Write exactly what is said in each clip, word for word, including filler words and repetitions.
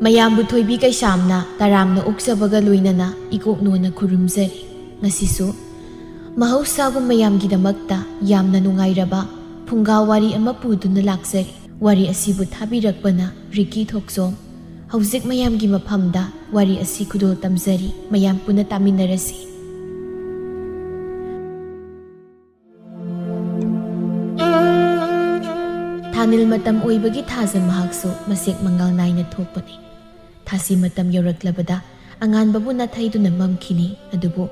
ꯃꯌꯥꯝꯕꯨ ꯊꯣꯏꯕꯤ ꯀꯩꯁꯥꯝꯅ ꯇꯔꯥꯝꯅ ꯑꯣꯛꯆꯕꯒ ꯂꯣꯏꯅꯅ ꯏꯀꯣꯛꯅꯣꯅ ꯈꯨꯔꯨꯝꯖꯔꯤ꯫ ꯉꯁꯤꯁꯨ ꯃꯍꯧꯁꯥꯒꯨꯝ ꯃꯌꯥꯝꯒꯤꯗꯃꯛꯇ ꯌꯥꯝꯅ ꯅꯨꯡꯉꯥꯏꯔꯕ ꯐꯨꯡꯒꯥ ꯋꯥꯔꯤ ꯑꯃ ꯄꯨꯗꯨꯅ ꯂꯥꯛꯆꯔꯤ꯫ ꯋꯥꯔꯤ ꯑꯁꯤꯕꯨ ꯊꯥꯕꯤꯔꯛꯄꯅ ꯔꯤꯀꯤ ꯊꯣꯛꯆꯣꯝ꯫ ꯍꯧꯖꯤꯛ ꯃꯌꯥꯝꯒꯤ ꯃꯐꯝꯗ ꯋꯥꯔꯤ ꯑꯁꯤ ꯈꯨꯗꯣꯜ ꯇꯝꯖꯔꯤ꯫ ꯃꯌꯥꯝ ꯄꯨꯟꯅ ꯇꯥꯃꯤꯟꯅꯔꯁꯤ꯫ ꯊꯥꯅꯤꯜ ꯃꯇꯝ ꯑꯣꯏꯕꯒꯤ ꯊꯥꯖ ꯃꯍꯥꯛꯁꯨ ꯃꯁꯦꯛ ꯃꯉꯥꯜ ꯅꯥꯏꯅ ꯊꯣꯛꯄꯅꯤ꯫ ꯊꯥꯁꯤ ꯃꯇꯝ ꯌꯧꯔꯛꯂꯕꯗ ꯑꯉꯥꯟꯕꯕꯨ ꯅꯥꯊꯩꯗꯨꯅ ꯃꯝꯈꯤꯅꯤ꯫ ꯑꯗꯨꯕꯨ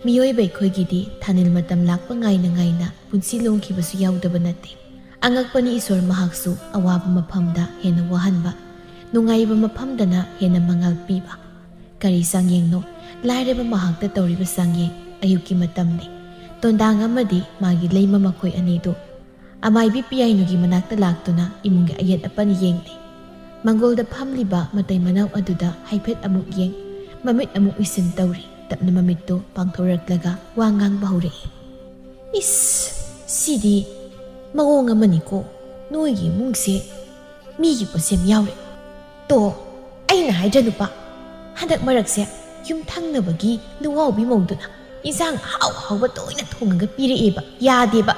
ꯃꯤꯑꯣꯏꯕ ꯑꯩꯈꯣꯏꯒꯤꯗꯤ ꯊꯥꯅꯤꯜ ꯃꯇꯝ ꯂꯥꯛꯄ ꯉꯥꯏꯅ ꯉꯥꯏꯅ ꯄꯨꯟꯁꯤ ꯂꯣꯡꯈꯤꯕꯁꯨ ꯌꯥꯎꯗꯕ ꯅꯠꯇꯦ꯫ ꯑꯉꯛꯄꯅꯤ, ꯏꯁꯣꯔ ꯃꯍꯥꯛꯁꯨ ꯑꯋꯥꯕ ꯃꯐꯝꯗ ꯍꯦꯟꯅ ꯋꯥꯍꯟꯕ, ꯅꯨꯡꯉꯥꯏꯕ ꯃꯐꯝꯗꯅ ꯍꯦꯟꯅ ꯃꯉꯥꯜ ꯄꯤꯕ꯫ ꯀꯔꯤ ꯆꯥꯡꯌꯦꯡꯅꯣ? ꯂꯥꯏꯔꯕ ꯃꯍꯥꯛꯇ ꯇꯧꯔꯤꯕ ꯆꯥꯡꯌꯦꯡ꯫ ꯑꯌꯨꯛꯀꯤ ꯃꯇꯝꯅꯤ꯫ ꯇꯣꯟꯗꯥꯡ ꯑꯃꯗꯤ ꯃꯥꯒꯤ ꯂꯩꯃ ꯃꯈꯣꯏ ꯑꯅꯤꯗꯨ ꯑꯃꯥꯏꯕꯤ ꯄꯤꯌꯥꯏꯅꯨꯒꯤ ꯃꯅꯥꯛꯇ ꯂꯥꯛꯇꯨꯅ ꯏꯃꯨꯡꯒꯤ ꯑꯌꯦꯠ ꯑꯄꯟ ꯌꯦꯡꯂꯤ꯫ ꯃꯪꯒꯣꯜꯗ ꯐꯝꯂꯤꯕ ꯃꯇꯩ ꯃꯅꯥꯎ ꯑꯗꯨꯗ ꯍꯥꯏꯐꯦꯠ ꯑꯃꯨꯛ ꯌꯦꯡ, ꯃꯃꯤꯠ ꯑꯃꯨꯛ ꯎꯏꯁꯤꯟ ꯇꯧꯔꯤ꯫ ꯇꯞꯅ ꯃꯃꯤꯠꯇꯨ ꯄꯥꯡꯊꯣꯔꯛꯂꯒ ꯋꯥ ꯉꯥꯡꯕ ꯍꯧꯔꯛꯏ꯫ "ꯏꯁ, ꯁꯤꯗꯤ ꯃꯑꯣꯡ ꯑꯃꯅꯤꯀꯣ, ꯅꯣꯏꯒꯤ ꯏꯃꯨꯡꯁꯦ ꯃꯤꯒꯤ ꯄꯣꯠꯁꯦꯝ ꯌꯥꯎꯔꯦ꯫ ꯇꯣ, ꯑꯩꯅ ꯍꯥꯏꯗ꯭ꯔ ꯅꯨꯄꯥ, ꯍꯟꯗꯛ ꯃꯔꯛꯁꯦ ꯌꯨꯝ ꯊꯪꯅꯕꯒꯤ ꯂꯨꯋꯥꯎꯕꯤ ꯃꯧꯗꯨꯅ ꯏꯟꯁꯥꯡ ꯑꯍꯥꯎ ꯑꯍꯥꯎꯕ ꯇꯣꯏꯅ ꯊꯣꯡꯉꯒ ꯄꯤꯔꯛꯑꯦꯕ, ꯌꯥꯗꯦꯕ꯫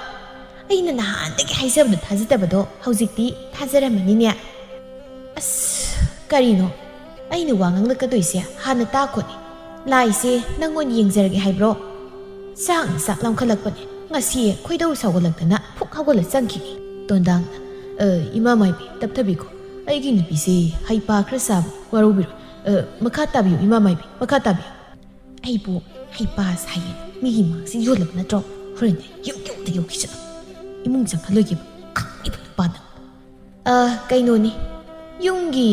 ꯑꯩꯅ ꯅꯍꯥꯟꯗꯒꯤ ꯍꯥꯏꯖꯕꯗꯣ ꯊꯥꯖꯗꯕꯗꯣ ꯍꯧꯖꯤꯛꯇꯤ ꯊꯥꯖꯔꯝꯃꯅꯤꯅꯦ꯫ ꯑꯁ, ꯀꯔꯤꯅꯣ? ꯑꯩꯅ ꯋꯥ ꯉꯥꯡꯂꯛꯀꯗꯣꯏꯁꯦ ꯍꯥꯟꯅ ꯇꯥꯈꯣꯅꯦ꯫ ꯂꯥꯏꯁꯦ ꯅꯪ ꯑꯣꯏꯅ ꯌꯦꯡꯖꯔꯒꯦ ꯍꯥꯏꯕ꯭ꯔꯣ? ꯆꯥꯛꯅ ꯆꯥꯛ ꯂꯥꯝꯈꯠꯂꯛꯄꯅꯦ꯫ ꯉꯁꯤ ꯈꯣꯏꯗꯧ ꯁꯥꯎꯒꯠꯂꯛꯇꯅ ꯐꯨꯛ ꯍꯧꯒꯠꯂ ꯆꯪꯈꯤꯅꯤ꯫ ꯇꯣꯟꯗꯥꯡꯅ, "ꯑ, ꯏꯃꯥ ꯃꯥꯏꯕꯤ, ꯇꯞꯊꯕꯤꯈꯣ꯫ ꯑꯩꯒꯤ ꯅꯨꯄꯤꯁꯦ ꯍꯩꯄꯥ ꯈꯔ ꯁꯥꯕ, ꯋꯥꯔꯧꯕꯤꯔꯣ꯫ ꯑ, ꯃꯈꯥ ꯇꯥꯕꯤꯌꯨ, ꯏꯃꯥ ꯃꯥꯏꯕꯤ, ꯃꯈꯥ ꯇꯥꯕꯤꯌꯨ꯫" "ꯑꯩꯕꯨ ꯍꯩꯄꯥ ꯁꯥꯏꯌꯦ, ꯃꯤꯒꯤ ꯃꯥꯡꯁꯤ ꯌꯣꯜꯂꯕ ꯅꯠꯇ꯭ꯔꯣ? ꯍꯣꯔꯦꯟꯗꯤ ꯌꯨꯝ ꯌꯧꯗ ꯌꯧꯈꯤꯁꯅꯨ꯫ ꯏꯃꯨꯡ ꯆꯪꯍꯜꯂꯣꯏꯒꯦꯕ, ꯈꯪꯉꯤꯕ ꯅꯨꯄꯥꯗ꯫ ꯑ, ꯀꯩꯅꯣꯅꯤ, ꯌꯨꯝꯒꯤ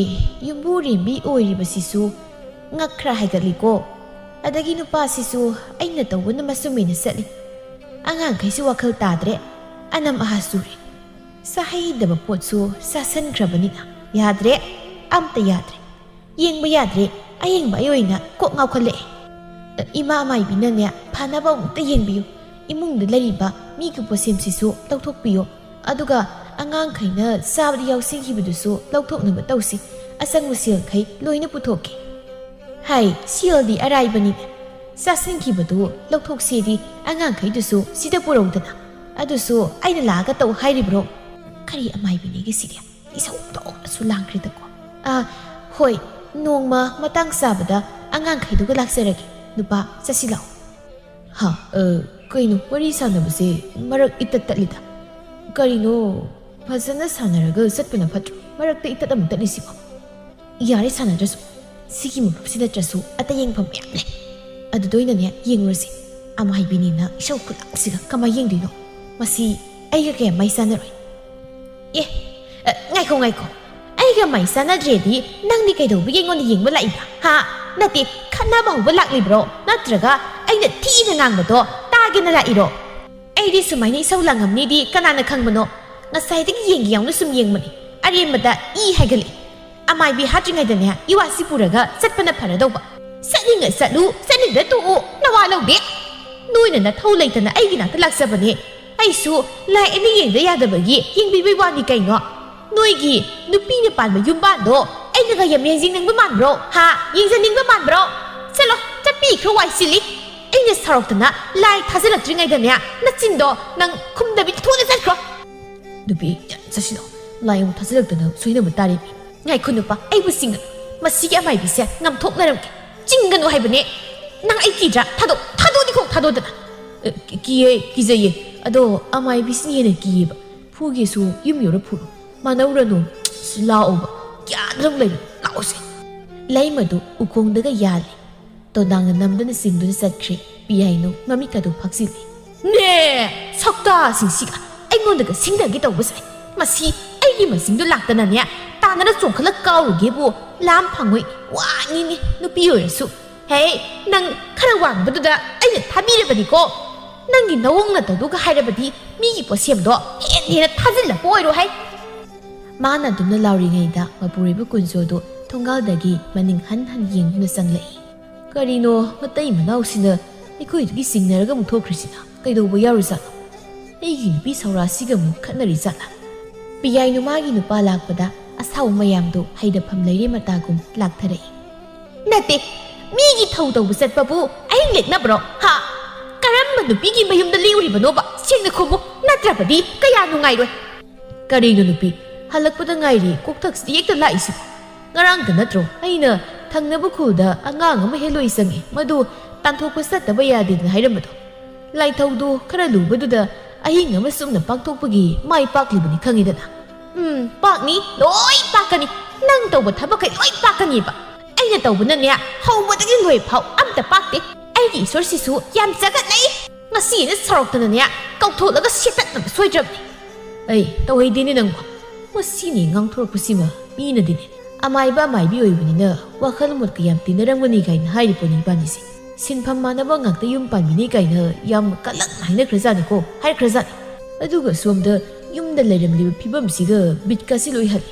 ꯌꯨꯝꯕꯨꯔꯦꯝꯕꯤ ꯑꯣꯏꯔꯤꯕꯁꯤꯁꯨ ꯉꯛ ꯈꯔ ꯍꯥꯏꯒꯠꯂꯤꯀꯣ꯫ ꯑꯗꯒꯤ ꯅꯨꯄꯥꯁꯤꯁꯨ ꯑꯩꯅ ꯇꯧꯕꯅ ꯃꯆꯨꯝ ꯑꯣꯏꯅ ꯆꯠꯂꯤ꯫ ꯑꯉꯥꯡꯈꯩꯁꯨ ꯋꯥꯈꯜ ꯇꯥꯗ꯭ꯔꯦ, ꯑꯅꯝ ꯑꯍꯥ ꯆꯨꯔꯦ꯫ ꯆꯥꯍꯩꯗꯕ ꯄꯣꯠꯁꯨ ꯆꯥꯁꯟꯈ꯭ꯔꯕꯅꯤꯅ ꯌꯥꯗ꯭ꯔꯦ, ꯑꯝꯇ ꯌꯥꯗ꯭ꯔꯦ꯫ ꯌꯦꯡꯕ ꯌꯥꯗ꯭ꯔꯦ, ꯑꯌꯦꯡꯕ ꯑꯩ ꯑꯣꯏꯅ ꯀꯣꯛ ꯉꯥꯎꯈꯠꯂꯛꯑꯦ꯫ ꯏꯃꯥ ꯃꯥꯏꯕꯤꯅꯅꯦ, ꯐꯅꯕ ꯑꯃꯨꯛꯇ ꯌꯦꯡꯕꯤꯌꯨ꯫ ꯏꯃꯨꯡꯗ ꯂꯩꯔꯤꯕ ꯃꯤꯒꯤ ꯄꯣꯠꯁꯦꯝꯁꯤꯁꯨ ꯂꯧꯊꯣꯛꯄꯤꯌꯨ꯫ ꯑꯗꯨꯒ ꯑꯉꯥꯡꯈꯩꯅ ꯆꯥꯕꯗ ꯌꯥꯎꯁꯤꯟꯈꯤꯕꯗꯨꯁꯨ ꯂꯧꯊꯣꯛꯅꯕ ꯇꯧꯁꯤ꯫ ꯑꯆꯪꯕ ꯁꯦꯜꯈꯩ ꯂꯣꯏꯅ ꯄꯨꯊꯣꯛꯀꯦ꯫ ꯍꯥꯏ, ꯁꯦꯜꯗꯤ ꯑꯔꯥꯏꯕꯅꯤꯅꯦ꯫ ꯆꯥꯁꯤꯟꯈꯤꯕꯗꯨ ꯂꯧꯊꯣꯛꯁꯦꯗꯤ ꯑꯉꯥꯡꯈꯩꯗꯨꯁꯨ ꯁꯤꯗ ꯄꯨꯔꯧꯗꯅ꯫ ꯑꯗꯨꯁꯨ ꯑꯩꯅ ꯂꯥꯛꯑꯒ ꯇꯧ ꯍꯥꯏꯔꯤꯕ꯭ꯔꯣ? ꯀꯔꯤ ꯑꯃꯥꯏꯕꯤꯅꯤꯒꯦ ꯁꯤꯗꯤ? ꯏꯁꯧ ꯇꯣꯛꯅꯁꯨ ꯂꯥꯡꯈ꯭ꯔꯦꯗꯀꯣ꯫ ꯑꯥ, ꯍꯣꯏ, ꯅꯣꯡꯃ ꯃꯇꯥꯡ ꯆꯥꯕꯗ ꯑꯉꯥꯡꯈꯩꯗꯨꯒ ꯂꯥꯛꯆꯔꯒꯦ꯫ ꯅꯨꯄꯥ, ꯆꯠꯁꯤ ꯂꯥꯛꯑꯣ꯫ ꯍꯥ, ꯑ, ꯀꯩꯅꯣ ꯋꯥꯔꯤ ꯁꯥꯟꯅꯕꯁꯦ ꯃꯔꯛ ꯏꯇꯠ ꯇꯠꯂꯤꯗ? ꯀꯔꯤꯅꯣ ꯐꯖꯅ ꯁꯥꯟꯅꯔꯒ ꯆꯠꯄꯅ ꯐꯠꯇ꯭ꯔꯣ? ꯃꯔꯛꯇ ꯏꯇꯠ ꯑꯃꯨꯛ ꯇꯠꯂꯤꯁꯤꯕꯣ? ꯌꯥꯔꯦ ꯁꯥꯟꯅꯗ꯭ꯔꯁꯨ, ꯁꯤꯒꯤ ꯃꯐꯝꯁꯤ ꯅꯠꯇ꯭ꯔꯁꯨ ꯑꯇꯩ ꯌꯦꯡꯐꯝ ꯃꯌꯥꯝ ꯂꯩ꯫ ꯑꯗꯨꯗ ꯑꯣꯏꯅꯅꯦ ꯌꯦꯡꯉꯨꯔꯁꯤ꯫ ꯑꯃꯥꯏꯕꯤꯅꯤꯅ ꯏꯁꯧ ꯈꯨꯂꯥꯡꯁꯤꯒ ꯀꯃꯥꯏ ꯌꯦꯡꯗꯣꯏꯅꯣ? ꯃꯁꯤ ꯑꯩꯒ ꯀꯌꯥ ꯃꯩ ꯆꯥꯟꯅꯔꯣꯏ꯫ ꯑꯦ, ꯑ, ꯉꯥꯏꯈꯣ, ꯉꯥꯏꯈꯣ꯫ ꯑꯩꯒ ꯃꯩ ꯆꯥꯟꯅꯗ꯭ꯔꯦꯗꯤ ꯅꯪꯗꯤ ꯀꯩꯗꯧꯕꯒꯤ ꯑꯩꯉꯣꯟꯗ ꯌꯦꯡꯕ ꯂꯥꯛꯏꯕ? ꯍꯥ? ꯅꯠꯇꯦ, ꯈꯠꯅꯕ ꯍꯧꯕ ꯂꯥꯛꯂꯤꯕ꯭ꯔꯣ? ꯅꯠꯇ꯭ꯔꯒ ꯑꯩꯅ ꯊꯤꯅ ꯉꯥꯡꯕꯗꯣ ꯇꯥꯒꯦꯅ ꯂꯥꯛꯏꯔꯣ? ꯑꯩꯗꯤ ꯁꯨꯃꯥꯏꯅ ꯏꯁꯧ ꯂꯥꯡꯉꯝꯅꯤꯗꯤ ꯀꯅꯥꯅ ꯈꯪꯕꯅꯣ? ꯉꯁꯥꯏꯗꯒꯤ ꯌꯦꯡꯒꯦ ꯌꯥꯎꯅ ꯁꯨꯝ ꯌꯦꯡꯕꯅꯤ꯫ ꯑꯔꯦꯝꯕꯗ ꯏ ꯍꯥꯏꯒꯠꯂꯛꯏ꯫ ꯑꯃꯥꯏꯕꯤ ꯍꯥꯠꯇ꯭ꯔꯤꯉꯩꯗꯅꯦ ꯏꯋꯥꯁꯤ ꯄꯨꯔꯒ ꯆꯠꯄꯅ ꯐꯔꯗꯧꯕ꯫ ꯆꯠꯅꯤꯡꯉ ꯆꯠꯂꯨ, ꯆꯠꯅꯤꯡꯗ ꯇꯣꯛꯎ, ꯅꯋꯥ ꯂꯧꯗꯦ꯫ ꯅꯣꯏꯅ ꯅꯊꯧ ꯂꯩꯇꯅ ꯑꯩꯒꯤ ꯅꯥꯛꯇ ꯂꯥꯛꯆꯕꯅꯦ꯫ ꯑꯩꯁꯨ ꯂꯥꯏ ꯑꯅꯤ ꯌꯦꯡꯗ ꯌꯥꯗꯕꯒꯤ ꯌꯦꯡꯕꯤꯕꯩ ꯋꯥꯅꯤ ꯀꯩꯅꯣ꯫ ꯅꯣꯏꯒꯤ ꯅꯨꯄꯤꯅ ꯄꯥꯟꯕ ꯌꯨꯝꯕꯥꯟꯗꯣ ꯑꯩꯅꯒ ꯌꯥꯝ ꯌꯦꯡꯖꯅꯤꯡꯕ ꯃꯥꯟꯕ꯭ꯔꯣ? ꯍꯥ? ꯌꯦꯡꯖꯅꯤꯡꯕ ꯃꯥꯟꯕ꯭ꯔꯣ? ꯆꯠꯂꯣ, ꯆꯠꯄꯤꯈ꯭ꯔꯣ, ꯋꯥꯏ ꯆꯤꯜꯂꯤ꯫ ꯑꯩꯅ ꯁꯥꯎꯔꯛꯇꯅ ꯂꯥꯏ ꯊꯥꯖꯤꯜꯂꯛꯇ꯭ꯔꯤꯉꯩꯗꯅꯦ ꯅꯆꯤꯟꯗꯣ ꯅꯪ ꯈꯨꯝꯗꯕꯤ ꯊꯨꯅ ꯆꯠꯈ꯭ꯔꯣ꯫ ꯅꯨꯄꯤ, ꯆꯠꯁꯤꯂꯣ꯫ ꯂꯥꯏ ꯑꯃꯨꯛ ꯊꯥꯖꯤꯜꯂꯛꯇꯅ ꯁꯣꯏꯅꯕ ꯇꯥꯔꯦ꯫ ꯉꯥꯏꯈꯣ ꯅꯨꯄꯥ, ꯑꯩꯕꯨ ꯆꯤꯡꯒꯅꯨ꯫ ꯃꯁꯤꯒꯤ ꯑꯃꯥꯏꯕꯤꯁꯦ ꯉꯥꯝꯊꯣꯛꯅꯔꯝꯒꯦ꯫ ꯆꯤꯡꯒꯅꯨ ꯍꯥꯏꯕꯅꯦ꯫ ꯅꯪ ꯑꯩ ꯀꯤꯗ꯭ꯔꯥ? ꯊꯥꯗꯣꯛ, ꯊꯥꯗꯣꯛꯑꯗꯤ ꯈꯣꯡ ꯊꯥꯗꯣꯛꯑꯗꯅ꯫ ꯑꯦ, ꯀꯤ-, ꯀꯤꯌꯦ, ꯀꯤꯖꯩꯌꯦ꯫ ꯑꯗꯣ ꯑꯃꯥꯏꯕꯤꯁꯤꯅ ꯍꯦꯟꯅ ꯀꯤꯌꯦꯕ꯫ ꯐꯨꯒꯦꯁꯨ ꯌꯨꯝ ꯌꯧꯔ ꯐꯨꯔꯣ꯫ ꯃꯥꯟꯅꯧꯔꯅꯨ꯫ ꯂꯥꯛꯑꯣꯕ꯫ ꯒ꯭ꯌꯥꯟ ꯑꯗꯨꯝ ꯂꯩꯔꯣ꯫ ꯂꯥꯛꯑꯣꯁꯦ꯫ ꯂꯩꯃꯗꯨ ꯎꯈꯣꯡꯗꯒ ꯌꯥꯜꯂꯦ꯫ ꯇꯣꯗꯥꯡꯅ ꯅꯝꯗꯨꯅ ꯆꯤꯡꯗꯨꯅ ꯆꯠꯈ꯭ꯔꯦ꯫ ꯄꯤꯌꯥꯏꯅꯨ ꯃꯃꯤꯠꯀꯗꯨ ꯐꯥꯛꯆꯤꯜꯂꯤ꯫ ꯅꯦ! ꯁꯛꯇꯥꯁꯤꯡꯁꯤꯒ ꯑꯩꯉꯣꯟꯗꯒ ꯁꯤꯡꯅꯒꯦ ꯇꯧꯕꯁꯦ꯫ ꯃꯁꯤ ꯑꯩꯒꯤ ꯃꯁꯤꯡꯗꯨ ꯂꯥꯛꯇꯅꯅꯦ, ꯇꯥꯟꯅꯅ ꯆꯣꯡꯈꯠꯂ ꯀꯥꯎꯔꯨꯒꯦꯕꯨ ꯂꯥꯝ ꯐꯪꯉꯣꯏ꯫ ꯋꯥꯅꯤꯅꯦ, ꯅꯨꯄꯤ ꯑꯣꯏꯔꯁꯨ꯫ ꯍꯦ, ꯅꯪ ꯈꯔ ꯋꯥꯡꯕꯗꯨꯗ ꯑꯩꯅ ꯊꯥꯕꯤꯔꯕꯅꯤꯀꯣ꯫ ꯅꯪꯒꯤ ꯅꯋꯣꯡ ꯅꯇꯧꯗꯨꯒ ꯍꯥꯏꯔꯕꯗꯤ ꯃꯤꯒꯤ ꯄꯣꯠꯁꯦꯝꯗꯣ ꯍꯦꯟꯅ ꯍꯦꯟꯅ ꯊꯥꯖꯤꯜꯂꯛꯄ ꯑꯣꯏꯔꯣ ꯍꯥꯏ꯫ ꯃꯥꯅ ꯑꯗꯨꯝꯅ ꯂꯥꯎꯔꯤꯉꯩꯗ ꯃꯄꯨꯔꯣꯏꯕ ꯀꯨꯟꯖꯣꯗꯨ ꯊꯣꯡꯒꯥꯜꯗꯒꯤ ꯃꯅꯤꯡ ꯍꯟ ꯍꯟ ꯌꯦꯡꯗꯨꯅ ꯆꯪꯂꯛꯏ꯫ ꯀꯔꯤꯅꯣ, ꯃꯇꯩ ꯃꯅꯥꯎꯁꯤꯅ ꯑꯩꯈꯣꯏꯗꯒꯤ ꯆꯤꯡꯅꯔꯒ ꯑꯃꯨꯛ ꯊꯣꯛꯈ꯭ꯔꯤꯁꯤꯅ? ꯀꯩꯗꯧꯕ ꯌꯥꯎꯔꯤꯖꯥꯠꯅꯣ? ꯑꯩꯒꯤ ꯅꯨꯄꯤ ꯁꯧꯔꯥꯁꯤꯒ ꯑꯃꯨꯛ ꯈꯠꯅꯔꯤꯖꯥꯠꯂꯥ? ꯄꯤꯌꯥꯏꯅꯨ ꯃꯥꯒꯤ ꯅꯨꯄꯥ ꯂꯥꯛꯄꯗ ꯑꯁꯥꯎꯕ ꯃꯌꯥꯝꯗꯨ ꯍꯩꯗꯐꯝ ꯂꯩꯔꯦ ꯃꯇꯥꯒꯨꯝ ꯂꯥꯛꯊꯔꯛꯏ꯫ "ꯅꯠꯇꯦ, ꯃꯤꯒꯤ ꯊꯧ ꯇꯧꯕ ꯆꯠꯄꯕꯨ ꯑꯍꯤꯡ ꯂꯦꯛꯅꯕ꯭ꯔꯣ? ꯍꯥ? ꯀꯔꯝꯕ ꯅꯨꯄꯤꯒꯤ ꯃꯌꯨꯝꯗ ꯂꯦꯛꯎꯔꯤꯕꯅꯣꯕ? ꯁꯦꯡꯅ ꯈꯨꯝꯃꯨ, ꯅꯠꯇ꯭ꯔꯕꯗꯤ ꯀꯌꯥ ꯅꯨꯡꯉꯥꯏꯔꯣꯏ꯫" "ꯀꯔꯤꯅꯣ ꯅꯨꯄꯤ, ꯍꯜꯂꯛꯄꯗ ꯉꯥꯏꯔꯤ ꯀꯣꯛꯊꯛꯁꯤꯗ ꯍꯦꯛꯇ ꯂꯥꯛꯏꯁꯤꯕꯣ? ꯉꯔꯥꯡꯗ ꯅꯠꯇ꯭ꯔꯣ ꯑꯩꯅ ꯊꯪꯅꯕ ꯈꯨꯜꯗ ꯑꯉꯥꯡ ꯑꯃ ꯍꯦꯂꯣꯏ ꯆꯪꯉꯤ, ꯃꯗꯨ ꯇꯥꯟꯊꯣꯛꯄ ꯆꯠꯇꯕ ꯌꯥꯗꯦꯗꯅ ꯍꯥꯏꯔꯝꯕꯗꯣ? ꯂꯥꯏꯊꯧꯗꯣ ꯈꯔ ꯂꯨꯕꯗꯨꯗ ꯑꯍꯤꯡ ꯑꯃ ꯆꯨꯝꯅ ꯄꯥꯡꯊꯣꯛꯄꯒꯤ ꯃꯥꯏ ꯄꯥꯛꯂꯤꯕꯅꯤ ꯈꯪꯉꯤꯗꯅ?" "ꯎꯝ, ꯄꯥꯛꯅꯤ, ꯂꯣꯏ ꯄꯥꯛꯀꯅꯤ꯫ ꯅꯪ ꯇꯧꯕ ꯊꯕꯛꯈꯩ ꯂꯣꯏ ꯄꯥꯛꯀꯅꯤꯕ꯫ ꯑꯩꯅ ꯇꯧꯕꯅꯅꯦ, ꯍꯧꯕꯗꯒꯤ ꯂꯣꯏ ꯐꯥꯎ ꯑꯝꯇ ꯄꯥꯛꯇꯦ꯫ ꯑꯩꯒꯤ ꯏꯁꯣꯔꯁꯤꯁꯨ ꯌꯥꯝ ꯆꯒꯠꯅꯩ꯫ ꯉꯁꯤ ꯑꯩꯅ ꯁꯥꯎꯔꯛꯇꯅꯅꯦ, ꯀꯧꯊꯣꯛꯂꯒ ꯁꯦꯠꯇꯠꯅꯕ ꯁꯣꯏꯗ꯭ꯔꯕꯅꯤ꯫" "ꯑꯩ ꯇꯧꯍꯩꯗꯦꯅꯦ ꯅꯪꯕꯨ꯫ ꯃꯁꯤꯅꯤ ꯉꯥꯡꯊꯣꯔꯛꯄꯁꯤꯃ ꯃꯤꯅꯗꯤꯅꯦ ꯑꯃꯥꯏꯕ ꯑꯃꯥꯏꯕꯤ ꯑꯣꯏꯕꯅꯤꯅ ꯋꯥꯈꯜ ꯃꯣꯠꯀ ꯌꯥꯝ ꯇꯤꯟꯅꯔꯝꯒꯅꯤ ꯀꯥꯏꯅ ꯍꯥꯏꯔꯤꯕꯅꯤ ꯏꯕꯥꯅꯤꯁꯦ꯫ ꯁꯤꯟꯐꯝ ꯃꯥꯟꯅꯕ ꯉꯥꯛꯇ ꯌꯨꯝ ꯄꯥꯟꯕꯤꯅꯤ ꯀꯥꯏꯅ ꯌꯥꯝ ꯀꯜꯂꯛꯅ ꯍꯥꯏꯅꯈ꯭ꯔꯖꯥꯠꯅꯤꯀꯣ, ꯍꯥꯏꯈ꯭ꯔꯖꯥꯠꯅꯤ꯫ ꯑꯗꯨꯒ ꯁꯣꯝꯗ ꯌꯨꯝꯗ ꯂꯩꯔꯝꯂꯤꯕ ꯐꯤꯕꯝꯁꯤꯒ ꯕꯤꯠꯀꯁꯤ ꯂꯣꯏ ꯍꯜꯂꯤ꯫"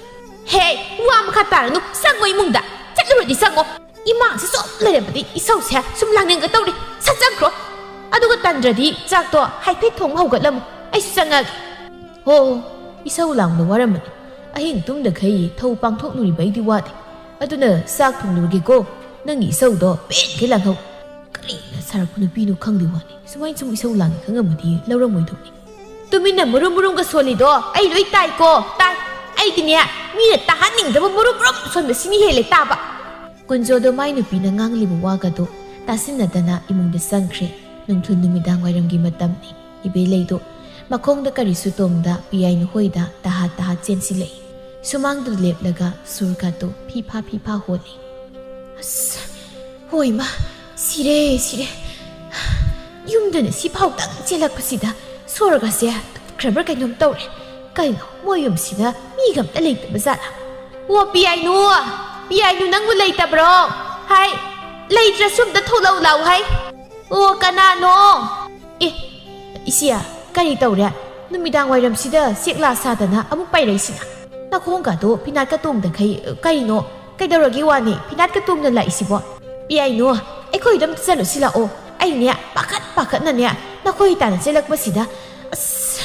"ꯍꯦ, ꯋꯥ ꯃꯈꯥ ꯇꯥꯔꯅꯨ, ꯆꯪꯉꯣ ꯏꯃꯨꯡꯗ꯫ ꯆꯠꯂꯨꯔꯗꯤ ꯆꯪꯉꯣ꯫ ꯏꯃꯥꯡꯁꯤ ꯁꯨꯝ ꯂꯩꯔꯝꯕꯗꯤ ꯏꯁꯧꯁꯦ ꯁꯨꯝ ꯂꯥꯡꯅꯤꯡꯒ ꯇꯧꯔꯤ꯫ ꯁꯠ ꯆꯪꯈ꯭ꯔꯣ꯫ ꯑꯗꯨꯒ ꯇꯟꯗ꯭ꯔꯗꯤ ꯆꯥꯛꯇꯣ ꯍꯥꯏꯐꯦꯠ ꯊꯣꯡꯕ ꯍꯧꯒꯠꯂꯝꯃꯨ, ꯑꯩꯁꯨ ꯆꯪꯉꯛꯑꯒꯦ꯫" "ꯍꯣ, ꯏꯁꯧ ꯂꯥꯡꯕ ꯋꯥꯔꯝꯃꯅꯤ꯫ ꯑꯍꯤꯡ ꯇꯨꯝꯗꯈꯩ ꯊꯧ ꯄꯥꯡꯊꯣꯛꯂꯨꯔꯤꯕ ꯑꯩꯗꯤ ꯋꯥꯗꯦ꯫ ꯑꯗꯨꯅ ꯆꯥꯛ ꯊꯣꯡꯂꯨꯔꯒꯦꯀꯣ꯫ ꯅꯪꯒꯤ ꯏꯁꯧꯗꯣ ꯄꯦꯟꯈꯩ ꯂꯥꯡꯍꯧ꯫" ꯀꯔꯤꯅ ꯁꯥꯔꯛꯄ ꯅꯨꯄꯤꯅꯣ ꯈꯪꯗꯦ ꯋꯥꯅꯤ꯫ ꯁꯨꯃꯥꯏꯅ ꯁꯨꯝ ꯏꯁꯧ ꯂꯥꯡꯉꯦ ꯈꯪꯉꯝꯃꯗꯤ ꯂꯧꯔꯝꯃꯣꯏꯗꯧꯅꯤ꯫ "ꯇꯨꯃꯤꯟꯅ ꯃꯨꯔꯨꯝ ꯃꯨꯔꯨꯝꯒ ꯁꯣꯜꯂꯤꯗꯣ ꯑꯩ ꯂꯣꯏ ꯇꯥꯏꯀꯣ, ꯇꯥꯏ꯫ ꯑꯩꯗꯤꯅꯦ, ꯃꯤꯅ ꯇꯥꯍꯟꯅꯤꯡꯗꯕ ꯃꯨꯔꯨꯝ ꯃꯨꯔꯨꯝ ꯁꯣꯟꯕꯁꯤꯅ ꯍꯦꯜꯂꯦ ꯇꯥꯕ꯫" ꯀꯨꯟꯖꯣꯗꯣ ꯃꯥꯏ ꯅꯨꯄꯤꯅ ꯉꯥꯡꯂꯤꯕ ꯋꯥꯒꯗꯣ ꯇꯥꯁꯤꯟꯅꯗꯅ ꯏꯃꯨꯡꯗ ꯆꯪꯈ꯭ꯔꯦ꯫ ꯅꯨꯡꯊꯤꯜ ꯅꯨꯃꯤꯗꯥꯡ ꯋꯥꯏꯔꯝꯒꯤ ꯃꯇꯝꯅꯤ꯫ ꯏꯕꯦꯂꯩꯗꯣ ꯃꯈꯣꯡꯗ ꯀꯔꯤꯁꯨ ꯇꯣꯡꯗ ꯄꯤꯌꯥꯏꯅꯨ ꯍꯣꯏꯗ ꯇꯍꯥ ꯇꯍꯥ ꯆꯦꯟꯁꯤꯜꯂꯛꯏ꯫ ꯁꯨꯃꯥꯡꯗꯨꯗ ꯂꯦꯞꯂꯒ ꯁꯨꯔꯒꯗꯣ ꯐꯤ ꯐꯥ ꯐꯤ ꯐꯥ ꯍꯣꯜꯂꯤ꯫ "ꯑꯁ, ꯍꯣꯏ ꯃꯥ, ꯁꯤꯔꯦ, ꯁꯤꯔꯦ꯫ ꯌꯨꯝꯗꯅ ꯁꯤꯐꯥꯎꯗꯪ ꯆꯦꯜꯂꯛꯄꯁꯤꯗ ꯁꯣꯔꯒꯁꯦ ꯇꯨꯠꯈ꯭ꯔꯕ꯭ꯔꯥ ꯀꯩꯅꯣꯝ ꯇꯧꯔꯦ꯫ ꯀꯩꯅꯣ, ꯃꯣꯏ ꯌꯨꯝꯁꯤꯗ ꯃꯤꯒ ꯑꯝꯇ ꯂꯩꯇꯕ ꯖꯥꯠꯂꯥ? ꯑꯣ, ꯄꯤꯌꯥꯏꯅꯨ, ꯄꯤꯌꯥꯏꯅꯨ, ꯅꯪꯕꯨ ꯂꯩꯇꯕ꯭ꯔꯣ? ꯍꯥꯏ, ꯂꯩꯇ꯭ꯔꯁꯨ ꯑꯝꯇ ꯊꯣꯛꯂꯛꯎ ꯂꯥꯎ ꯍꯥꯏ꯫ ꯑꯣ, ꯀꯅꯥꯅꯣ? ꯑꯦ, ꯏꯆꯦ, ꯀꯔꯤ ꯇꯧꯔꯦ? ꯅꯨꯃꯤꯗꯥꯡ ꯋꯥꯏꯔꯝꯁꯤꯗ ꯆꯦꯛꯂꯥ ꯁꯥꯗꯅ ꯑꯃꯨꯛ ꯄꯥꯏꯔꯛꯏꯁꯤꯅ? ꯅꯈꯣꯡꯒꯗꯣ ꯐꯤꯅꯥꯠꯀ ꯇꯣꯡꯗꯈꯩ, ꯀꯩꯅꯣ? ꯀꯩꯗꯧꯔꯒꯦ ꯋꯥꯅꯤ? ꯐꯤꯅꯥꯠꯀ ꯇꯣꯡꯅ ꯂꯥꯛꯏꯁꯤꯕꯣ? ꯄꯤꯌꯥꯏꯅꯨ, ꯑꯩꯈꯣꯏꯗ ꯑꯝꯇ ꯆꯠꯂꯨꯁꯤ ꯂꯥꯛꯑꯣ꯫ ꯑꯩꯅꯦ, ꯄꯥꯈꯠ ꯄꯥꯈꯠꯅꯅꯦ, ꯅꯈꯣꯏ ꯇꯥꯟꯅ ꯆꯦꯜꯂꯛꯄꯁꯤꯗ, ꯑꯁ,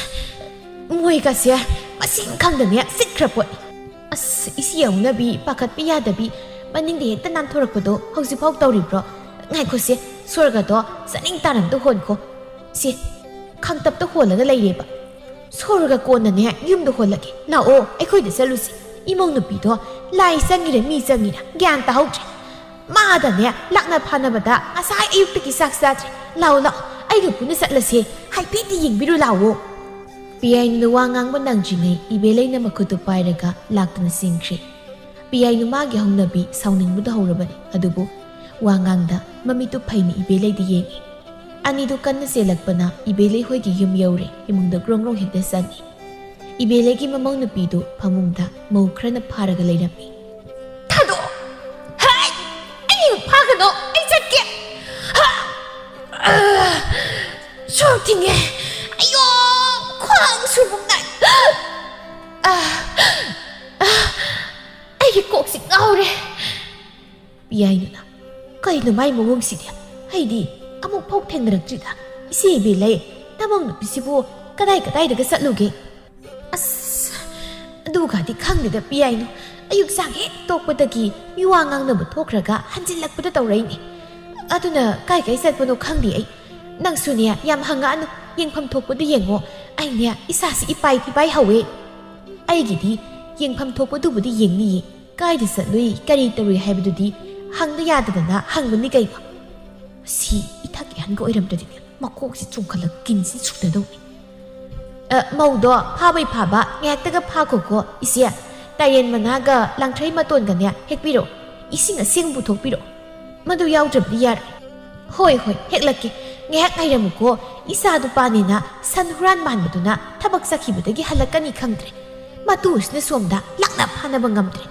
ꯃꯣꯏꯒꯁꯦ ꯃꯁꯤꯡ ꯈꯪꯗꯅꯦ ꯆꯤꯠꯈ꯭ꯔ ꯄꯣꯠꯅꯤ꯫ ꯑꯁ, ꯏꯁꯤ ꯌꯧꯅꯕꯤ, ꯄꯥꯈꯠꯄ ꯌꯥꯗꯕꯤ, ꯃꯅꯤꯡꯗ ꯍꯦꯛꯇ ꯅꯥꯟꯊꯣꯔꯛꯄꯗꯣ ꯍꯧꯖꯤꯛꯐꯥꯎ ꯇꯧꯔꯤꯕ꯭ꯔꯣ? ꯉꯥꯏꯈꯣꯁꯦ, ꯁꯣꯔꯒꯗꯣ ꯆꯥꯅꯤꯡ ꯇꯥꯅ ꯑꯝꯇ ꯍꯣꯟꯈꯣ꯫ ꯁꯦ, ꯈꯪꯇꯞꯇ ꯍꯣꯜꯂꯒ ꯂꯩꯔꯦꯕ꯫ ꯁꯣꯔꯒ ꯀꯣꯟꯅꯅꯦ ꯌꯨꯝꯗ ꯍꯣꯜꯂꯒꯦ꯫ ꯂꯥꯛꯑꯣ, ꯑꯩꯈꯣꯏꯗ ꯆꯠꯂꯨꯁꯤ꯫ ꯏꯃꯧ ꯅꯨꯄꯤꯗꯣ ꯂꯥꯏ ꯆꯪꯉꯤꯔ ꯃꯤ ꯆꯪꯉꯤꯔ ꯒ꯭ꯌꯥꯟ ꯇꯥꯍꯧꯗ꯭ꯔꯦ꯫ ꯃꯥꯗꯅꯦ ꯂꯥꯛꯅ ꯐꯥꯅꯕꯗ ꯉꯁꯥꯏ ꯑꯌꯨꯛꯇꯒꯤ ꯆꯥꯛ ꯆꯥꯗ꯭ꯔꯦ꯫ ꯂꯥꯛꯑꯣ, ꯂꯥꯛꯑꯣ, ꯑꯩꯒ ꯄꯨꯟꯅ ꯆꯠꯂꯁꯦ꯫ ꯍꯥꯏꯐꯦꯠꯇꯤ ꯌꯦꯡꯕꯤꯔꯨ ꯂꯥꯛꯑꯣ꯫ ꯄꯤꯌꯥꯏꯅꯨꯅ ꯋꯥ ꯉꯥꯡꯕ ꯅꯪꯗ꯭ꯔꯤꯉꯩ ꯏꯕꯦꯂꯩꯅ ꯃꯈꯨꯠꯇꯨ ꯄꯥꯏꯔꯒ ꯂꯥꯛꯇꯨꯅ ꯆꯦꯟꯈ꯭ꯔꯦ꯫ ꯄꯤꯌꯥꯏꯅꯨ ꯃꯥꯒꯤ ꯍꯧꯅꯕꯤ ꯁꯥꯎꯅꯤꯡꯕꯗ ꯍꯧꯔꯕꯅꯤ, ꯑꯗꯨꯕꯨ ꯋꯥ ꯉꯥꯡꯗ ꯃꯃꯤꯠꯇꯨ ꯐꯩꯅ ꯏꯕꯦꯂꯩꯗ ꯌꯦꯡꯉꯤ꯫ ꯑꯅꯤꯗꯨ ꯀꯟꯅ ꯆꯦꯜꯂꯛꯄꯅ ꯏꯕꯦꯂꯩ ꯍꯣꯏꯒꯤ ꯌꯨꯝ ꯌꯧꯔꯦ, ꯏꯃꯨꯡꯗ ꯒ꯭ꯔꯣꯡ ꯒ꯭ꯔꯣꯡ ꯍꯦꯛꯇ ꯆꯪꯉꯤ꯫ ꯏꯕꯦꯂꯩꯒꯤ ꯃꯃꯧ ꯅꯨꯄꯤꯗꯨ ꯐꯃꯨꯡꯗ ꯃꯧ ꯈꯔꯅ ꯐꯥꯔꯒ ꯂꯩꯔꯝꯃꯤ꯫ "ꯊꯥꯗꯣꯛꯑꯣ! ꯍꯥꯏ! ꯑꯩꯕꯨ ꯐꯥꯒꯅꯣ! ꯑꯩ ꯆꯠꯀꯦ!" ꯍꯥ! ꯑ! ꯁꯣꯔ ꯊꯤꯡꯉꯦ! ꯑꯌꯣ! ꯈ꯭ꯋꯥꯡꯁꯨ ꯑꯃꯨꯛ ꯅꯥꯏ! ꯑ! ꯑ! ꯑꯩꯒꯤ ꯀꯣꯛꯁꯤ ꯉꯥꯎꯔꯦ! ꯄꯤꯌꯥꯏꯅꯨꯅ, "ꯀꯩꯅꯣ ꯃꯥꯏ ꯃꯑꯣꯡꯁꯤꯗꯤ? ꯑꯩꯗꯤ ꯑꯃꯨꯛ ꯐꯥꯎ ꯊꯦꯡꯅꯔꯛꯇ꯭ꯔꯤꯗ꯫ ꯏꯆꯦ ꯏꯕꯦꯂꯩ, ꯅꯃꯧ ꯅꯨꯄꯤꯁꯤꯕꯨ ꯀꯗꯥꯏ ꯀꯗꯥꯏꯗꯒ ꯆꯠꯂꯨꯒꯦ?" "ꯑꯁ, ꯑꯗꯨꯒꯗꯤ ꯈꯪꯗꯦꯗ ꯄꯤꯌꯥꯏꯅꯨ꯫ ꯑꯌꯨꯛ ꯆꯥꯛ ꯍꯦꯛ ꯇꯣꯛꯄꯗꯒꯤ ꯃꯤꯋꯥ ꯉꯥꯡꯅꯕ ꯊꯣꯛꯈ꯭ꯔꯒ ꯍꯟꯖꯤꯜꯂꯛꯄꯗ ꯇꯧꯔꯛꯏꯅꯦ꯫ ꯑꯗꯨꯅ ꯀꯥꯏ ꯀꯥꯏ ꯆꯠꯄꯅꯣ ꯈꯪꯗꯦ ꯑꯩ꯫ ꯅꯪꯁꯨꯅꯦ ꯌꯥꯝ ꯍꯪꯉꯛꯑꯅꯨ, ꯌꯦꯡꯐꯝ ꯊꯣꯛꯄꯗꯨ ꯌꯦꯡꯉꯣ꯫ ꯑꯩꯅꯦ ꯏꯁꯥꯁꯤ ꯏꯄꯥꯏ ꯊꯤꯄꯥꯏ ꯍꯧꯋꯦ꯫ ꯑꯩꯒꯤꯗꯤ ꯌꯦꯡꯐꯝ ꯊꯣꯛꯄꯗꯨꯕꯨꯗꯤ ꯌꯦꯡꯅꯤꯌꯦ꯫ ꯀꯥꯏꯗ ꯆꯠꯂꯨꯏ, ꯀꯔꯤ ꯇꯧꯔꯨꯏ ꯍꯥꯏꯕꯗꯨꯗꯤ ꯍꯪꯗ ꯌꯥꯗꯗꯅ ꯍꯪꯕꯅꯤ ꯀꯩꯅꯣ꯫ ꯁꯤ ꯏꯊꯛ ꯏꯍꯟꯒ ꯑꯣꯏꯔꯝꯗ꯭ꯔꯗꯤꯅꯦ, ꯃꯀꯣꯛꯁꯤ ꯆꯨꯝꯈꯠꯂꯒ ꯀꯤꯟꯁꯤ ꯁꯨꯛꯇꯗꯧꯅꯤ꯫" "ꯑ, ꯃꯧꯗꯣ ꯐꯥꯕꯩ ꯐꯥꯕ, ꯉꯥꯏꯍꯥꯛꯇꯒ ꯐꯥꯈꯣꯀꯣ, ꯏꯆꯦ꯫ ꯇꯥꯌꯦꯟ ꯃꯅꯥꯒ ꯂꯥꯡꯊ꯭ꯔꯩ ꯃꯇꯣꯟꯒꯅꯦ ꯍꯦꯛꯄꯤꯔꯣ꯫ ꯏꯁꯤꯡ ꯑꯁꯦꯡꯕ ꯄꯨꯊꯣꯛꯄꯤꯔꯣ꯫ ꯃꯗꯨ ꯌꯥꯎꯗ꯭ꯔꯕꯗꯤ ꯌꯥꯔꯣꯏ꯫" "ꯍꯣꯏ, ꯍꯣꯏ, ꯍꯦꯛꯂꯛꯀꯦ꯫ ꯉꯥꯏꯍꯥꯛ ꯉꯥꯏꯔꯝꯃꯨꯀꯣ꯫ ꯏꯆꯥ ꯅꯨꯄꯥꯅꯤꯅ ꯁꯟ ꯍꯨꯔꯥꯟ ꯃꯥꯟꯕꯗꯨꯅ ꯊꯕꯛ ꯆꯠꯈꯤꯕꯗꯒꯤ ꯍꯜꯂꯛꯀꯅꯤ ꯈꯪꯗ꯭ꯔꯦ꯫ ꯃꯇꯨꯁꯤꯅ ꯁꯣꯝꯗ ꯂꯥꯛꯅ ꯐꯥꯅꯕ ꯉꯝꯗ꯭ꯔꯦ꯫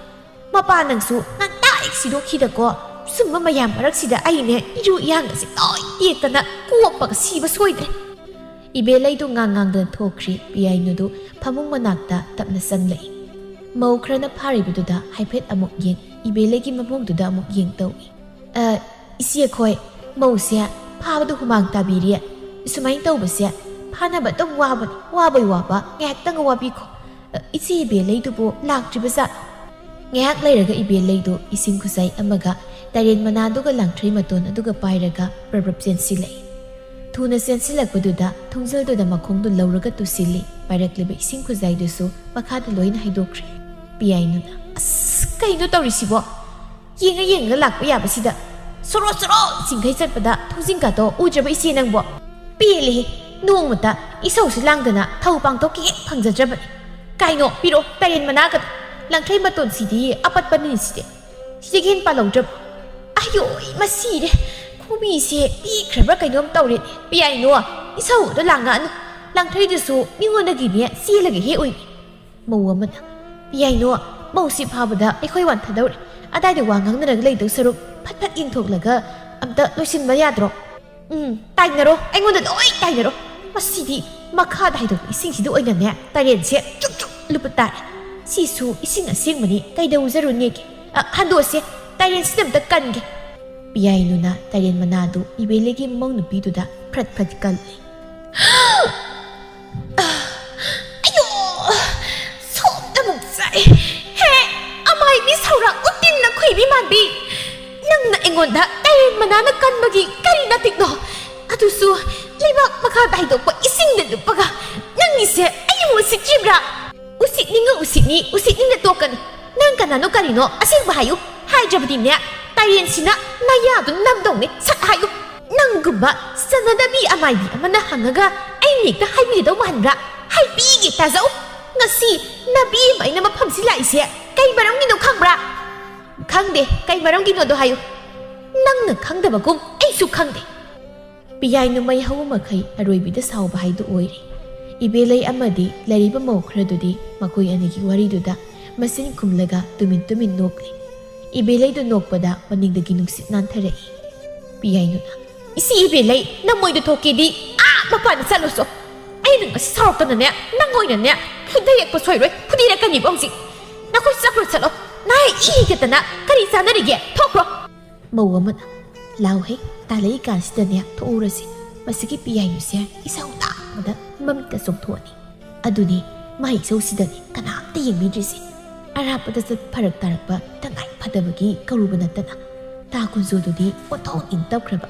ꯃꯄꯥ ꯅꯪꯁꯨ ꯉꯟꯇꯥ ꯍꯦꯛ ꯁꯤꯗꯣꯛꯈꯤꯗꯀꯣ꯫ ꯁꯨꯝꯕ ꯃꯌꯥꯝ ꯃꯔꯛꯁꯤꯗ ꯑꯩꯅꯦ ꯏꯔꯨ ꯏꯌꯥꯡꯒꯁꯦ ꯂꯣꯏ ꯇꯦꯛꯇꯅ ꯀꯣꯞꯄꯒ ꯁꯤꯕ ꯁꯣꯏꯗ꯭ꯔꯦ꯫" ꯏꯕꯦꯂꯩꯗꯨ ꯉꯥꯡ ꯉꯥꯡꯗꯅ ꯊꯣꯛꯈ꯭ꯔꯤ꯫ ꯄꯤꯌꯥꯏꯅꯨꯗꯨ ꯐꯃꯨꯡ ꯃꯅꯥꯛꯇ ꯇꯞꯅ ꯆꯪꯂꯛꯏ꯫ ꯃꯧ ꯈꯔꯅ ꯐꯥꯔꯤꯕꯗꯨꯗ ꯍꯥꯏꯐꯦꯠ ꯑꯃꯨꯛ ꯌꯦꯡ, ꯏꯕꯦꯂꯩꯒꯤ ꯃꯃꯧꯗꯨꯗ ꯑꯃꯨꯛ ꯌꯦꯡ ꯇꯧꯏ꯫ "ꯑ, ꯏꯆꯦ ꯑꯩꯈꯣꯏ, ꯃꯧꯁꯦ ꯐꯥꯕꯗ ꯍꯨꯃꯥꯡ ꯇꯥꯕꯤꯔꯦ꯫ ꯁꯨꯃꯥꯏꯅ ꯇꯧꯕꯁꯦ ꯐꯥꯅꯕ ꯑꯗꯨꯝ ꯋꯥꯕꯅꯤ꯫ ꯋꯥꯕꯩ ꯋꯥꯕ, ꯉꯥꯏꯍꯥꯛꯇꯪ ꯋꯥꯕꯤꯈꯣ꯫ ꯏꯆꯦ ꯏꯕꯦꯜꯂꯩꯗꯨꯕꯨ ꯂꯥꯛꯇ꯭ꯔꯤꯕ ꯖꯥꯠꯂꯣ? ꯉꯥꯏꯍꯥꯛ ꯂꯩꯔꯒ ꯏꯕꯦꯜꯂꯩꯗꯨ ꯏꯁꯤꯡ ꯈꯨꯖꯥꯏ ꯑꯃꯒ ꯇꯔꯦꯟ ꯃꯅꯥꯗꯨꯒ ꯂꯥꯡꯊ꯭ꯔꯩ ꯃꯇꯣꯟ ꯑꯗꯨꯒ ꯄꯥꯏꯔꯒ ꯄ꯭ꯔꯞ ꯄ꯭ꯔꯞ ꯆꯦꯟꯁꯤꯜꯂꯛꯏ꯫ ꯊꯨꯅ ꯆꯦꯟꯁꯤꯜꯂꯛꯄꯗꯨꯗ ꯊꯣꯡꯖꯤꯜꯗꯨꯗ ꯃꯈꯣꯡꯗꯨ ꯂꯧꯔꯒ ꯇꯨꯁꯤꯜꯂꯤ꯫ ꯄꯥꯏꯔꯛꯂꯤꯕ ꯏꯁꯤꯡ ꯈꯨꯖꯥꯏꯗꯨꯁꯨ ꯃꯈꯥꯗ ꯂꯣꯏꯅ ꯍꯩꯗꯣꯛꯈ꯭ꯔꯦ꯫ ꯄꯤꯌꯥꯏꯅꯨꯅ, "ꯑꯁ, ꯀꯩꯅꯣ ꯇꯧꯔꯤꯁꯤꯕꯣ? ꯌꯦꯡꯉ ꯌꯦꯡꯉꯒ ꯂꯥꯛꯄ ꯌꯥꯕꯁꯤꯗ ꯁꯣꯔꯣ ꯁꯣꯔꯣ ꯆꯤꯡꯈꯩ ꯆꯠꯄꯗ ꯊꯣꯡꯖꯤꯟ ꯀꯥꯗꯣ ꯎꯗ꯭ꯔꯕ ꯏꯆꯦ ꯅꯪꯕꯣ? ꯄꯦꯜꯂꯦꯍꯦ, ꯅꯣꯡꯃꯇ ꯏꯁꯧꯁꯨ ꯂꯥꯡꯗꯅ ꯊꯧ ꯄꯥꯡꯊꯣꯛꯀꯦ ꯍꯦꯛ ꯐꯪꯖꯗ꯭ꯔꯕꯅꯤ꯫ ꯀꯥꯏꯅꯣ, ꯄꯤꯔꯣ ꯇꯔꯦꯟ ꯃꯅꯥꯒꯗꯣ꯫ ꯂꯪꯊ꯭ꯔꯩ ꯃꯇꯣꯟꯁꯤꯗꯤ ꯑꯄꯠꯄꯅꯤ ꯁꯤꯗꯤ꯫ ꯁꯤꯗꯒꯤ ꯍꯦꯟ ꯄꯥꯜꯍꯧꯗ꯭ꯔꯕ? ꯑꯌꯣꯏ, ꯃꯁꯤꯔꯦ꯫ ꯈꯨꯕꯤꯁꯦ ꯄꯤꯛꯈ꯭ꯔꯕ꯭ꯔꯥ ꯀꯩꯅꯣꯝ ꯇꯧꯔꯦ꯫ ꯄꯤꯌꯥꯏꯅꯣ, ꯏꯁꯧꯗꯣ ꯂꯥꯡꯉꯛꯑꯅꯨ꯫ ꯂꯪꯊ꯭ꯔꯩꯗꯨꯁꯨ ꯃꯤꯉꯣꯟꯗꯒꯤꯅꯦ ꯆꯦꯜꯂꯒ ꯍꯦꯛ ꯎꯏ꯫" ꯃꯧ ꯑꯃꯅ, "ꯄꯤꯌꯥꯏꯅꯣ, ꯃꯧꯁꯤ ꯐꯥꯕꯗ ꯑꯩꯈꯣꯏ ꯋꯥꯟꯊꯗꯧꯔꯦ꯫ ꯑꯗꯥꯏꯗ ꯋꯥ ꯉꯥꯡꯅꯔꯒ ꯂꯩꯗꯧ ꯁꯔꯨꯛ ꯐꯠ ꯐꯠ ꯌꯦꯡꯊꯣꯛꯂꯒ ꯑꯝꯇ ꯂꯣꯏꯁꯤꯟꯕ ꯌꯥꯗ꯭ꯔꯣ? ꯎꯝ, ꯇꯥꯏꯅꯔꯣ, ꯑꯩꯉꯣꯟꯗ ꯂꯣꯏ ꯇꯥꯏꯅꯔꯣ꯫ ꯃꯁꯤꯗꯤ ꯃꯈꯥꯗ ꯍꯩꯗꯣꯛꯄ ꯏꯁꯤꯡꯁꯤꯗ ꯑꯣꯏꯅꯅꯦ ꯇꯔꯦꯟꯁꯦ ꯆꯨꯞ ꯆꯨꯞ ꯂꯨꯞꯄ ꯇꯥꯔꯦ꯫ ꯁꯤꯁꯨ ꯏꯁꯤꯡ ꯑꯁꯦꯡꯕꯅꯤ, ꯀꯩꯗꯧꯖꯔꯨꯅꯦꯒꯦ? ꯑ, ꯍꯟꯗꯣꯛꯑꯁꯦ, ꯇꯔꯦꯟꯁꯤꯗ ꯑꯝꯇ ꯀꯟꯒꯦ꯫" ꯄꯤꯌꯥꯏꯅꯨꯅ ꯇꯔꯦꯟ ꯃꯅꯥꯗꯨ ꯏꯕꯦꯂꯩꯒꯤ ꯃꯧ ꯅꯨꯄꯤꯗꯨꯗ ꯐ꯭ꯔꯠ ꯐ꯭ꯔꯠ ꯀꯜꯂꯤ꯫ "ꯑꯌꯣ! ꯁꯣꯝꯗ ꯑꯃꯨꯛ ꯆꯥꯛꯑꯦ꯫ ꯍꯦ, ꯑꯃꯥꯏꯕꯤ ꯁꯧꯔꯥꯛ ꯎꯇꯤꯟꯅ ꯈꯨꯏꯕꯤ ꯃꯥꯟꯕꯤ! ꯅꯪꯅ ꯑꯩꯉꯣꯟꯗ ꯇꯔꯦꯟ ꯃꯅꯥꯅ ꯀꯟꯕꯒꯤ ꯀꯔꯤ ꯅꯇꯤꯛꯅꯣ? ꯑꯗꯨꯁꯨ ꯂꯩꯕꯥꯛ ꯃꯈꯥꯗ ꯍꯩꯗꯣꯛꯄ ꯏꯁꯤꯡꯗ ꯂꯨꯞꯄꯒ꯫ ꯅꯪꯒꯤꯁꯦ ꯑꯩꯕꯨ ꯎꯁꯤꯠꯇ꯭ꯔꯤꯕ꯭ꯔꯥ? ꯎꯁꯤꯠꯅꯤꯡꯉ ꯎꯁꯤꯠꯅꯤ, ꯎꯁꯤꯠꯅꯤꯡꯗ ꯇꯣꯛꯀꯅꯤ꯫ ꯅꯪ ꯀꯅꯥꯅꯣ ꯀꯔꯤꯅꯣ ꯑꯁꯦꯡꯕ ꯍꯥꯏꯌꯨ꯫ ꯍꯥꯏꯗ꯭ꯔꯕꯗꯤꯅꯦ, ꯇꯔꯦꯟꯁꯤꯅ ꯅꯌꯥꯗꯨ ꯅꯝꯗꯧꯅꯦ꯫ ꯁꯠ ꯍꯥꯏꯌꯨ꯫ ꯅꯪꯒꯨꯝꯕ ꯆꯠꯅꯗꯕꯤ ꯑꯃꯥꯏꯕꯤ ꯑꯃꯅ ꯍꯪꯉꯒ ꯑꯩꯅ ꯍꯦꯛꯇ ꯍꯥꯏꯕꯤꯒꯗꯧ ꯃꯥꯟꯕ꯭ꯔꯥ? ꯍꯥꯏꯕꯤꯒꯦ, ꯇꯥꯖꯧ꯫ ꯉꯁꯤ ꯅꯕꯦꯝꯃ ꯑꯩꯅ ꯃꯐꯝꯁꯤ ꯂꯥꯛꯏꯁꯦ ꯀꯩ ꯃꯔꯝꯒꯤꯅꯣ ꯈꯪꯕ꯭ꯔꯥ?" "ꯈꯪꯗꯦ, ꯀꯩ ꯃꯔꯝꯒꯤꯅꯣꯗꯣ ꯍꯥꯏꯌꯨ꯫" "ꯅꯪꯅ ꯈꯪꯗꯕꯒꯨꯝ ꯑꯩꯁꯨ ꯈꯪꯗꯦ꯫" ꯄꯤꯌꯥꯏꯅꯨ ꯃꯩ ꯍꯧꯕ ꯃꯈꯩ ꯑꯔꯣꯏꯕꯤꯗ ꯁꯥꯎꯕ ꯍꯥꯏꯗꯨ ꯑꯣꯏꯔꯦ꯫ ꯏꯕꯦꯂꯩ ꯑꯃꯗꯤ ꯂꯩꯔꯤꯕ ꯃꯧ ꯈꯔꯗꯨꯗꯤ ꯃꯈꯣꯏ ꯑꯅꯤꯒꯤ ꯋꯥꯔꯤꯗꯨꯗ ꯃꯆꯤꯟ ꯈꯨꯝꯂꯒ ꯇꯨꯃꯤꯟ ꯇꯨꯃꯤꯟ ꯅꯣꯛꯂꯤ꯫ ꯏꯕꯦꯂꯩꯗꯨ ꯅꯣꯛꯄꯗ ꯃꯅꯤꯡꯗꯒꯤ ꯅꯨꯡꯁꯤꯠ ꯅꯥꯟꯊꯔꯛꯏ꯫ ꯄꯤꯌꯥꯏꯅꯨꯅ, "ꯏꯆꯦ ꯏꯕꯦꯂꯩ, ꯅꯃꯣꯏꯗꯨ ꯊꯣꯛꯀꯦꯗꯤ ꯑꯥ ꯃꯄꯥꯟꯗ ꯆꯠꯂꯨꯆꯣ꯫ ꯑꯩꯅ ꯉꯁꯤ ꯁꯥꯎꯔꯛꯇꯅꯅꯦ, ꯅꯪ ꯑꯣꯏꯅꯅꯦ ꯐꯨꯗ ꯌꯦꯛꯄ ꯁꯣꯏꯔꯣꯏ, ꯐꯨꯗꯤꯔꯛꯀꯅꯤꯕ ꯍꯧꯖꯤꯛ꯫ ꯅꯈꯣꯏ ꯆꯠꯈ꯭ꯔꯣ ꯆꯠꯂꯣ, ꯅꯍꯥ ꯏ ꯍꯤꯒꯠꯇꯅ ꯀꯔꯤ ꯆꯥꯅꯔꯤꯒꯦ? ꯊꯣꯛꯈ꯭ꯔꯣ!" ꯃꯧ ꯑꯃꯅ, "ꯂꯥꯎꯍꯦ, ꯇꯥꯜꯂꯛꯏ ꯀꯥꯟꯁꯤꯗꯅꯦ ꯊꯣꯛꯎꯔꯁꯤ꯫ ꯃꯁꯤꯒꯤ ꯄꯤꯌꯥꯏꯅꯨꯁꯦ ꯏꯁꯧ ꯂꯥꯡꯕꯗ ꯃꯃꯤꯠꯀ ꯆꯣꯡꯊꯣꯛꯑꯅꯤ꯫ ꯑꯗꯨꯅꯤ ꯃꯍꯩꯁꯧꯁꯤꯗꯅꯤ ꯀꯅꯥꯝꯇ ꯌꯦꯡꯕꯤꯗ꯭ꯔꯤꯁꯦ꯫ ꯑꯔꯥꯞꯄꯗ ꯆꯠꯄ ꯐꯔꯛ ꯇꯥꯔꯛꯄ ꯇꯉꯥꯏ ꯐꯗꯕꯒꯤ ꯀꯧꯔꯨꯕ ꯅꯠꯇꯅ꯫ ꯇꯥ ꯀꯨꯟꯖꯣꯗꯨꯗꯤ ꯑꯣꯟꯊꯣꯛ ꯏꯪ ꯇꯞꯈ꯭ꯔꯕ꯫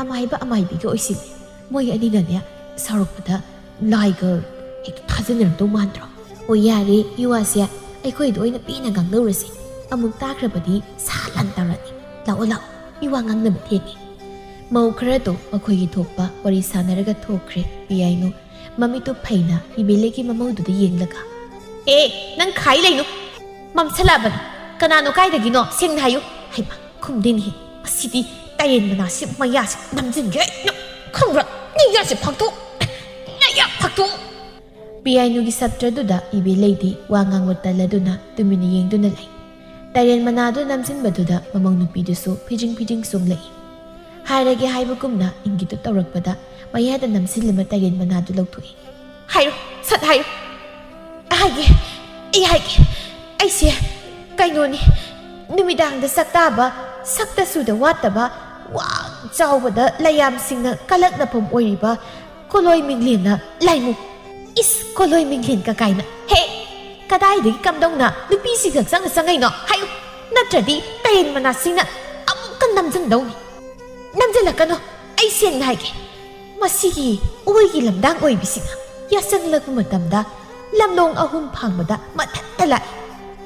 ꯑꯃꯥꯏꯕ ꯑꯃꯥꯏꯕꯤꯒ ꯑꯣꯏꯁꯤꯜꯂꯦ꯫ ꯃꯣꯏ ꯑꯅꯤꯅꯅꯦ ꯁꯥꯎꯔꯛꯄꯗ ꯂꯥꯏꯒ ꯍꯦꯛꯇ ꯊꯥꯖꯅꯔꯝꯗꯧ ꯃꯥꯟꯗ꯭ꯔꯣ? ꯑꯣ ꯌꯥꯔꯦ, ꯏꯋꯥꯁꯦ ꯑꯩꯈꯣꯏꯗ ꯑꯣꯏꯅ ꯄꯦꯟꯅ ꯉꯥꯡꯅꯧꯔꯁꯦ꯫ ꯑꯃꯨꯛ ꯇꯥꯈ꯭ꯔꯕꯗꯤ ꯁꯥ ꯂꯥꯟ ꯇꯧꯔꯅꯤ꯫ ꯂꯥꯛꯑꯣ ꯂꯥꯛꯑꯣ, ꯏꯋꯥ ꯉꯥꯡꯅꯕ ꯊꯦꯡꯉꯦ꯫ ꯃꯧ ꯈꯔꯗꯣ ꯃꯈꯣꯏꯒꯤ ꯊꯣꯛꯄ ꯋꯥꯔꯤ ꯁꯥꯟꯅꯔꯒ ꯊꯣꯛꯈ꯭ꯔꯦ꯫ ꯄꯤꯌꯥꯏꯅꯨ ꯃꯃꯤꯠꯇꯨ ꯐꯩꯅ ꯏꯕꯦꯂꯦꯒꯤ ꯃꯃꯧꯗꯨꯗ ꯌꯦꯡꯂꯒ, "ꯑꯦ, ꯅꯪ ꯈꯥꯏ ꯂꯩꯅꯨ꯫ ꯃꯝꯁꯜꯂꯛꯑꯕꯅꯤ꯫ ꯀꯅꯥꯅꯣ, ꯀꯥꯏꯗꯒꯤꯅꯣ? ꯁꯦꯡꯅ ꯍꯥꯏꯌꯨ꯫" ꯍꯩꯃꯥ, ꯈꯨꯝꯗꯦꯅꯦꯍꯦ꯫ ꯑꯁꯤꯗꯤ ꯇꯔꯦꯟ ꯃꯅꯥꯁꯤ ꯃꯌꯥꯁꯤ ꯅꯝꯖꯤꯟꯒꯦ꯫ ꯑꯩꯅ ꯈꯪꯕ꯭ꯔꯥ? ꯅꯌꯥꯁꯦ ꯐꯥꯛꯇꯣꯛ꯫ ꯅꯌꯥ ꯐꯥꯛꯇꯣꯛ꯫ ꯄꯤꯌꯥꯏꯅꯨꯒꯤ ꯁꯞꯇ꯭ꯔꯗꯨꯗ ꯏꯕꯦꯂꯩꯗꯤ ꯋꯥ ꯉꯥꯡꯕ ꯇꯜꯂꯗꯨꯅ ꯇꯨꯃꯤꯟꯅ ꯌꯦꯡꯗꯨꯅ ꯂꯩ꯫ ꯇꯔꯦꯟ ꯃꯅꯥꯗꯨ ꯅꯝꯖꯤꯟꯕꯗꯨꯗ ꯃꯃꯧ ꯅꯨꯄꯤꯗꯨꯁꯨ ꯐꯤꯖꯤꯡ ꯐꯤꯖꯤꯡ ꯆꯣꯡꯂꯛꯏ꯫ ꯍꯥꯏꯔꯒꯦ ꯍꯥꯏꯕꯒꯨꯝꯅ ꯏꯪꯒꯤꯠꯇꯨ ꯇꯧꯔꯛꯄꯗ ꯃꯌꯥꯗ ꯅꯝꯁꯤꯜꯂꯝꯕ ꯇꯔꯦꯟ ꯃꯅꯥꯗꯨ ꯂꯧꯊꯣꯛꯏ꯫ "ꯍꯥꯏꯌꯨ, ꯁꯠ ꯍꯥꯏꯌꯨ꯫" "ꯍꯥꯏꯒꯦ, ꯑꯩ ꯍꯥꯏꯒꯦ꯫ ꯑꯩꯁꯦ ꯀꯩꯅꯣꯅꯤ, ꯅꯨꯃꯤꯗꯥꯡꯗ ꯆꯥꯛꯇꯥꯕ, ꯁꯛꯇ ꯁꯨꯗ ꯋꯥꯠꯇꯕ, ꯋꯥꯡ ꯆꯥꯎꯕꯗ ꯂꯩꯌꯥꯝꯁꯤꯡꯅ ꯀꯂꯛꯅꯐꯝ ꯑꯣꯏꯔꯤꯕ ꯀꯣꯂꯣꯏ ꯃꯤꯡꯂꯦꯟꯅ ꯂꯥꯏꯃꯨ꯫" "ꯏꯁ, ꯀꯣꯂꯣꯏ ꯃꯤꯡꯂꯦꯟꯒ ꯀꯥꯏꯅ꯫ ꯍꯦ, ꯀꯗꯥꯏꯗꯒꯤ ꯀꯝꯗꯧꯅ ꯅꯨꯄꯤꯁꯤꯡ ꯍꯛꯆꯥꯡꯗ ꯆꯪꯉꯛꯏꯅꯣ? ꯍꯥꯏꯌꯨ, ꯅꯠꯇ꯭ꯔꯗꯤ ꯇꯔꯦꯟ ꯃꯅꯥꯁꯤꯡꯅ ꯑꯃꯨꯛꯀ ꯅꯝꯖꯟꯗꯧꯅꯤ꯫" "ꯅꯝꯖꯜꯂꯛꯀꯅꯨ, ꯑꯩ ꯁꯦꯡꯅ ꯍꯥꯏꯒꯦ꯫ ꯃꯁꯤꯒꯤ ꯑꯣꯏꯒꯤ ꯂꯝꯗꯥꯡ ꯑꯣꯏꯕꯤꯁꯤꯅ ꯌꯥꯆꯪꯂꯛꯄ ꯃꯇꯝꯗ ꯂꯝꯂꯣꯡ ꯑꯍꯨꯝ ꯐꯥꯡꯕꯗ ꯃꯊꯟꯇ ꯂꯥꯛꯏ꯫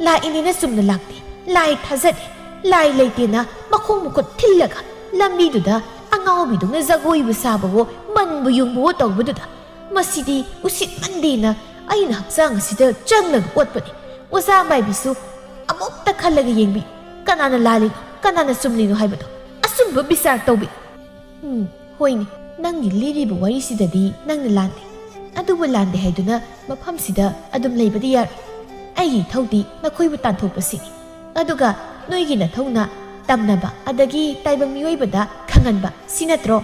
ꯂꯥꯛꯏꯅꯦꯅ ꯆꯨꯝꯅ ꯂꯥꯛꯇꯦ, ꯂꯥꯏ ꯊꯥꯖꯗꯦ꯫ ꯂꯥꯏ ꯂꯩꯇꯦꯅ ꯃꯈꯣꯡ ꯃꯈꯨꯠ ꯊꯤꯜꯂꯒ ꯂꯝꯕꯤꯗꯨꯗ ꯑꯉꯥꯎꯕꯤꯗꯧꯅ ꯖꯒꯣꯏꯕꯨ ꯁꯥꯕꯋꯣ, ꯃꯟꯕꯨ ꯌꯨꯡꯕꯋꯣ ꯇꯧꯕꯗꯨꯗ, ꯃꯁꯤꯗꯤ ꯎꯁꯤꯠꯃꯟꯗꯦꯅ ꯑꯩꯅ ꯍꯛꯆꯥꯡ ꯑꯁꯤꯗ ꯆꯪꯂꯒ ꯑꯣꯠꯄꯅꯤ꯫ ꯑꯣꯖꯥ ꯃꯥꯏꯕꯤꯁꯨ ꯑꯃꯨꯛꯇ ꯈꯜꯂꯒ ꯌꯦꯡꯕꯤ꯫ ꯀꯅꯥꯅ ꯂꯥꯜꯂꯤꯅꯣ, ꯀꯅꯥꯅ ꯆꯨꯝꯂꯤꯅꯣ ꯍꯥꯏꯕꯗꯣ ꯑꯆꯨꯝꯕ ꯕꯤꯆꯥꯔ ꯇꯧꯕꯤ꯫" "ꯎꯝ, ꯍꯣꯏꯅꯦ, ꯅꯪꯒꯤ ꯂꯤꯔꯤꯕ ꯋꯥꯔꯤꯁꯤꯗꯗꯤ ꯅꯪꯅ ꯂꯥꯟꯗꯦ꯫ ꯑꯗꯨꯕꯨ ꯂꯥꯟꯗꯦ ꯍꯥꯏꯗꯨꯅ ꯃꯐꯝꯁꯤꯗ ꯑꯗꯨꯝ ꯂꯩꯕꯗꯤ ꯌꯥꯔꯣꯏ꯫ ꯑꯩꯒꯤ ꯏꯊꯧꯗꯤ ꯅꯈꯣꯏꯕꯨ ꯇꯥꯟꯊꯣꯛꯄꯁꯤꯅꯤ꯫ ꯑꯗꯨꯒ ꯅꯣꯏꯒꯤ ꯅꯊꯧꯅ ꯇꯝꯅꯕ ꯑꯗꯒꯤ ꯇꯥꯏꯕꯪ ꯃꯤꯑꯣꯏꯕꯗ ꯈꯪꯍꯟꯕ, ꯁꯤ ꯅꯠꯇ꯭ꯔꯣ?"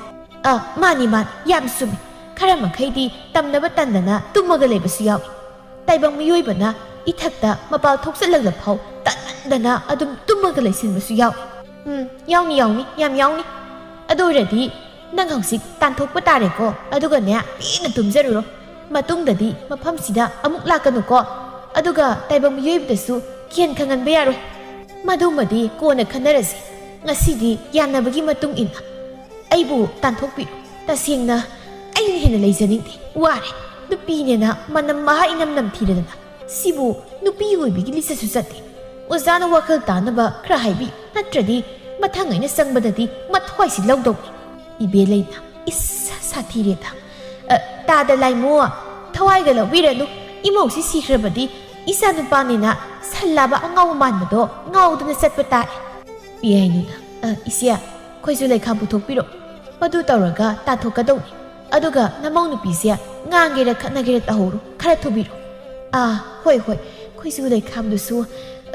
"ꯑ, ꯃꯥꯅꯤ, ꯃꯥꯅꯤ, ꯌꯥꯝ ꯆꯨꯝꯃꯤ꯫ ꯈꯔ ꯃꯈꯩꯗꯤ ꯇꯝꯅꯕ ꯇꯟꯗꯅ ꯇꯨꯝꯃꯒ ꯂꯩꯕꯁꯨ ꯌꯥꯎꯏ꯫ ꯇꯥꯏꯕꯪ ꯃꯤꯑꯣꯏꯕꯅ ꯏꯊꯛꯇ ꯃꯄꯥꯜ ꯊꯣꯛꯆꯜꯂꯛꯂ ꯐꯥꯎ ꯇꯟꯃꯟꯗꯅ ꯑꯗꯨꯝ ꯇꯨꯝꯃꯒ ꯂꯩꯁꯤꯟꯕꯁꯨ ꯌꯥꯎꯏ꯫" "ꯎꯝ, ꯌꯥꯎꯅꯤ, ꯌꯥꯎꯅꯤ, ꯌꯥꯝ ꯌꯥꯎꯅꯤ꯫ ꯑꯗꯨ ꯑꯣꯏꯔꯗꯤ ꯅꯪ ꯍꯧꯖꯤꯛ ꯇꯥꯟꯊꯣꯛꯄ ꯇꯥꯔꯦꯀꯣ, ꯑꯗꯨꯒꯅꯦ, ꯄꯦꯟꯅ ꯇꯨꯝꯖꯔꯨꯔꯣ꯫ ꯃꯇꯨꯡꯗꯗꯤ ꯃꯐꯝꯁꯤꯗ ꯑꯃꯨꯛ ꯂꯥꯛꯀꯅꯨꯀꯣ꯫ ꯑꯗꯨꯒ ꯇꯥꯏꯕꯪ ꯃꯤꯑꯣꯏꯕꯗꯁꯨ ꯀꯤꯍꯟ ꯈꯪꯍꯟꯕ ꯌꯥꯔꯣꯏ꯫ ꯃꯗꯨꯃꯗꯤ ꯀꯣꯟꯅ ꯈꯟꯅꯔꯁꯤ꯫ ꯉꯁꯤꯗꯤ ꯌꯥꯅꯕꯒꯤ ꯃꯇꯨꯡ ꯏꯟꯅ ꯑꯩꯕꯨ ꯇꯥꯟꯊꯣꯛꯄꯤꯔꯣ꯫ ꯇꯁꯦꯡꯅ ꯑꯩꯅ ꯍꯦꯟꯅ ꯂꯩꯖꯅꯤꯡꯗꯦ꯫ ꯋꯥꯔꯦ꯫ ꯅꯨꯄꯤꯅꯦꯅ ꯃꯅꯝ ꯃꯍꯥ ꯏꯅꯝ ꯅꯝꯊꯤꯔꯗꯅ꯫ ꯁꯤꯕꯨ ꯅꯨꯄꯤ ꯑꯣꯏꯕꯒꯤ ꯂꯤꯆꯠꯁꯨ ꯆꯠꯇꯦ꯫ ꯑꯣꯖꯥꯅ ꯋꯥꯈꯜ ꯇꯥꯅꯕ ꯈꯔ ꯍꯥꯏꯕꯤꯌꯨ, ꯅꯠꯇ꯭ꯔꯗꯤ ꯃꯊꯪ ꯑꯩꯅ ꯆꯪꯕꯗꯗꯤ ꯃꯊ꯭ꯋꯥꯏꯁꯤ ꯂꯧꯗꯧꯅꯤ꯫ ꯏꯕꯦꯂꯩꯅ, ꯏꯁ, ꯁꯥꯊꯤꯔꯦꯗ꯫ ꯑ, ꯇꯥꯗ ꯂꯥꯏꯃꯣ, ꯊꯋꯥꯏꯒ ꯂꯧꯕꯤꯔꯅꯨ꯫ ꯏꯃꯧꯁꯤ ꯁꯤꯈ꯭ꯔꯕꯗꯤ ꯏꯆꯥ ꯅꯨꯄꯥꯅꯤꯅ ꯁꯟ ꯂꯥꯕ ꯑꯉꯥꯎꯕ ꯃꯥꯟꯕꯗꯣ ꯉꯥꯎꯗꯅ ꯆꯠꯄ ꯇꯥꯔꯦ꯫ ꯄꯤꯌꯥꯏꯅꯨꯅ, "ꯑ, ꯏꯆꯦ, ꯈꯣꯏꯖꯨ ꯂꯩꯈꯥꯝ ꯄꯨꯊꯣꯛꯄꯤꯔꯣ꯫ ꯃꯗꯨ ꯇꯧꯔꯒ ꯇꯥꯟꯊꯣꯛꯀꯗꯧꯅꯤ꯫ ꯑꯗꯨꯒ ꯅꯃꯧ ꯅꯨꯄꯤꯁꯦ ꯉꯥꯡꯒꯦꯔ ꯈꯠꯅꯒꯦꯔ ꯇꯧꯍꯧꯔꯣ, ꯈꯔ ꯊꯨꯕꯤꯔꯣ꯫ ꯑꯥ, ꯍꯣꯏ, ꯍꯣꯏ, ꯈꯣꯏꯖꯨ ꯂꯩꯈꯥꯝꯗꯨꯁꯨ,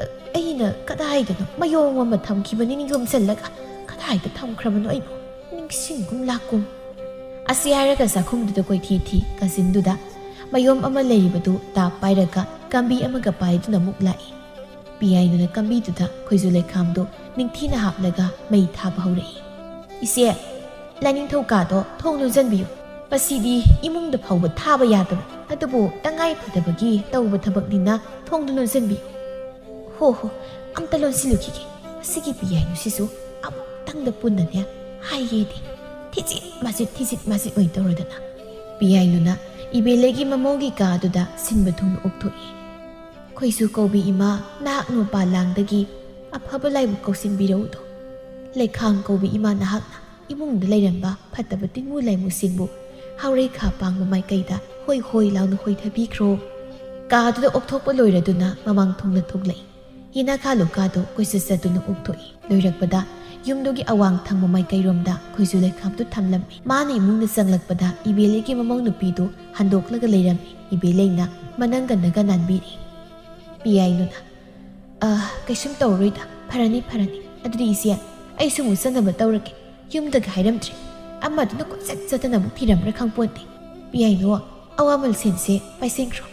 ꯑ, ꯑꯩꯅ ꯀꯗꯥꯏꯗꯅꯣ ꯃꯌꯣꯝ ꯑꯃ ꯊꯝꯈꯤꯕꯅꯤꯅꯦ ꯌꯣꯝꯁꯤꯜꯂꯒ꯫ ꯀꯗꯥꯏꯗ ꯊꯝꯈ꯭ꯔꯕꯅꯣ ꯑꯩꯕꯨ? ꯅꯤꯡꯁꯤꯡꯒꯨꯝ ꯂꯥꯛꯀꯨꯝ꯫" ꯑꯁꯤ ꯍꯥꯏꯔꯒ ꯆꯥꯛꯈꯨꯝꯗꯨꯗ ꯀꯣꯏꯊꯤ ꯊꯤ ꯀꯥꯆꯤꯟꯗꯨꯗ ꯃꯌꯣꯝ ꯑꯃ ꯂꯩꯔꯤꯕꯗꯨ ꯇꯥꯞ ꯄꯥꯏꯔꯒ ꯀꯥꯝꯕꯤ ꯑꯃꯒ ꯄꯥꯏꯗꯨꯅ ꯑꯃꯨꯛ ꯂꯥꯛꯏ꯫ ꯄꯤꯌꯥꯏꯅꯨꯅ ꯀꯥꯝꯕꯤꯗꯨꯗ ꯈꯣꯏꯖꯨ ꯂꯩꯈꯥꯝꯗꯨ ꯅꯤꯡꯊꯤꯅ ꯍꯥꯞꯂꯒ ꯃꯩ ꯊꯥꯕ ꯍꯧꯔꯛꯏ꯫ "ꯏꯆꯦ, ꯂꯥꯏꯅꯤꯡꯊꯧ ꯀꯥꯗꯣ ꯊꯣꯡ ꯂꯣꯟꯁꯤꯟꯕꯤꯌꯨ꯫ ꯃꯁꯤꯗꯤ ꯏꯃꯨꯡꯗ ꯐꯥꯎꯕ ꯊꯥꯕ ꯌꯥꯗꯕꯅꯤ, ꯑꯗꯨꯕꯨ ꯇꯉꯥꯏ ꯐꯗꯕꯒꯤ ꯇꯧꯕ ꯊꯕꯛꯅꯤꯅ ꯊꯣꯡꯗꯨ ꯂꯣꯟꯁꯤꯟꯕꯤꯌꯨ꯫" "ꯍꯣ ꯍꯣ, ꯑꯝꯇ ꯂꯣꯟꯁꯤꯜꯂꯨꯈꯤꯒꯦ꯫ ꯃꯁꯤꯒꯤ ꯄꯤꯌꯥꯏꯅꯨꯁꯤꯁꯨ ꯑꯃꯨꯛꯇꯪꯗ ꯄꯨꯟꯅꯅꯦ ꯍꯥꯏꯒꯦꯗꯤ꯫ ꯊꯤꯖꯤꯠ ꯃꯥꯖꯤꯠ, ꯊꯤꯖꯤꯠ ꯃꯥꯖꯤꯠ ꯑꯣꯏ ꯇꯧꯔꯗꯅ꯫" ꯄꯤꯌꯥꯏꯅꯨꯅ ꯏꯕꯦꯂꯩꯒꯤ ꯃꯃꯧꯒꯤ ꯀꯥꯗꯨꯗ ꯁꯤꯟꯕ ꯊꯨꯡꯅ ꯑꯣꯛꯊꯣꯛꯏ꯫ "ꯈꯣꯏꯖꯨ ꯀꯧꯕꯤ ꯏꯃꯥ, ꯅꯍꯥꯛ ꯃꯄꯥꯟ ꯂꯥꯡꯗꯒꯤ ꯑꯐꯕ ꯂꯥꯏꯕꯨ ꯀꯧꯁꯤꯟꯕꯤꯔꯛꯎꯗꯣ꯫ ꯂꯩꯈꯥꯝ ꯀꯧꯕꯤ ꯏꯃꯥ, ꯅꯍꯥꯛꯅ ꯏꯃꯨꯡꯗ ꯂꯩꯔꯝꯕ ꯐꯠꯇꯕ ꯇꯤꯟꯃꯨ ꯂꯥꯏꯃꯨꯁꯤꯡꯕꯨ ꯍꯥꯎꯔꯩ ꯈꯥ ꯄꯥꯡꯕ ꯃꯥꯏꯀꯩꯗ ꯍꯣꯏ ꯍꯣꯏ ꯂꯥꯎꯅ ꯍꯣꯏꯊꯕꯤꯈ꯭ꯔꯣ꯫" ꯀꯥꯗꯨꯗ ꯑꯣꯛꯊꯣꯛꯄ ꯂꯣꯏꯔꯗꯨꯅ ꯃꯃꯥꯡ ꯊꯣꯡꯗ ꯊꯣꯛꯂꯛꯏ꯫ ꯌꯦꯅꯈꯥ ꯂꯨꯈꯥꯗꯨ ꯀꯣꯏꯆꯠ ꯆꯠꯇꯨꯅ ꯑꯣꯛꯊꯣꯛꯏ꯫ ꯂꯣꯏꯔꯛꯄꯗ ꯌꯨꯝꯗꯨꯒꯤ ꯑꯋꯥꯡ ꯊꯪꯕ ꯃꯥꯏꯀꯩꯔꯣꯝꯗ ꯈꯣꯏꯖꯨ ꯂꯩꯈꯥꯝꯗꯨ ꯊꯝꯂꯝꯃꯤ꯫ ꯃꯥꯅ ꯏꯃꯨꯡꯗ ꯆꯪꯂꯛꯄꯗ ꯏꯕꯦꯂꯩꯒꯤ ꯃꯃꯧ ꯅꯨꯄꯤꯗꯨ ꯍꯟꯗꯣꯛꯂꯒ ꯂꯩꯔꯝꯃꯤ꯫ ꯏꯕꯦꯂꯩꯅ ꯃꯅꯪꯒꯟꯗꯒ ꯅꯥꯟꯕꯤꯔꯤ꯫ ꯄꯤꯌꯥꯏꯅꯨꯅ, "ꯑ, ꯀꯩꯁꯨꯝ ꯇꯧꯔꯣꯏꯗ꯫ ꯐꯔꯅꯤ, ꯐꯔꯅꯤ꯫ ꯑꯗꯨꯗꯤ ꯏꯆꯦ, ꯑꯩꯁꯨ ꯑꯃꯨꯛ ꯆꯠꯅꯕ ꯇꯧꯔꯒꯦ꯫ ꯌꯨꯝꯗꯒ ꯍꯥꯏꯔꯝꯗ꯭ꯔꯦ꯫ ꯑꯃꯗꯨꯅ ꯀꯣꯏꯆꯠ ꯆꯠꯇꯅ ꯑꯃꯨꯛ ꯊꯤꯔꯝꯕ꯭ꯔꯥ ꯈꯪꯄꯣꯟꯇꯦ꯫ ꯄꯤꯌꯥꯏꯅꯨ, ꯑꯋꯥꯃꯜ ꯁꯦꯟꯁꯦ ꯄꯥꯏꯁꯤꯟꯈ꯭ꯔꯣ꯫"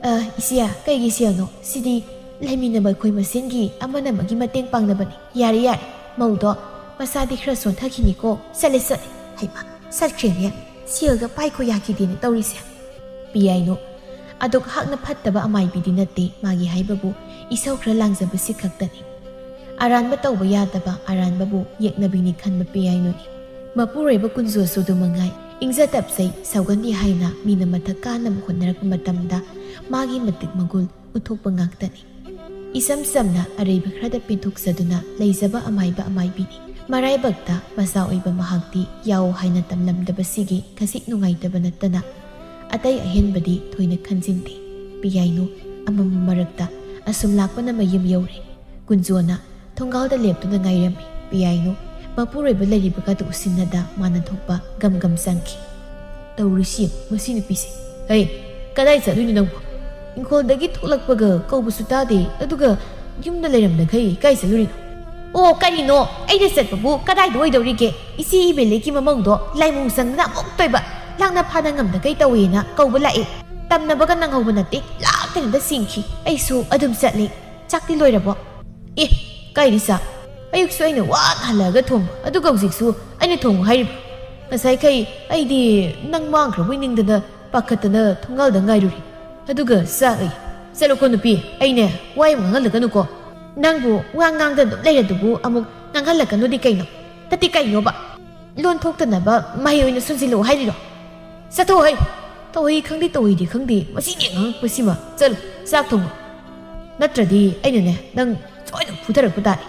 "ꯑ, ꯏꯆꯦ, ꯀꯩꯒꯤ ꯁꯦꯜꯅꯣ? ꯁꯤꯗꯤ ꯂꯩꯃꯤꯟꯅꯕ ꯑꯩꯈꯣꯏ ꯃꯁꯦꯟꯒꯤ ꯑꯃꯅ ꯑꯃꯒꯤ ꯃꯇꯦꯡ ꯄꯥꯡꯅꯕꯅꯤ꯫ ꯌꯥꯔꯦ, ꯌꯥꯔꯦ꯫ ꯃꯧꯗꯣ ꯃꯁꯥꯗꯤ ꯈꯔ ꯁꯣꯟꯊꯈꯤꯅꯤꯀꯣ꯫ ꯆꯠꯂꯦ, ꯆꯠꯂꯦ꯫" ꯍꯩꯃꯥ, ꯆꯠꯈ꯭ꯔꯦꯅꯦ꯫ ꯁꯦꯜꯒ ꯄꯥꯏꯈꯣ ꯌꯥꯈꯤꯗꯦꯅꯦ ꯇꯧꯔꯤꯁꯦ꯫ ꯄꯤꯌꯥꯏꯅꯨ꯫ ꯑꯗꯨꯛ ꯍꯥꯛꯅ ꯐꯠꯇꯕ ꯑꯃꯥꯏꯕꯤꯗꯤ ꯅꯠꯇꯦ, ꯃꯥꯒꯤ ꯍꯥꯏꯕꯕꯨ ꯏꯁꯧ ꯈꯔ ꯂꯥꯡꯖꯕꯁꯤ ꯈꯛꯇꯅꯤ꯫ ꯑꯔꯥꯟꯕ ꯇꯧꯕ ꯌꯥꯗꯕ ꯑꯔꯥꯟꯕꯕꯨ ꯌꯦꯛꯅꯕꯤꯅꯤ ꯈꯟꯕ ꯄꯤꯌꯥꯏꯅꯨꯅꯤ꯫ ꯃꯄꯨꯔꯣꯏꯕ ꯀꯨꯟꯖꯣꯁꯨ ꯑꯗꯨ ꯃꯉꯥꯏ꯫ ꯏꯪꯖ ꯇꯞꯆꯩ, ꯁꯥꯎꯒꯟꯗꯦ ꯍꯥꯏꯅ ꯃꯤꯅ ꯃꯊꯛ ꯀꯥꯅꯕ ꯍꯣꯠꯅꯔꯛꯄ ꯃꯇꯝꯗ ꯃꯥꯒꯤ ꯃꯇꯤꯛ ꯃꯒꯨꯜ ꯎꯠꯊꯣꯛꯄ ꯉꯥꯛꯇꯅꯤ꯫ ꯏꯆꯝ ꯆꯝꯅ ꯑꯔꯩꯕ ꯈꯔꯗ ꯄꯦꯟꯊꯣꯛꯆꯗꯨꯅ ꯂꯩꯖꯕ ꯑꯃꯥꯏꯕ ꯑꯃꯥꯏꯕꯤꯅꯤ꯫ ꯃꯔꯥꯏꯕꯛꯇ ꯃꯆꯥ ꯑꯣꯏꯕ ꯃꯍꯥꯛꯇꯤ ꯌꯥꯎ ꯍꯥꯏꯅ ꯇꯝꯂꯝꯗꯕꯁꯤꯒꯤ ꯈꯖꯤꯛ ꯅꯨꯡꯉꯥꯏꯇꯕ ꯅꯠꯇꯅ ꯑꯇꯩ ꯑꯍꯦꯟꯕꯗꯤ ꯊꯣꯏꯅ ꯈꯟꯖꯤꯟꯗꯦ꯫ ꯄꯤꯌꯥꯏꯅꯨ ꯑꯃꯝ ꯃꯔꯛꯇ ꯑꯁꯨꯝ ꯂꯥꯛꯄꯅ ꯃꯌꯨꯝ ꯌꯧꯔꯦ꯫ ꯀꯨꯟꯖꯣꯅ ꯊꯣꯡꯒꯥꯜꯗ ꯂꯦꯞꯇꯨꯅ ꯉꯥꯏꯔꯝꯃꯤ꯫ ꯄꯤꯌꯥꯏꯅꯨ ꯃꯄꯨꯔꯣꯏꯕ ꯂꯩꯔꯤꯕꯒꯗꯨ ꯎꯁꯤꯟꯅꯗ ꯃꯥꯅ ꯊꯣꯛꯄ ꯒꯝ ꯒꯝ ꯆꯪꯈꯤ꯫ "ꯇꯧꯔꯤꯁꯤ ꯌꯦꯡꯉꯨ, ꯃꯁꯤ ꯅꯨꯄꯤꯁꯦ꯫ ꯍꯩ, ꯀꯗꯥꯏ ꯆꯠꯂꯨꯏꯅꯣ ꯅꯪꯕꯨ? ꯏꯪꯈꯣꯜꯗꯒꯤ ꯊꯣꯛꯂꯛꯄꯒ ꯀꯧꯕꯁꯨ ꯇꯥꯗꯦ, ꯑꯗꯨꯒ ꯌꯨꯝꯗ ꯂꯩꯔꯝꯗꯈꯩ ꯀꯥꯏ ꯆꯠꯂꯨꯔꯤꯅꯣ?" "ꯑꯣ, ꯀꯔꯤꯅꯣ? ꯑꯩꯅ ꯆꯠꯄꯕꯨ ꯀꯗꯥꯏꯗ ꯑꯣꯏꯗꯧꯔꯤꯒꯦ? ꯏꯆꯦ ꯏꯕꯦꯂꯤꯒꯤ ꯃꯃꯧꯗꯣ ꯂꯥꯏꯃꯨꯡ ꯆꯪꯗꯅ ꯑꯃꯨꯛ ꯇꯣꯏꯕ, ꯂꯥꯡꯅ ꯐꯥꯅ ꯉꯝꯗꯈꯩ ꯇꯧꯋꯦꯅ ꯀꯧꯕ ꯂꯥꯛꯑꯦ꯫ ꯇꯝꯅꯕꯒ ꯅꯪꯍꯧꯕ ꯅꯠꯇꯦ, ꯂꯥꯛꯇꯅꯗ ꯁꯤꯡꯈꯤ꯫ ꯑꯩꯁꯨ ꯑꯗꯨꯝ ꯆꯠꯂꯦ꯫ ꯆꯥꯛꯇꯤ ꯂꯣꯏꯔꯕꯣ?" "ꯑꯦ, ꯀꯥꯏꯗꯤ ꯆꯥꯛ? ꯑꯌꯨꯛꯁꯨ ꯑꯩꯅ ꯋꯥꯅ ꯍꯜꯂꯛꯑꯒ ꯊꯣꯡꯕ, ꯑꯗꯨꯒ ꯍꯧꯖꯤꯛꯁꯨ ꯑꯩꯅ ꯊꯣꯡꯉꯨ ꯍꯥꯏꯔꯤꯕ? ꯉꯁꯥꯏꯈꯩ ꯑꯩꯗꯤ ꯅꯪ ꯃꯥꯡꯈ꯭ꯔꯕꯣꯏ ꯅꯤꯡꯗꯅ ꯄꯥꯈꯠꯇꯅ ꯊꯣꯡꯒꯥꯜꯗ ꯉꯥꯏꯔꯨꯔꯤ꯫ ꯑꯗꯨꯒ ꯆꯥꯛ ꯑꯩ..." "ꯆꯠꯂꯣꯀꯣ ꯅꯨꯄꯤ, ꯑꯩꯅꯦ ꯋꯥ ꯌꯥꯝ ꯉꯥꯡꯍꯜꯂꯛꯀꯅꯨꯀꯣ꯫ ꯅꯪꯕꯨ ꯋꯥ ꯉꯥꯡꯗ ꯑꯗꯨꯝ ꯂꯩꯔꯗꯨꯕꯨ ꯑꯃꯨꯛ ꯉꯥꯡꯍꯜꯂꯛꯀꯅꯨꯗꯤ ꯀꯩꯅꯣ? ꯇꯠꯇꯤ ꯀꯩꯅꯣꯕ? ꯂꯣꯟ ꯊꯣꯛꯇꯅꯕ ꯃꯍꯩ ꯑꯣꯏꯅ ꯁꯨꯖꯤꯜꯂꯛꯑꯣ ꯍꯥꯏꯔꯤꯔꯣ? ꯆꯠꯊꯣꯛꯑꯣ ꯍꯩ! ꯇꯧꯍꯩ ꯈꯪꯗꯦ, ꯇꯧꯍꯩꯗꯤ ꯈꯪꯗꯦ, ꯃꯁꯤꯒꯤ ꯑꯉꯥꯡ ꯄꯤꯛꯄꯁꯤꯃ꯫ ꯆꯠꯂꯣ, ꯆꯥꯛ ꯊꯣꯡꯉꯣ꯫ ꯅꯠꯇ꯭ꯔꯗꯤ ꯑꯩꯅꯅꯦ ꯅꯪ ꯁꯣꯏꯗꯅ ꯐꯨꯊꯔꯛꯄ ꯇꯥꯔꯦ꯫"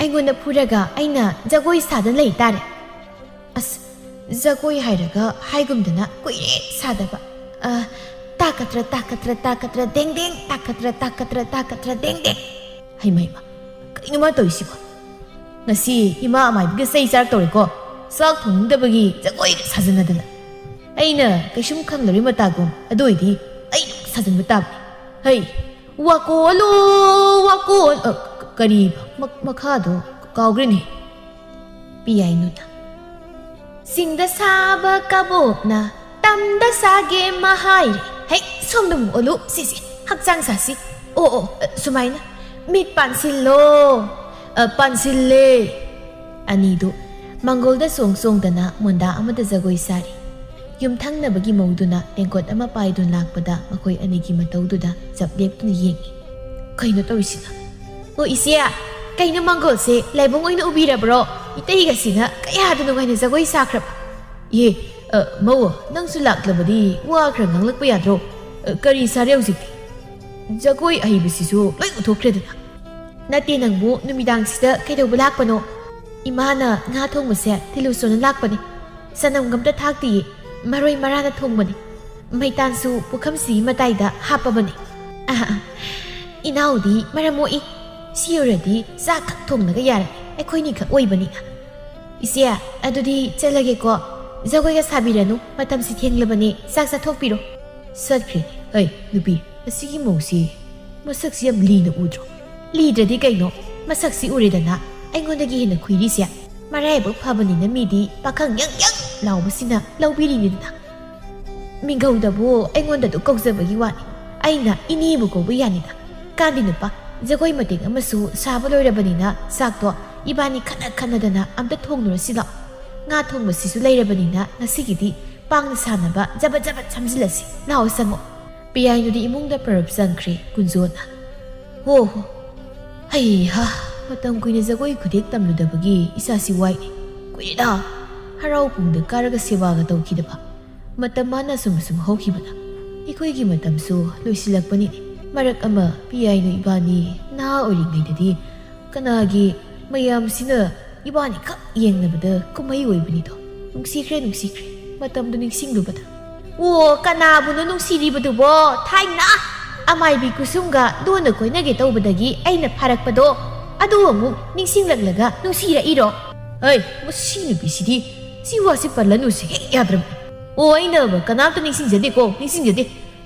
"ꯑꯩꯉꯣꯟꯗ ꯐꯨꯔꯒ ꯑꯩꯅ ꯖꯒꯣꯏ ꯁꯥꯗꯅ ꯂꯩ ꯇꯥꯔꯦ?" "ꯑꯁ, ꯖꯒꯣꯏ ꯍꯥꯏꯔꯒ ꯍꯥꯏꯒꯨꯝꯗꯅ ꯀꯨꯏꯔꯦ ꯁꯥꯗꯕ꯫ ꯑ, ꯇꯥꯀꯇ꯭ꯔ, ꯇꯥꯀꯇ꯭ꯔ, ꯇꯥꯀꯇ꯭ꯔ, ꯗꯦꯡ ꯗꯦꯡ, ꯇꯥꯀꯇ꯭ꯔ, ꯇꯥꯀꯇ꯭ꯔ, ꯇꯥꯀꯇ꯭ꯔ, ꯗꯦꯡ ꯗꯦꯡ꯫" "ꯍꯩꯃ, ꯍꯩꯃ, ꯀꯩꯅꯣ ꯃꯥ ꯇꯧꯔꯤꯁꯤꯕꯣ? ꯉꯁꯤ ꯏꯃꯥ ꯑꯃꯥꯏꯕꯤꯒ ꯆꯩ ꯆꯥꯔꯛꯇꯧꯔꯦꯀꯣ꯫ ꯆꯥꯛ ꯊꯣꯡꯅꯤꯡꯗꯕꯒꯤ ꯖꯒꯣꯏꯒ ꯁꯥꯖꯟꯅꯗꯅ꯫ ꯑꯩꯅ ꯀꯩꯁꯨꯝ ꯈꯪꯂꯔꯣꯏ ꯃꯇꯥꯒꯨꯝ꯫ ꯑꯗꯨ ꯑꯣꯏꯗꯤ ꯑꯩ ꯑꯗꯨꯝ ꯁꯥꯖꯟꯕ ꯇꯥꯕꯅꯤ꯫ ꯍꯩ, ꯋꯥꯀꯣꯜꯂꯣ, ꯋꯥꯀꯣꯜ, ꯑ, ꯀꯔꯤ ꯃ-, ꯃꯈꯥꯗꯣ ꯀꯥꯎꯈ꯭ꯔꯦꯅꯦ꯫" ꯄꯤꯌꯥꯏꯅꯨꯅ꯫ "ꯆꯤꯡꯗ ꯁꯥꯕ ꯀꯕꯣꯛꯅ ꯇꯝꯗ ꯁꯥꯒꯦ ꯃꯍꯥꯏꯔꯦ꯫" ꯍꯦꯛ ꯁꯣꯝꯗ ꯑꯃꯨꯛ ꯑꯣꯜꯂꯨ, ꯁꯤꯁꯦ ꯍꯛꯆꯥꯡ ꯁꯥꯁꯤ꯫ ꯑꯣ, ꯑꯣ, ꯁꯨꯃꯥꯏꯅ꯫ "ꯃꯤꯠ ꯄꯥꯟꯁꯤꯜꯂꯣ꯫" "ꯑ, ꯄꯥꯟꯁꯤꯜꯂꯦ꯫" ꯑꯅꯤꯗꯨ ꯃꯪꯒꯣꯜꯗ ꯆꯣꯡ ꯆꯣꯡꯗꯅ ꯃꯣꯟꯗꯥ ꯑꯃꯗ ꯖꯒꯣꯏ ꯁꯥꯔꯤ꯫ ꯌꯨꯝꯊꯪꯅꯕꯒꯤ ꯃꯧꯗꯨꯅ ꯇꯦꯡꯀꯣꯠ ꯑꯃ ꯄꯥꯏꯗꯨꯅ ꯂꯥꯛꯄꯗ ꯃꯈꯣꯏ ꯑꯅꯤꯒꯤ ꯃꯇꯧꯗꯨꯗ ꯆꯞ ꯂꯦꯞꯇꯨꯅ ꯌꯦꯡꯏ꯫ "ꯀꯩꯅꯣ ꯇꯧꯔꯤꯁꯤꯅ?" "ꯑꯣ ꯏꯆꯦ, ꯀꯩꯅꯣ ꯃꯪꯒꯣꯜꯁꯦ ꯂꯥꯏꯕꯨꯡ ꯑꯣꯏꯅ ꯎꯕꯤꯔꯕ꯭ꯔꯣ? ꯏꯇꯩꯒꯁꯤꯅ ꯀꯌꯥꯗ ꯅꯨꯡꯉꯥꯏꯅ ꯖꯒꯣꯏ ꯁꯥꯈ꯭ꯔꯕ!" "ꯏꯍꯦ, ꯑ, ꯃꯧ, ꯅꯪꯁꯨ ꯂꯥꯛꯂꯕꯗꯤ ꯋꯥ ꯈꯔ ꯉꯥꯡꯂꯛꯄ ꯌꯥꯗ꯭ꯔꯣ? ꯑ, ꯀꯔꯤ ꯁꯥꯔꯦ ꯍꯧꯖꯤꯛꯇꯤ? ꯖꯒꯣꯏ ꯑꯍꯩꯕꯁꯤꯁꯨ ꯂꯣꯏ ꯎꯊꯣꯛꯈ꯭ꯔꯦꯗꯅ꯫" "ꯅꯠꯇꯦ, ꯅꯪꯕꯨ ꯅꯨꯃꯤꯗꯥꯡꯁꯤꯗ ꯀꯩꯗꯧꯕ ꯂꯥꯛꯄꯅꯣ?" "ꯏꯃꯥꯅ ꯉꯥ ꯊꯣꯡꯕꯁꯦ ꯊꯤꯜꯂꯨꯁꯣꯅ ꯂꯥꯛꯄꯅꯦ꯫ ꯆꯅꯝꯒ ꯑꯝꯇ ꯊꯥꯛꯇꯤꯌꯦ, ꯃꯔꯣꯏ ꯃꯔꯥꯅ ꯊꯣꯡꯕꯅꯦ꯫ ꯃꯩꯇꯥꯟꯁꯨ ꯄꯨꯈꯝꯁꯤꯒꯤ ꯃꯇꯥꯏꯗ ꯍꯥꯞꯄꯕꯅꯦ꯫" "ꯑꯍ, ꯏꯅꯥꯎꯗꯤ ꯃꯔꯝ ꯃꯣꯛꯏ꯫ ꯁꯤ ꯑꯣꯏꯔꯗꯤ ꯆꯥꯛ ꯈꯛ ꯊꯣꯡꯂꯒ ꯌꯥꯔꯦ, ꯑꯩꯈꯣꯏꯅꯤꯈꯛ ꯑꯣꯏꯕꯅꯤꯅ꯫" "ꯏꯆꯦ, ꯑꯗꯨꯗꯤ ꯆꯠꯂꯒꯦꯀꯣ꯫ ꯖꯒꯣꯏꯒ ꯁꯥꯕꯤꯔꯅꯨ, ꯃꯇꯝꯁꯤ ꯊꯦꯡꯂꯕꯅꯦ, ꯆꯥꯛ ꯆꯥꯊꯣꯛꯄꯤꯔꯣ꯫" ꯆꯠꯈ꯭ꯔꯦ꯫ "ꯑꯩ ꯅꯨꯄꯤ, ꯑꯁꯤꯒꯤ ꯃꯧꯁꯤ ꯃꯁꯛꯁꯤ ꯌꯥꯝ ꯂꯤꯅ ꯎꯗ꯭ꯔꯣ?" "ꯂꯤꯗ꯭ꯔꯗꯤ ꯀꯩꯅꯣ, ꯃꯁꯛꯁꯤ ꯎꯔꯦꯗꯅ, ꯑꯩꯉꯣꯟꯗꯒꯤ ꯍꯦꯟꯅ ꯈꯨꯏꯔꯤꯁꯦ꯫ ꯃꯔꯥꯏꯕꯛ ꯐꯕꯅꯤꯅ ꯃꯤꯗꯤ ꯄꯥꯈꯪ ꯌꯪ ꯌꯪ ꯂꯥꯎꯕꯁꯤꯅ ꯂꯧꯕꯤꯔꯤꯅꯤꯗꯅ꯫ ꯃꯤꯡꯒꯧꯗꯕꯨ ꯑꯩꯉꯣꯟꯗ ꯑꯗꯨ ꯀꯧꯖꯕꯒꯤ ꯋꯥꯅꯤ, ꯑꯩꯅ ꯏꯅꯦꯕꯨ ꯀꯧꯕ ꯌꯥꯅꯤꯗ꯫ ꯀꯥꯟꯗꯤ ꯅꯨꯄꯥ, ꯖꯒꯣꯏ ꯃꯇꯦꯛ ꯑꯃꯁꯨ ꯁꯥꯕ ꯂꯣꯏꯔꯕꯅꯤꯅ ꯆꯥꯛꯇꯣ ꯏꯕꯥꯅꯤ ꯈꯠꯅ ꯈꯠꯅꯗꯅ ꯑꯝꯇ ꯊꯣꯡꯂꯨꯔꯁꯤ ꯂꯥꯛꯑꯣ꯫ ꯉꯥ ꯊꯣꯡꯕꯁꯤꯁꯨ ꯂꯩꯔꯕꯅꯤꯅ ꯉꯁꯤꯒꯤꯗꯤ ꯄꯥꯡꯅ ꯁꯥꯟꯅꯕ ꯖꯕꯠ ꯖꯕꯠ ꯁꯝꯖꯤꯜꯂꯁꯤ꯫ ꯂꯥꯛꯑꯣ ꯆꯪꯉꯣ꯫" ꯄꯤꯌꯥꯏꯅꯨꯗꯤ ꯏꯃꯨꯡꯗ ꯄꯔꯞ ꯆꯪꯈ꯭ꯔꯦ ꯀꯨꯟꯖꯣꯅ꯫ "ꯍꯣ ꯍꯣ, ꯍꯩꯍꯥ, ꯃꯇꯝ ꯀꯨꯏꯅ ꯖꯒꯣꯏ ꯈꯨꯗꯦꯛ ꯇꯝꯂꯨꯗꯕꯒꯤ ꯏꯁꯥꯁꯤ ꯋꯥꯏꯅꯦ꯫ ꯀꯨꯏꯔꯦꯗ ꯍꯔꯥꯎ ꯄꯨꯡꯗ ꯀꯥꯔꯒ ꯁꯦꯕꯥꯒ ꯇꯧꯈꯤꯗꯕ꯫ ꯃꯇꯝ ꯃꯥꯅ ꯁꯨꯝ ꯁꯨꯝ ꯍꯧꯈꯤꯕꯅ ꯑꯩꯈꯣꯏꯒꯤ ꯃꯇꯝꯁꯨ ꯂꯣꯏꯁꯤꯜꯂꯛꯄꯅꯤꯅꯦ꯫ ꯃꯔꯛ ꯑꯃ ꯄꯤꯌꯥꯏꯅꯨ ꯏꯕꯥꯅꯤ ꯅꯍꯥ ꯑꯣꯏꯔꯤꯉꯩꯗꯗꯤ ꯀꯅꯥꯒꯤ ꯃꯌꯥꯝꯁꯤꯅ ꯏꯕꯥꯅꯤꯈꯛ ꯌꯦꯡꯅꯕꯗ ꯀꯨꯝꯍꯩ ꯑꯣꯏꯕꯅꯤꯗꯣ꯫ ꯅꯨꯡꯁꯤꯈ꯭ꯔꯦ, ꯅꯨꯡꯁꯤꯈ꯭ꯔꯦ, ꯃꯇꯝꯗꯨ ꯅꯤꯡꯁꯤꯡꯂꯨꯕꯗ꯫" "ꯑꯣ, ꯀꯅꯥꯕꯨꯅꯣ ꯅꯨꯡꯁꯤꯔꯤꯕꯗꯨꯕꯣ? ꯊꯥꯏꯅ ꯑꯃꯥꯏꯕꯤ ꯀꯨꯁꯨꯝꯒ ꯂꯣꯟꯅ ꯀꯣꯏꯅꯒꯦ ꯇꯧꯕꯗꯒꯤ ꯑꯩꯅ ꯐꯥꯔꯛꯄꯗꯣ, ꯑꯗꯨ ꯑꯃꯨꯛ ꯅꯤꯡꯁꯤꯡꯂꯛꯂꯒ ꯅꯨꯡꯁꯤꯔꯛꯏꯔꯣ?" "ꯍꯩ, ꯃꯁꯤ ꯅꯨꯄꯤꯁꯤꯗꯤ ꯁꯤ ꯋꯥꯁꯤ ꯄꯜꯂꯅꯨꯁꯦ ꯍꯦꯛ ꯌꯥꯗ꯭ꯔꯕꯅꯤ꯫ ꯑꯣ, ꯑꯩꯅ ꯀꯅꯥꯝꯇ ꯅꯤꯡꯁꯤꯡꯖꯗꯦꯀꯣ, ꯅꯤꯡꯁꯤꯡꯖꯗꯦ꯫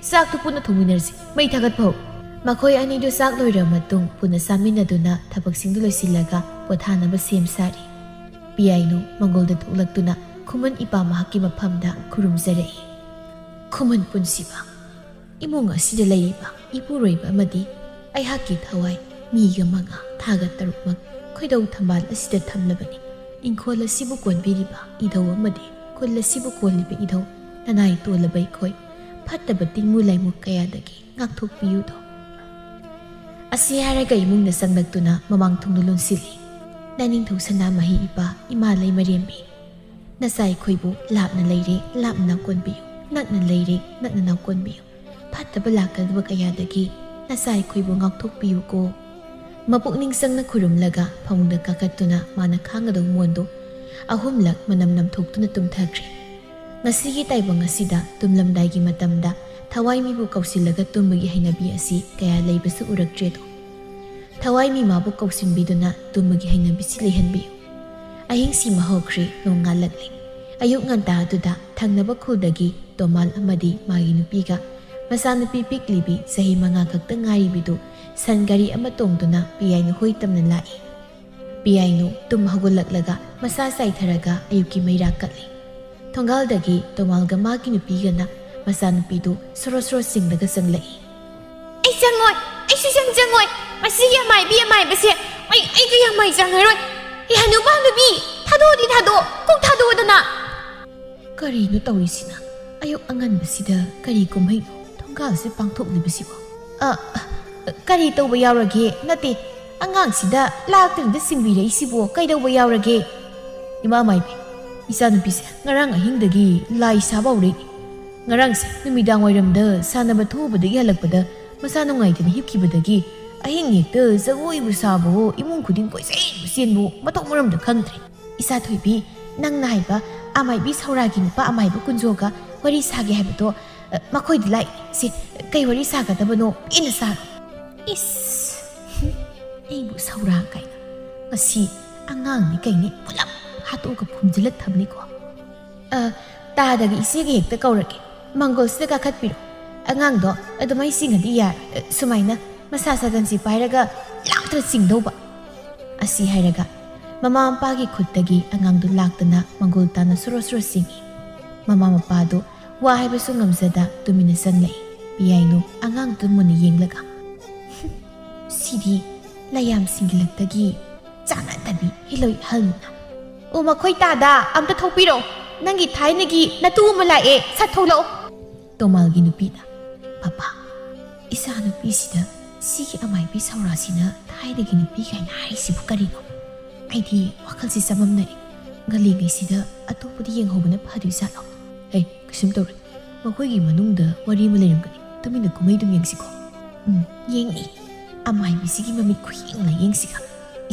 ꯆꯥꯛꯇꯨ ꯄꯨꯟꯅ ꯊꯣꯡꯃꯤꯟꯅꯔꯁꯤ, ꯃꯩ ꯊꯥꯒꯠꯄ ꯍꯧ꯫" ꯃꯈꯣꯏ ꯑꯅꯤꯗꯨ ꯆꯥꯛ ꯂꯣꯏꯔꯕ ꯃꯇꯨꯡ ꯄꯨꯟꯅ ꯆꯥꯃꯤꯟꯅꯗꯨꯅ ꯊꯕꯛꯁꯤꯡꯗꯨ ꯂꯣꯏꯁꯤꯜꯂꯒ ꯄꯣꯊꯥꯅꯕ ꯁꯦꯝ ꯁꯥꯔꯤ꯫ ꯄꯤꯌꯥꯏꯅꯨ ꯃꯪꯒꯣꯜꯗ ꯊꯣꯛꯂꯛꯇꯨꯅ ꯈꯨꯃꯟ ꯏꯄꯥ ꯃꯍꯥꯛꯀꯤ ꯃꯐꯝꯗ ꯈꯨꯔꯨꯝꯖꯔꯛꯏ꯫ "ꯈꯨꯃꯟ ꯄꯨꯟꯁꯤꯕ, ꯏꯃꯨꯡ ꯑꯁꯤꯗ ꯂꯩꯔꯤꯕ ꯏꯄꯨꯔꯣꯏꯕ ꯑꯃꯗꯤ ꯑꯩꯍꯥꯛꯀꯤ ꯊꯋꯥꯏ ꯃꯤꯒ ꯃꯉꯥ ꯊꯥꯒ ꯇꯔꯨꯛꯃꯛ ꯈꯣꯏꯗꯧ ꯊꯝꯕꯥꯜ ꯑꯁꯤꯗ ꯊꯝꯂꯕꯅꯤ꯫ ꯏꯪꯈꯣꯜ ꯑꯁꯤꯕꯨ ꯀꯣꯟꯕꯤꯔꯤꯕ ꯏꯙꯧ ꯑꯃꯗꯤ ꯈꯨꯜ ꯑꯁꯤꯕꯨ ꯀꯣꯜꯂꯤꯕ ꯏꯙꯧ ꯑꯅꯥꯏ ꯇꯣꯜꯂꯕ ꯑꯩꯈꯣꯏ ꯐꯠꯇꯕ ꯇꯤꯟꯃꯨ ꯂꯥꯏꯃꯨ ꯀꯌꯥꯗꯒꯤ ꯉꯥꯛꯊꯣꯛꯄꯤꯌꯨꯗꯣ꯫ ꯑꯁꯤ ꯍꯥꯏꯔꯒ ꯏꯃꯨꯡꯗ ꯆꯪꯂꯛꯇꯨꯅ ꯃꯃꯥꯡ ꯊꯣꯡꯗꯨ ꯂꯣꯟꯁꯤꯜꯂꯤ꯫ ꯂꯥꯏꯅꯤꯡꯊꯧ ꯁꯅꯥꯃꯍꯤ ꯏꯄꯥ ꯏꯃꯥ ꯂꯩꯃꯔꯦꯝꯕꯤ, ꯅꯆꯥ ꯑꯩꯈꯣꯏꯕꯨ ꯂꯥꯞꯅ ꯂꯩꯔꯦ ꯂꯥꯞꯅ ꯅꯥꯎꯀꯣꯟꯕꯤꯌꯨ, ꯅꯛꯅ ꯂꯩꯔꯦ ꯅꯛꯅ ꯅꯥꯎꯀꯣꯟꯕꯤꯌꯨ꯫ ꯐꯠꯇꯕ ꯂꯥꯛꯀꯗꯕ ꯀꯌꯥꯗꯒꯤ ꯅꯆꯥ ꯑꯩꯈꯣꯏꯕꯨ ꯉꯥꯛꯊꯣꯛꯄꯤꯌꯨꯀꯣ꯫ ꯃꯄꯨꯛꯅꯤꯡ ꯆꯪꯅ ꯈꯨꯔꯨꯝꯂꯒ ꯐꯃꯨꯡꯗ ꯀꯥꯈꯠꯇꯨꯅ ꯃꯥꯅ ꯈꯥꯡꯒꯗꯧ ꯃꯣꯟꯗꯨ ꯑꯍꯨꯝꯂꯛ ꯃꯅꯝ ꯅꯝꯊꯣꯛꯇꯨꯅ ꯇꯨꯝꯊꯈ꯭ꯔꯦ꯫ ꯉꯁꯤꯒꯤ ꯇꯥꯏꯕꯪ ꯑꯁꯤꯗ ꯇꯨꯝꯂꯝꯗꯥꯏꯒꯤ ꯃꯇꯝꯗ ꯊꯋꯥꯏ ꯃꯤꯕꯨ ꯀꯧꯁꯤꯜꯂꯒ ꯇꯨꯝꯕꯒꯤ ꯍꯩꯅꯕꯤ ꯑꯁꯤ ꯀꯌꯥ ꯂꯩꯕꯁꯨ ꯎꯔꯛꯇ꯭ꯔꯦꯗꯣ꯫ ꯊꯋꯥꯏ ꯃꯤ ꯃꯥꯕꯨ ꯀꯧꯁꯤꯟꯕꯤꯗꯨꯅ ꯇꯨꯝꯕꯒꯤ ꯍꯩꯅꯕꯤꯁꯤ ꯂꯩꯍꯟꯕꯤꯌꯨ꯫ ꯑꯍꯤꯡꯁꯤꯃ ꯍꯧꯈ꯭ꯔꯦ, ꯅꯣꯡ ꯉꯥꯜꯂꯛꯂꯦ꯫ ꯑꯌꯨꯛ ꯉꯟꯇꯥ ꯑꯗꯨꯗ ꯊꯪꯅꯕ ꯈꯨꯜꯗꯒꯤ ꯇꯣꯃꯥꯜ ꯑꯃꯗꯤ ꯃꯥꯒꯤ ꯅꯨꯄꯤꯒ ꯃꯆꯥꯅꯨꯄꯤ ꯄꯤꯛꯂꯤꯕꯤ ꯆꯍꯤ ꯃꯉꯥ ꯈꯛꯇ ꯉꯥꯏꯔꯤꯕꯤꯗꯨ ꯁꯟ ꯒꯥꯔꯤ ꯑꯃ ꯇꯣꯡꯗꯨꯅ ꯄꯤꯌꯥꯏꯅꯨ ꯍꯣꯏ ꯇꯝꯅ ꯂꯥꯛꯏ꯫ ꯄꯤꯌꯥꯏꯅꯨ ꯇꯨꯝ ꯍꯧꯒꯠꯂꯛꯂꯒ ꯃꯁꯥ ꯆꯥꯏꯊꯔꯒ ꯑꯌꯨꯛꯀꯤ ꯃꯩꯔꯥ ꯀꯠꯂꯤ꯫ ꯊꯣꯡꯒꯥꯜꯗꯒꯤ ꯇꯣꯃꯥꯜꯒ ꯃꯥꯒꯤ ꯅꯨꯄꯤꯒꯅ ꯃꯆꯥꯅꯨꯄꯤꯗꯨ ꯁꯣꯔꯣ ꯁꯣꯔꯣ ꯆꯤꯡꯂꯒ ꯆꯪꯂꯛꯏ꯫ "ꯑꯩ ꯆꯪꯉꯣꯏ, ꯑꯩ ꯁꯨꯆꯪ ꯆꯪꯉꯣꯏ꯫ ꯃꯁꯤꯒꯤ ꯑꯃꯥꯏꯕꯤ ꯑꯃꯥꯏꯕꯁꯦ ꯑꯩ, ꯑꯩꯒ ꯌꯥꯝ ꯃꯥꯏ ꯆꯥꯟꯅꯔꯣꯏ꯫ ꯏꯍꯥ ꯅꯨꯄꯥ ꯅꯨꯄꯤ, ꯊꯥꯗꯣꯛꯑꯗꯤ ꯊꯥꯗꯣꯛꯑꯣ, ꯀꯣꯛ ꯊꯥꯗꯣꯛꯑꯣꯗꯅ!" ꯀꯔꯤꯅꯣ ꯇꯧꯔꯤꯁꯤꯅ? ꯑꯌꯨꯛ ꯑꯉꯟꯕꯁꯤꯗ ꯀꯔꯤ ꯀꯨꯝꯍꯩꯅꯣ ꯊꯣꯡꯒꯥꯜꯁꯦ ꯄꯥꯡꯊꯣꯛꯂꯤꯕꯁꯤꯕꯣ? ꯑ, ꯀꯔꯤ ꯇꯧꯕ ꯌꯥꯎꯔꯒꯦ? ꯅꯠꯇꯦ, ꯑꯉꯥꯡꯁꯤꯗ ꯂꯥꯛꯇ꯭ꯔꯤꯗ ꯆꯤꯡꯕꯤꯔꯛꯏꯁꯤꯕꯣ ꯀꯩꯗꯧꯕ ꯌꯥꯎꯔꯒꯦ? ꯏꯃꯥ ꯃꯥꯏꯕꯤ, ꯏꯆꯥꯅꯨꯄꯤꯁꯦ ꯉꯔꯥꯡ ꯑꯍꯤꯡꯗꯒꯤ ꯂꯥꯏ ꯁꯥꯕ ꯍꯧꯔꯛꯏ꯫ ꯉꯔꯥꯡꯁꯦ ꯅꯨꯃꯤꯗꯥꯡ ꯋꯥꯏꯔꯝꯗ ꯁꯥꯟꯅꯕ ꯊꯣꯛꯎꯕꯗꯒꯤ ꯍꯜꯂꯛꯄꯗ ꯃꯁꯥ ꯅꯨꯡꯉꯥꯏꯇꯅ ꯍꯤꯞꯈꯤꯕꯗꯒꯤ ꯑꯍꯤꯡ ꯍꯦꯛꯇ ꯖꯒꯣꯏꯕꯨ ꯁꯥꯕꯋꯣ, ꯏꯃꯨꯡ ꯈꯨꯗꯤꯡ ꯀꯣꯏꯆꯦꯟꯕꯨ ꯆꯦꯟꯕꯋꯣ, ꯃꯊꯣꯡ ꯃꯔꯝꯗ ꯈꯪꯗ꯭ꯔꯦ꯫ ꯏꯆꯥ ꯊꯣꯏꯕꯤ, ꯅꯪꯅ ꯍꯥꯏꯕ ꯑꯃꯥꯏꯕꯤ ꯁꯧꯔꯥꯒꯤ ꯅꯨꯄꯥ ꯑꯃꯥꯏꯕ ꯀꯨꯟꯖꯣꯒ ꯋꯥꯔꯤ ꯁꯥꯒꯦ ꯍꯥꯏꯕꯗꯣ, ꯑ, ꯃꯈꯣꯏꯗ ꯂꯥꯛꯏ꯫ ꯁꯤ ꯀꯩ ꯋꯥꯔꯤ ꯁꯥꯒꯗꯕꯅꯣ ꯄꯦꯟꯅ ꯁꯥꯔꯣ꯫ ꯏꯁ, ꯍꯨꯝ, ꯑꯩꯕꯨ ꯁꯧꯔꯥ ꯀꯥꯏꯅ꯫ ꯃꯁꯤ ꯑꯉꯥꯡꯅꯤ ꯀꯩꯅꯤ ꯄꯨꯂꯞ ꯍꯥꯠꯇꯣꯛꯑꯒ ꯐꯨꯝꯖꯤꯜꯂ ꯊꯝꯅꯤꯀꯣ꯫ ꯑ, ꯇꯥꯗꯒ ꯏꯆꯦꯒ ꯍꯦꯛꯇ ꯀꯧꯔꯒꯦ꯫ ꯃꯪꯒꯣꯜꯁꯤꯗ ꯀꯥꯈꯠꯄꯤꯔꯣ꯫ ꯑꯉꯥꯡꯗꯣ ꯑꯗꯨꯃꯥꯏ ꯆꯤꯡꯉꯗꯤ ꯌꯥꯔꯦ꯫ ꯑ, ꯁꯨꯃꯥꯏꯅ ꯃꯁꯥ ꯁꯥꯒꯟꯁꯤ ꯄꯥꯏꯔꯒ ꯂꯥꯞꯇ ꯆꯤꯡꯗꯧꯕ꯫ ꯑꯁꯤ ꯍꯥꯏꯔꯒ ꯃꯃꯥ ꯃꯄꯥꯒꯤ ꯈꯨꯠꯇꯒꯤ ꯑꯉꯥꯡꯗꯨ ꯂꯥꯛꯇꯅ ꯃꯪꯒꯣꯜ ꯇꯥꯅ ꯁꯣꯔꯣ ꯁꯣꯔꯣ ꯆꯤꯡꯏ꯫ ꯃꯃꯥ ꯃꯄꯥꯗꯨ ꯋꯥ ꯍꯥꯏꯕꯁꯨ ꯉꯝꯖꯗ ꯇꯨꯃꯤꯟꯅ ꯆꯪꯂꯛꯏ꯫ ꯄꯤꯌꯥꯏꯅꯨ ꯑꯉꯥꯡꯗꯨ ꯃꯨꯟꯅ ꯌꯦꯡꯂꯒ, "ꯍꯨꯝ, ꯁꯤꯗꯤ ꯂꯥꯏꯌꯥꯝꯁꯤꯡꯒꯤ ꯂꯛꯇꯒꯤ ꯆꯥꯟꯅꯗꯕꯤ ꯍꯤꯂꯣꯏ ꯑꯍꯜꯅꯤꯅ꯫ ꯑꯣ, ꯃꯈꯣꯏ ꯇꯥꯗ ꯑꯝꯇ ꯊꯣꯛꯄꯤꯔꯣ꯫ ꯅꯪꯒꯤ ꯊꯥꯏꯅꯒꯤ ꯅꯇꯨ ꯑꯃ ꯂꯥꯛꯑꯦ, ꯁꯠ ꯊꯣꯛꯂꯛꯑꯣ꯫ ꯇꯣꯃꯥꯜꯒꯤ ꯅꯨꯄꯤꯅ, "ꯄꯄꯥ, ꯏꯆꯥ ꯅꯨꯄꯤꯁꯤꯗ ꯁꯤꯒꯤ ꯑꯃꯥꯏꯕꯤ ꯁꯧꯔꯥꯁꯤꯅ ꯊꯥꯏꯅꯒꯤ ꯅꯨꯄꯤ ꯀꯥꯏꯅ ꯍꯥꯏꯁꯤꯕꯨ ꯀꯔꯤꯅꯣ? ꯑꯩꯗꯤ ꯋꯥꯈꯜꯁꯤ ꯆꯃꯝꯅꯔꯦ꯫ ꯉꯜꯂꯤꯉꯩꯁꯤꯗ ꯑꯇꯣꯞꯄꯗ ꯌꯦꯡꯍꯧꯕꯅ ꯐꯗꯣꯏ ꯖꯥꯠꯂꯣ?" "ꯍꯦ, ꯀꯩꯁꯨꯝ ꯇꯧꯔꯣꯏ꯫ ꯃꯈꯣꯏꯒꯤ ꯃꯅꯨꯡꯗ ꯋꯥꯔꯤ ꯑꯃ ꯂꯩꯔꯝꯒꯅꯤ꯫ ꯇꯨꯃꯤꯟꯅ ꯀꯨꯝꯍꯩꯗꯨꯝ ꯌꯦꯡꯁꯤꯀꯣ?" "ꯎꯝ, ꯌꯦꯡꯅꯤ꯫ ꯑꯃꯥꯏꯕꯤꯁꯤꯒꯤ ꯃꯃꯤꯠ ꯈꯨꯌꯦꯡ ꯂꯥꯌꯦꯡꯁꯤꯒ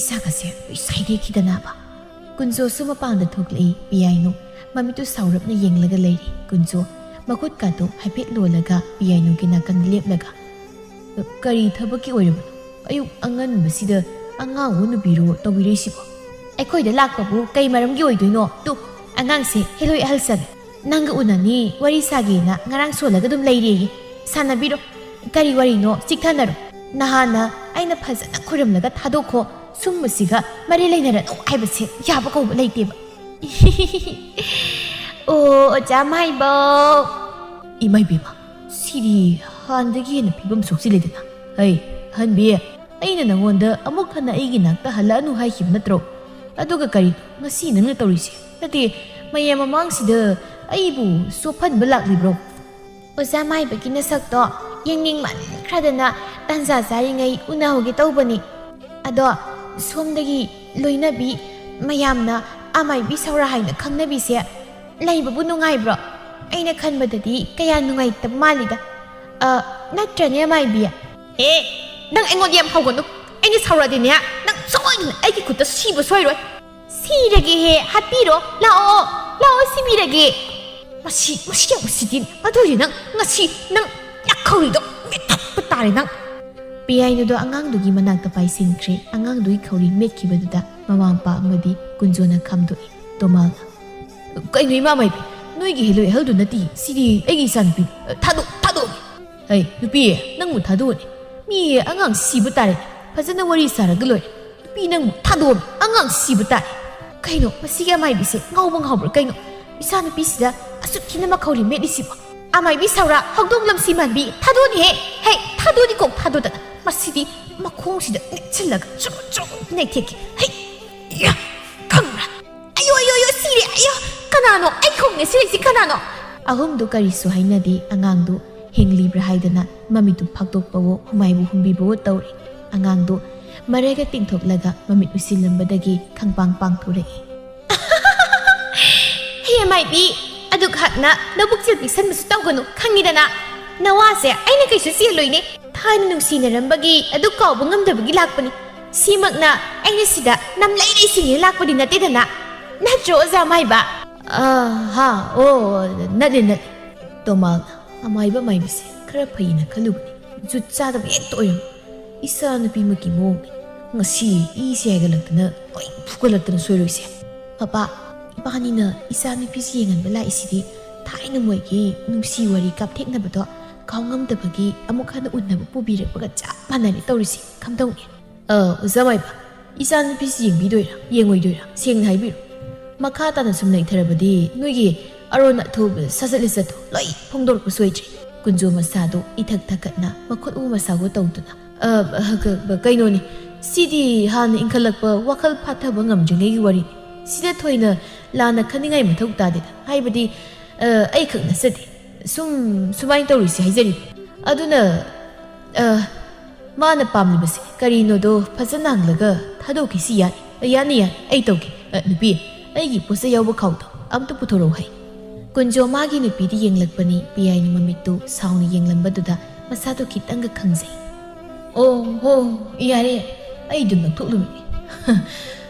ꯏꯁꯥꯒꯁꯦ ꯂꯣꯏ ꯁꯥꯏꯗꯦꯛꯈꯤꯗꯅꯕ꯫" ꯀꯨꯟꯖꯣꯁꯨ ꯃꯄꯥꯟꯗ ꯊꯣꯛꯂꯛꯏ꯫ ꯄꯤꯌꯥꯏꯅꯨ ꯃꯃꯤꯠꯇꯨ ꯁꯥꯎꯔꯞꯅ ꯌꯦꯡꯂꯒ ꯂꯩꯔꯤ꯫ ꯀꯨꯟꯖꯣ ꯃꯈꯨꯠꯀꯥꯗꯨ ꯍꯥꯏꯐꯦꯠ ꯂꯣꯜꯂꯒ ꯄꯤꯌꯥꯏꯅꯨꯒꯤ ꯅꯥꯀꯟꯗ ꯂꯦꯞꯂꯒ, "ꯀꯔꯤ ꯊꯕꯛꯀꯤ ꯑꯣꯏꯔꯕꯅꯣ? ꯑꯌꯨꯛ ꯑꯉꯟꯕꯁꯤꯗ ꯑꯉꯥꯡ ꯑꯣꯟꯅꯕꯤꯔꯣ ꯇꯧꯕꯤꯔꯛꯏꯁꯤꯕꯣ?" "ꯑꯩꯈꯣꯏꯗ ꯂꯥꯛꯄꯕꯨ ꯀꯩ ꯃꯔꯝꯒꯤ ꯑꯣꯏꯗꯣꯏꯅꯣ? ꯇꯨ, ꯑꯉꯥꯡꯁꯦ ꯍꯦꯂꯣꯏ ꯑꯍꯜ ꯆꯪꯉꯦ꯫ ꯅꯪꯒ ꯎꯅꯅꯤ ꯋꯥꯔꯤ ꯁꯥꯒꯦꯅ ꯉꯔꯥꯡ ꯁꯣꯜꯂꯒ ꯑꯗꯨꯝ ꯂꯩꯔꯦꯌꯦ꯫ ꯁꯥꯟꯅꯕꯤꯔꯣ꯫ ꯀꯔꯤ ꯋꯥꯔꯤꯅꯣ? ꯆꯤꯛꯊꯅꯔꯣ꯫ ꯅꯍꯥꯟꯅ ꯑꯩꯅ ꯐꯖꯅ ꯈꯣꯏꯔꯝꯂꯒ ꯊꯥꯗꯣꯛꯈꯣ꯫ ꯁꯨꯝꯕꯁꯤꯒ ꯃꯔꯤ ꯂꯩꯅꯔꯅꯨ ꯍꯥꯏꯕꯁꯦ ꯌꯥꯕ ꯀꯧꯕ ꯂꯩꯇꯦꯕ꯫" "ꯑꯣ, ꯑꯣꯖꯥ ꯃꯥꯏꯕꯧ꯫" "ꯏꯃꯥ ꯏꯕꯦꯝꯃ, ꯁꯤꯗꯤ ꯍꯥꯟꯅꯗꯒꯤ ꯍꯦꯟꯅ ꯐꯤꯕꯝ ꯁꯣꯛꯆꯤꯜꯂꯦꯗꯅ꯫ ꯍꯩ, ꯑꯍꯟꯕꯤ, ꯑꯩꯅ ꯅꯉꯣꯟꯗ ꯑꯃꯨꯛ ꯍꯟꯅ ꯑꯩꯒꯤ ꯅꯥꯛꯇ ꯍꯜꯂꯛꯑꯅꯨ ꯍꯥꯏꯈꯤꯕ ꯅꯠꯇ꯭ꯔꯣ? ꯑꯗꯨꯒ ꯀꯔꯤꯅꯣ ꯉꯁꯤ ꯅꯪꯅ ꯇꯧꯔꯤꯁꯦ? ꯅꯠꯇꯦ, ꯃꯌꯥꯝ ꯃꯃꯥꯡꯁꯤꯗ ꯑꯩꯕꯨ ꯆꯣꯞꯍꯟꯕ ꯂꯥꯛꯂꯤꯕ꯭ꯔꯣ?" "ꯑꯣꯖꯥ ꯃꯥꯏꯕꯒꯤ ꯅꯁꯛꯇꯣ ꯌꯦꯡꯅꯤꯡꯃꯟꯈ꯭ꯔꯗꯅ ꯇꯥꯟꯖꯥ ꯆꯥꯔꯤꯉꯩ ꯎꯅꯍꯧꯒꯦ ꯇꯧꯕꯅꯤ꯫ ꯑꯗꯣ ꯁꯣꯝꯗꯒꯤ ꯂꯣꯏꯅꯕꯤ ꯃꯌꯥꯝꯅ ꯑꯃꯥꯏꯕꯤ ꯁꯧꯔꯥ ꯍꯥꯏꯅ ꯈꯪꯅꯕꯤꯁꯦ ꯂꯩꯕꯕꯨ ꯅꯨꯡꯉꯥꯏꯕ꯭ꯔꯣ? ꯑꯩꯅ ꯈꯟꯕꯗꯗꯤ ꯀꯌꯥ ꯅꯨꯡꯉꯥꯏꯇꯕ ꯃꯥꯜꯂꯤꯗ꯫ ꯑ, ꯅꯠꯇ꯭ꯔꯅꯦ, ꯑꯃꯥꯏꯕꯤ?" "ꯑꯦ, ꯅꯪ ꯑꯩꯉꯣꯟꯗ ꯌꯥꯝ ꯍꯧꯒꯅꯨ꯫ ꯑꯩꯅ ꯁꯧꯔꯗꯤꯅꯦ, ꯅꯪ ꯁꯣꯏꯗꯅ ꯑꯩꯒꯤ ꯈꯨꯠꯇ ꯁꯤꯕ ꯁꯣꯏꯔꯣꯏ꯫" "ꯁꯤꯔꯒꯦꯍꯦ, ꯍꯥꯠꯄꯤꯔꯣ꯫ ꯂꯥꯛꯑꯣ, ꯂꯥꯛꯑꯣ, ꯁꯤꯕꯤꯔꯒꯦ꯫" "ꯃꯁꯤ, ꯃꯁꯤ ꯌꯥꯝ ꯎꯁꯤꯠꯇꯦ꯫ ꯑꯗꯨꯗꯤ ꯅꯪ ꯉꯁꯤ ꯅꯪ ꯌꯥꯈꯧꯔꯤꯗꯣ ꯃꯤꯊꯠꯄ ꯇꯥꯔꯦ ꯅꯪ꯫" ꯄꯤꯌꯥꯏꯅꯨꯗꯣ ꯑꯉꯥꯡꯗꯨꯒꯤ ꯃꯅꯥꯛꯇ ꯄꯥꯏꯁꯤꯟꯈ꯭ꯔꯦ꯫ ꯑꯉꯥꯡꯗꯨꯒꯤ ꯈꯧꯔꯤ ꯃꯦꯠꯈꯤꯕꯗꯨꯗ ꯃꯃꯥ ꯃꯄꯥ ꯑꯃꯗꯤ ꯀꯨꯟꯖꯣꯅ ꯈꯥꯝꯗꯣꯛꯏ꯫ ꯇꯣꯃꯥꯜꯅ, "ꯀꯩꯅꯣ ꯏꯃꯥ ꯃꯥꯏꯕꯤ, ꯅꯣꯏꯒꯤ ꯍꯦꯂꯣꯏ ꯑꯍꯜꯗꯨ ꯅꯠꯇꯦ, ꯁꯤꯗꯤ ꯑꯩꯒꯤ ꯏꯆꯥꯅꯨꯄꯤꯅꯤ꯫ ꯊꯥꯗꯣꯛ, ꯊꯥꯗꯣꯛꯑꯣ꯫" "ꯍꯩ, ꯅꯨꯄꯤ, ꯅꯪꯕꯨ ꯊꯥꯗꯣꯛꯑꯣꯅꯦ꯫ ꯃꯤ ꯑꯉꯥꯡ ꯁꯤꯕ ꯇꯥꯔꯦ꯫ ꯐꯖꯅ ꯋꯥꯔꯤ ꯁꯥꯔꯒ ꯂꯣꯏꯔꯦ꯫ ꯅꯨꯄꯤ, ꯅꯪꯕꯨ ꯊꯥꯗꯣꯛꯑꯣꯅꯦ꯫ ꯑꯉꯥꯡ ꯁꯤꯕ ꯇꯥꯔꯦ꯫" "ꯀꯩꯅꯣ, ꯃꯁꯤꯒꯤ ꯑꯃꯥꯏꯕꯤꯁꯦ ꯉꯥꯎꯕ ꯉꯥꯎꯕ꯭ꯔꯥ ꯀꯩꯅꯣ? ꯏꯆꯥ ꯅꯨꯄꯤꯁꯤꯗ ꯑꯁꯨꯛ ꯊꯤꯅ ꯃꯈꯧꯔꯤ ꯃꯦꯠꯂꯤꯁꯤꯕꯣ?" "ꯑꯃꯥꯏꯕꯤ ꯁꯧꯔꯥ, ꯍꯧꯗꯣꯡ ꯂꯝꯁꯤ ꯃꯥꯟꯕꯤ, ꯊꯥꯗꯣꯛꯑꯣꯅꯦꯍꯦ꯫ ꯍꯩ, ꯊꯥꯗꯣꯛꯑꯣꯅꯤ ꯀꯣꯛ ꯊꯥꯗꯣꯛꯇꯅ꯫ ꯃꯁꯤꯗꯤ ꯃꯈꯣꯡꯁꯤꯗ ꯅꯦꯠꯁꯤꯜꯂꯒ ꯆꯨꯔꯨ ꯆꯨꯔꯨ ꯅꯩꯊꯦꯛꯀꯦ꯫ ꯍꯩ, ꯌꯥ, ꯈꯪꯕ꯭ꯔꯥ? ꯑꯌꯣ, ꯑꯌꯣ, ꯑꯌꯣ, ꯁꯤꯔꯦ, ꯑꯌꯣ, ꯀꯅꯥ ꯀꯅꯥꯅꯣ? ꯑꯩ ꯈꯣꯡꯅꯦ ꯁꯤꯔꯤꯁꯤ ꯀꯅꯥꯅꯣ? ꯑꯍꯨꯝꯗꯨ ꯀꯔꯤꯁꯨ ꯍꯥꯏꯅꯗꯦ꯫ ꯑꯉꯥꯡꯗꯨ ꯍꯤꯡꯂꯤꯕ꯭ꯔꯥ ꯍꯥꯏꯗꯅ ꯃꯃꯤꯠꯇꯨ ꯐꯥꯛꯇꯣꯛꯄꯋꯣ, ꯍꯨꯃꯥꯏꯕꯨ ꯍꯨꯝꯕꯤꯕꯋꯣ ꯇꯧꯔꯤ꯫ ꯑꯉꯥꯡꯗꯨ ꯃꯔꯩꯒ ꯇꯤꯡꯊꯣꯛꯂꯒ ꯃꯃꯤꯠ ꯎꯏꯁꯤꯜꯂꯝꯕꯗꯒꯤ ꯈꯪꯄꯥꯡ ꯄꯥꯡꯊꯣꯔꯛꯏ꯫ ꯍꯦ ꯃꯥꯏꯕꯤ, ꯑꯗꯨꯛ ꯍꯛꯅ ꯅꯕꯨꯛꯆꯦꯜ ꯄꯤꯛꯁꯟꯕꯁꯨ ꯇꯧꯒꯅꯨ, ꯈꯪꯉꯤꯗꯅ꯫ ꯅꯋꯥꯁꯦ ꯑꯩꯅ ꯀꯩꯁꯨ ꯆꯦꯜꯂꯣꯏꯅꯦ꯫ ꯊꯥꯏꯅ ꯅꯨꯡꯁꯤꯅꯔꯝꯕꯒꯤ ꯑꯗꯨ ꯀꯥꯎꯕ ꯉꯝꯗꯕꯒꯤ ꯂꯥꯛꯄꯅꯤ꯫ ꯁꯤꯃꯛꯅ ꯑꯩꯅ ꯁꯤꯗ ꯅꯝꯂꯩ ꯂꯩꯁꯤꯡꯉꯦ ꯂꯥꯛꯄꯗꯤ ꯅꯠꯇꯦꯗꯅ꯫ ꯅꯠꯇ꯭ꯔꯣ, ꯑꯣꯖꯥ ꯃꯥꯏꯕ? ꯑ, ꯍꯥ, ꯑꯣ, ꯅꯠꯂꯦ, ꯅꯠꯂꯦ꯫ ꯇꯣꯃꯥꯜꯅ ꯑꯃꯥꯏꯕ ꯃꯥꯏꯕꯁꯦ ꯈꯔ ꯐꯩꯅ ꯈꯜꯂꯨꯕꯅꯤ꯫ ꯖꯨꯠ ꯆꯥꯗꯕ ꯍꯦꯛꯇ ꯑꯣꯏꯔꯝꯃꯤ꯫ ꯏꯆꯥ ꯅꯨꯄꯤꯃꯛꯀꯤ ꯃꯑꯣꯡꯅꯤ꯫ ꯉꯁꯤ ꯏꯁꯦ ꯍꯥꯏꯒꯠꯂꯛꯇꯅ ꯂꯣꯏ ꯐꯨꯒꯠꯂꯛꯇꯅ ꯁꯣꯏꯔꯣꯏꯁꯦ꯫ ꯄꯄꯥ, ꯏꯕꯥꯅꯤꯅ ꯏꯆꯥ ꯅꯨꯄꯤꯁꯤ ꯌꯦꯡꯍꯟꯕ ꯂꯥꯛꯏꯁꯤꯗꯤ ꯊꯥꯏꯅ ꯃꯣꯏꯒꯤ ꯅꯨꯡꯁꯤ ꯋꯥꯔꯤ ꯀꯥꯞꯊꯦꯛꯅꯕꯗꯣ ꯀꯥꯎ ꯉꯝꯗꯕꯒꯤ ꯑꯃꯨꯛ ꯍꯟꯅ ꯎꯅꯕ ꯄꯨꯕꯤꯔꯛꯄꯒ ꯆꯞ ꯃꯥꯟꯅꯔꯦ ꯇꯧꯔꯤꯁꯤ꯫ ꯀꯝꯗꯧꯅꯤ? ꯑ, ꯑꯣꯖꯥ ꯃꯥꯏꯕ, ꯏꯆꯥ ꯅꯨꯄꯤꯁꯤ ꯌꯦꯡꯕꯤꯗꯣꯏꯔꯥ, ꯌꯦꯡꯉꯣꯏꯗꯣꯏꯔꯥ? ꯁꯦꯡꯅ ꯍꯥꯏꯕꯤꯔꯣ꯫ ꯃꯈꯥ ꯇꯥꯅ ꯁꯨꯝ ꯂꯩꯊꯔꯕꯗꯤ ꯅꯣꯏꯒꯤ ꯑꯔꯣꯟ ꯑꯊꯨꯞ ꯁꯥꯖꯠ ꯂꯤꯆꯠꯇꯣ ꯂꯣꯏ ꯐꯣꯡꯗꯣꯔꯛꯄ ꯁꯣꯏꯗ꯭ꯔꯤ꯫ ꯀꯨꯟꯖꯣ ꯃꯁꯥꯗꯣ ꯏꯊꯛ ꯊꯛꯀꯠꯅ ꯃꯈꯨꯠ ꯎ ꯃꯁꯥꯒꯣ ꯇꯧꯗꯨꯅ, "ꯑ, ꯑ, ꯀ-, ꯀ-, ꯀꯩꯅꯣꯅꯦ, ꯁꯤꯗꯤ ꯍꯥꯟꯅ ꯏꯟꯈꯠꯂꯛꯄ ꯋꯥꯈꯜ ꯐꯥꯊꯕ ꯉꯝꯗ꯭ꯔꯤꯉꯩꯒꯤ ꯋꯥꯔꯤꯅꯤ꯫ ꯁꯤꯗ ꯊꯣꯏꯅ ꯂꯥꯟꯅ ꯈꯟꯅꯤꯡꯉꯥꯏ ꯃꯊꯧ ꯇꯥꯗꯦꯗ꯫ ꯍꯥꯏꯕꯗꯤ, ꯑ, ꯑꯩ ꯈꯛ ꯅꯠꯆꯗꯦ꯫ ꯁꯨꯝ ꯁꯨꯃꯥꯏꯅ ꯇꯧꯔꯤꯁꯤ ꯍꯥꯏꯖꯔꯤ꯫ ꯑꯗꯨꯅ, ꯑ, ꯃꯥꯅ ꯄꯥꯝꯂꯤꯕꯁꯦ ꯀꯔꯤꯅꯣꯗꯣ ꯐꯖꯅ ꯍꯪꯂꯒ ꯊꯥꯗꯣꯛꯈꯤꯁꯤ ꯌꯥꯅꯤ꯫ ꯌꯥꯅꯤ, ꯌꯥꯅꯤ, ꯑꯩ ꯇꯧꯒꯦ꯫ ꯑ, ꯅꯨꯄꯤ, ꯑꯩꯒꯤ ꯄꯣꯠꯆꯩ ꯌꯥꯎꯕ ꯈꯥꯎꯗꯣ ꯑꯝꯇ ꯄꯨꯊꯣꯔꯛꯎ ꯍꯥꯏ꯫" ꯀꯨꯟꯖꯣ ꯃꯥꯒꯤ ꯅꯨꯄꯤꯗ ꯌꯦꯡꯂꯛꯄꯅꯤ꯫ ꯄꯤꯌꯥꯏꯅꯨ ꯃꯃꯤꯠꯇꯨ ꯁꯥꯎꯅ ꯌꯦꯡꯂꯝꯕꯗꯨꯗ ꯃꯁꯥꯗꯨ ꯈꯤꯇꯪꯒ ꯈꯪꯖꯩ꯫ "ꯑꯣ ꯍꯣ, ꯌꯥꯔꯦ, ꯑꯩ ꯑꯗꯨꯝ ꯂꯧꯊꯣꯛꯂꯨꯔꯒꯦ꯫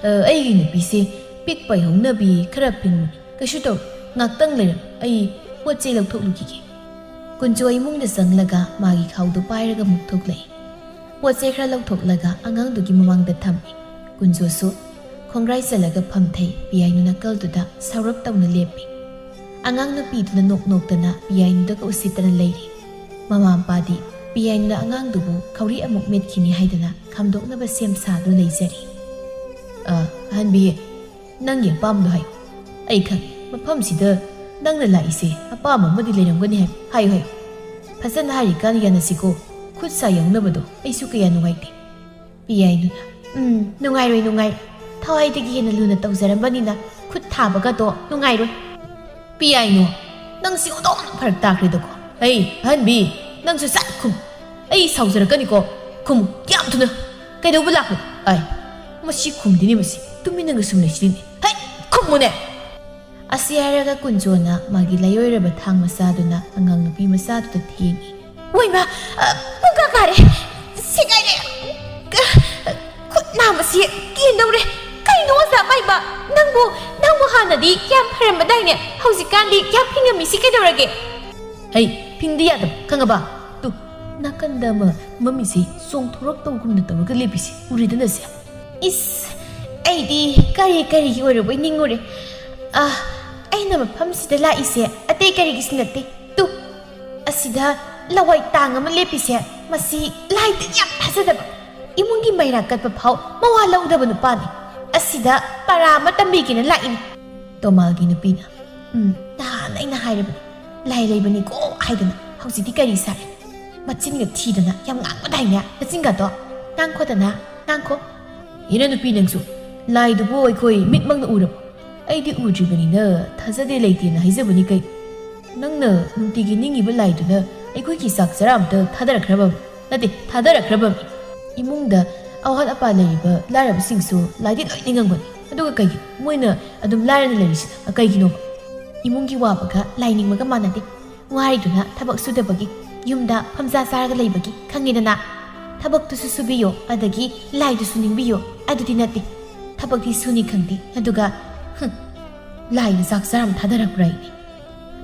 ꯑ, ꯑꯩꯒꯤ ꯅꯨꯄꯤꯁꯦ ꯄꯤꯛꯄ ꯍꯧꯅꯕꯤ ꯈꯔ ꯐꯤꯡꯕꯅꯤ꯫ ꯀꯩꯁꯨ ꯇꯧꯔꯣꯏ, ꯉꯥꯛꯇꯪ ꯂꯩꯔꯝ, ꯑꯩ ꯄꯣꯠ ꯆꯩ ꯂꯧꯊꯣꯛꯂꯨꯈꯤꯒꯦ꯫" ꯀꯨꯟꯖꯣ ꯏꯃꯨꯡꯗ ꯆꯪꯂꯒ ꯃꯥꯒꯤ ꯈꯥꯎꯗꯨ ꯄꯥꯏꯔꯒ ꯑꯃꯨꯛ ꯊꯣꯛꯂꯛꯏ꯫ ꯄꯣꯠ ꯆꯩ ꯈꯔ ꯂꯧꯊꯣꯛꯂꯒ ꯑꯉꯥꯡꯗꯨꯒꯤ ꯃꯃꯥꯡꯗ ꯊꯝꯃꯤ꯫ ꯀꯨꯟꯖꯣꯁꯨ ꯈꯣꯡꯒ꯭ꯔꯥꯏ ꯆꯜꯂꯒ ꯐꯝꯊꯩ꯫ ꯄꯤꯌꯥꯏꯅꯨ ꯅꯥꯀꯜꯗꯨꯗ ꯁꯥꯎꯔꯞ ꯇꯧꯅ ꯂꯦꯞꯄꯤ꯫ ꯑꯉꯥꯡ ꯅꯨꯄꯤꯗꯨꯅ ꯅꯣꯛ ꯅꯣꯛꯇꯅ ꯄꯤꯌꯥꯏꯅꯨꯗꯒ ꯎꯁꯤꯠꯇꯅ ꯂꯩꯔꯤ꯫ ꯃꯃꯥ ꯃꯄꯥꯗꯤ ꯄꯤꯌꯥꯏꯅꯨꯅ ꯑꯉꯥꯡꯗꯨꯕꯨ ꯈꯧꯔꯤ ꯑꯃꯨꯛ ꯃꯦꯠꯈꯤꯅꯤ ꯍꯥꯏꯗꯅ ꯈꯥꯝꯗꯣꯛꯅꯕ ꯁꯦꯝ ꯁꯥꯗꯨꯅ ꯂꯩꯖꯔꯤ꯫ "ꯑ, ꯑꯍꯟꯕꯤ, ꯅꯪꯒꯤ ꯑꯄꯥꯝꯕꯗꯣ ꯍꯥꯏꯌꯨ꯫ ꯑꯩ ꯈꯪꯉꯤ, ꯃꯐꯝꯁꯤꯗ ꯅꯪꯅ ꯂꯥꯛꯏꯁꯦ ꯑꯄꯥꯝꯕ ꯑꯃꯗꯤ ꯂꯩꯔꯝꯒꯅꯤ ꯍꯥꯏ-, ꯍꯥꯏꯌꯨ, ꯍꯥꯏꯌꯨ꯫ ꯐꯖꯅ ꯍꯥꯏꯔꯤꯀꯥꯟ ꯌꯥꯅꯁꯤꯀꯣ꯫ ꯈꯨꯠ ꯁꯥ ꯌꯥꯎꯅꯕꯗꯣ ꯑꯩꯁꯨ ꯀꯌꯥ ꯅꯨꯡꯉꯥꯏꯇꯦ꯫" ꯄꯤꯌꯥꯏꯅꯨꯅ, "ꯎꯝ, ꯅꯨꯡꯉꯥꯏꯔꯣꯏ, ꯅꯨꯡꯉꯥꯏꯔꯣꯏ꯫ ꯊꯋꯥꯏꯗꯒꯤ ꯍꯦꯟꯅ ꯂꯨꯅ ꯇꯧꯖꯔꯝꯕꯅꯤꯅ ꯈꯨꯠ ꯊꯥꯕꯒꯗꯣ ꯅꯨꯡꯉꯥꯏꯔꯣꯏ꯫ ꯄꯤꯌꯥꯏꯅꯨ, ꯅꯪꯁꯤ ꯑꯣꯟꯊꯣꯛꯅ ꯐꯔꯛ ꯇꯥꯈ꯭ꯔꯦꯗꯀꯣ꯫ ꯑꯩ ꯑꯍꯟꯕꯤ, ꯅꯪꯁꯨ ꯁꯠ ꯈꯨꯝ꯫ ꯑꯩ ꯁꯥꯎꯖꯔꯛꯀꯅꯤꯀꯣ꯫ ꯈꯨꯝꯃꯨ, ꯌꯥꯝ ꯊꯨꯅ꯫ ꯀꯩꯗꯧꯕ ꯂꯥꯛꯄꯅꯣ? ꯑꯩ, ꯃꯁꯤ ꯈꯨꯝꯗꯦꯅꯦ, ꯃꯁꯤ ꯇꯨꯃꯤꯟꯅꯒ ꯁꯨꯝ ꯂꯩꯁꯤꯅꯦ꯫ ꯍꯩ, ꯈꯨꯝꯃꯨꯅꯦ꯫ ꯑꯁꯤ ꯍꯥꯏꯔꯒ ꯀꯨꯟꯖꯣꯅ ꯃꯥꯒꯤ ꯂꯥꯏꯑꯣꯏꯔꯕ ꯊꯥꯡ ꯃꯆꯥꯗꯨꯅ ꯑꯉꯥꯡ ꯅꯨꯄꯤ ꯃꯆꯥꯗꯨꯗ ꯊꯦꯡꯏ꯫ ꯋꯩꯃꯥ, ꯑ, ꯄꯨꯡꯀꯥ ꯀꯥꯔꯦ꯫ ꯁꯦꯒꯥꯏꯔꯦ꯫ ꯈꯨꯠ ꯅꯥꯝꯃꯁꯤ ꯀꯦꯟꯗꯧꯔꯦ꯫ ꯀꯩꯅꯣ ꯑꯣꯖꯥ ꯃꯥꯏꯕ? ꯅꯪꯕꯨ, ꯅꯪꯕꯨ ꯍꯥꯟꯅꯗꯤ ꯌꯥꯝ ꯐꯔꯝꯕꯗꯥꯏꯅꯦ? ꯍꯧꯖꯤꯛꯀꯥꯟꯗꯤ ꯌꯥꯝ ꯐꯤꯡꯉꯝꯃꯤꯁꯤ ꯀꯩꯗꯧꯔꯒꯦ? ꯍꯩ, ꯐꯤꯡꯗꯤ ꯌꯥꯗꯕ, ꯈꯪꯉꯕ? ꯇꯨ, ꯅꯥꯀꯟꯗ ꯑꯃ ꯃꯃꯤꯁꯤ ꯆꯣꯡꯊꯣꯔꯛꯇꯧꯒꯨꯝꯅ ꯇꯧꯔꯒ ꯂꯦꯞꯄꯤꯁꯤ ꯎꯔꯤꯗꯅ ꯁꯦ? ꯏꯁ, ꯑꯩꯗꯤ ꯀꯔꯤ ꯀꯔꯤꯒꯤ ꯑꯣꯏꯔꯕꯣꯏ ꯅꯤꯡꯉꯨꯔꯦ꯫ ꯑ, ꯑꯩꯅ ꯃꯐꯝꯁꯤꯗ ꯂꯥꯛꯏꯁꯦ ꯑꯇꯩ ꯀꯔꯤꯒꯤꯁꯨ ꯅꯠꯇꯦ꯫ ꯇꯨ, ꯑꯁꯤꯗ ꯂꯋꯥꯏ ꯇꯥꯡ ꯑꯃ ꯂꯦꯞꯄꯤꯁꯦ, ꯃꯁꯤ ꯂꯥꯏ ꯇꯤꯟ ꯌꯥꯝ ꯊꯥꯖꯗꯕ, ꯏꯃꯨꯡꯒꯤ ꯃꯩꯔꯥ ꯀꯠꯄ ꯐꯥꯎ ꯃꯋꯥ ꯂꯧꯗꯕ ꯅꯨꯄꯥꯅꯤ꯫ ꯑꯁꯤꯗ ꯄꯔꯥ ꯑꯃ ꯇꯝꯕꯤꯒꯦꯅ ꯂꯥꯛꯏꯅꯤ꯫ ꯇꯣꯃꯥꯜꯒꯤ ꯅꯨꯄꯤꯅ, "ꯎꯝ, ꯅꯍꯥꯟ ꯑꯩꯅ ꯍꯥꯏꯔꯕꯅꯤ, ꯂꯥꯏ ꯂꯩꯕꯅꯤꯀꯣ ꯍꯥꯏꯗꯅ, ꯍꯧꯖꯤꯛꯇꯤ ꯀꯔꯤ ꯁꯥꯔꯦ? ꯃꯆꯤꯟꯒ ꯊꯤꯗꯅ ꯌꯥꯝ ꯉꯥꯡꯕꯗꯥꯏꯅꯦ, ꯅꯆꯤꯟꯒꯗꯣ꯫ ꯉꯥꯡꯈꯣꯗꯅ, ꯉꯥꯡꯈꯣ꯫ ꯏꯔ ꯅꯨꯄꯤ ꯅꯪꯁꯨ, ꯂꯥꯏꯗꯨꯕꯨ ꯑꯩꯈꯣꯏ ꯃꯤꯠꯃꯛꯅ ꯎꯔꯕꯣ? ꯑꯩꯗꯤ ꯎꯗ꯭ꯔꯤꯕꯅꯤꯅ ꯊꯥꯖꯗꯦ ꯂꯩꯇꯦꯅ ꯍꯥꯏꯖꯕꯅꯤ ꯀꯩ? ꯅꯪꯅ ꯅꯨꯡꯇꯤꯒꯤ ꯅꯤꯡꯉꯤꯕ ꯂꯥꯏꯗꯨꯅ ꯑꯩꯈꯣꯏꯒꯤ ꯆꯥꯛ ꯆꯔꯥ ꯑꯝꯇ ꯊꯥꯗꯔꯛꯈ꯭ꯔꯕ, ꯅꯠꯇꯦ, ꯊꯥꯗꯔꯛꯈ꯭ꯔꯕ ꯏꯃꯨꯡꯗ ꯑꯋꯥꯠ ꯑꯄꯥ ꯂꯩꯔꯤꯕ ꯂꯥꯏꯔꯕꯁꯤꯡꯁꯨ ꯂꯥꯏꯗꯤ ꯂꯣꯏ ꯅꯤꯡꯉꯝꯒꯅꯤ꯫ ꯑꯗꯨꯒ ꯀꯩꯒꯤꯅꯣ ꯃꯣꯏꯅ ꯑꯗꯨꯝ ꯂꯥꯏꯔꯅ ꯂꯩꯔꯤꯁꯤꯅ ꯀꯩꯒꯤꯅꯣꯕ? ꯏꯃꯨꯡꯒꯤ ꯋꯥꯕꯒ ꯂꯥꯏ ꯅꯤꯡꯕꯒ ꯃꯥꯟꯅꯗꯦ꯫ ꯋꯥꯔꯤꯗꯨꯅ ꯊꯕꯛ ꯁꯨꯗꯕꯒꯤ, ꯌꯨꯝꯗ ꯐꯝꯖꯥ ꯆꯥꯔꯒ ꯂꯩꯕꯒꯤ ꯈꯪꯉꯤꯗꯅ꯫ ꯊꯕꯛꯇꯨꯁꯨ ꯁꯨꯕꯤꯌꯣ, ꯑꯗꯒꯤ ꯂꯥꯏꯗꯨꯁꯨ ꯅꯤꯡꯕꯤꯌꯣ, ꯑꯗꯨꯗꯤ ꯅꯠꯇꯦ꯫ ꯊꯕꯛꯇꯤ ꯁꯨꯅꯤ ꯈꯪꯗꯦ, ꯑꯗꯨꯒ, ꯍꯨꯝ, ꯂꯥꯏꯅ ꯆꯥꯛ ꯆꯥꯔꯝ ꯊꯥꯗꯔꯛꯄ꯭ꯔꯥ ꯑꯩꯅꯦ?"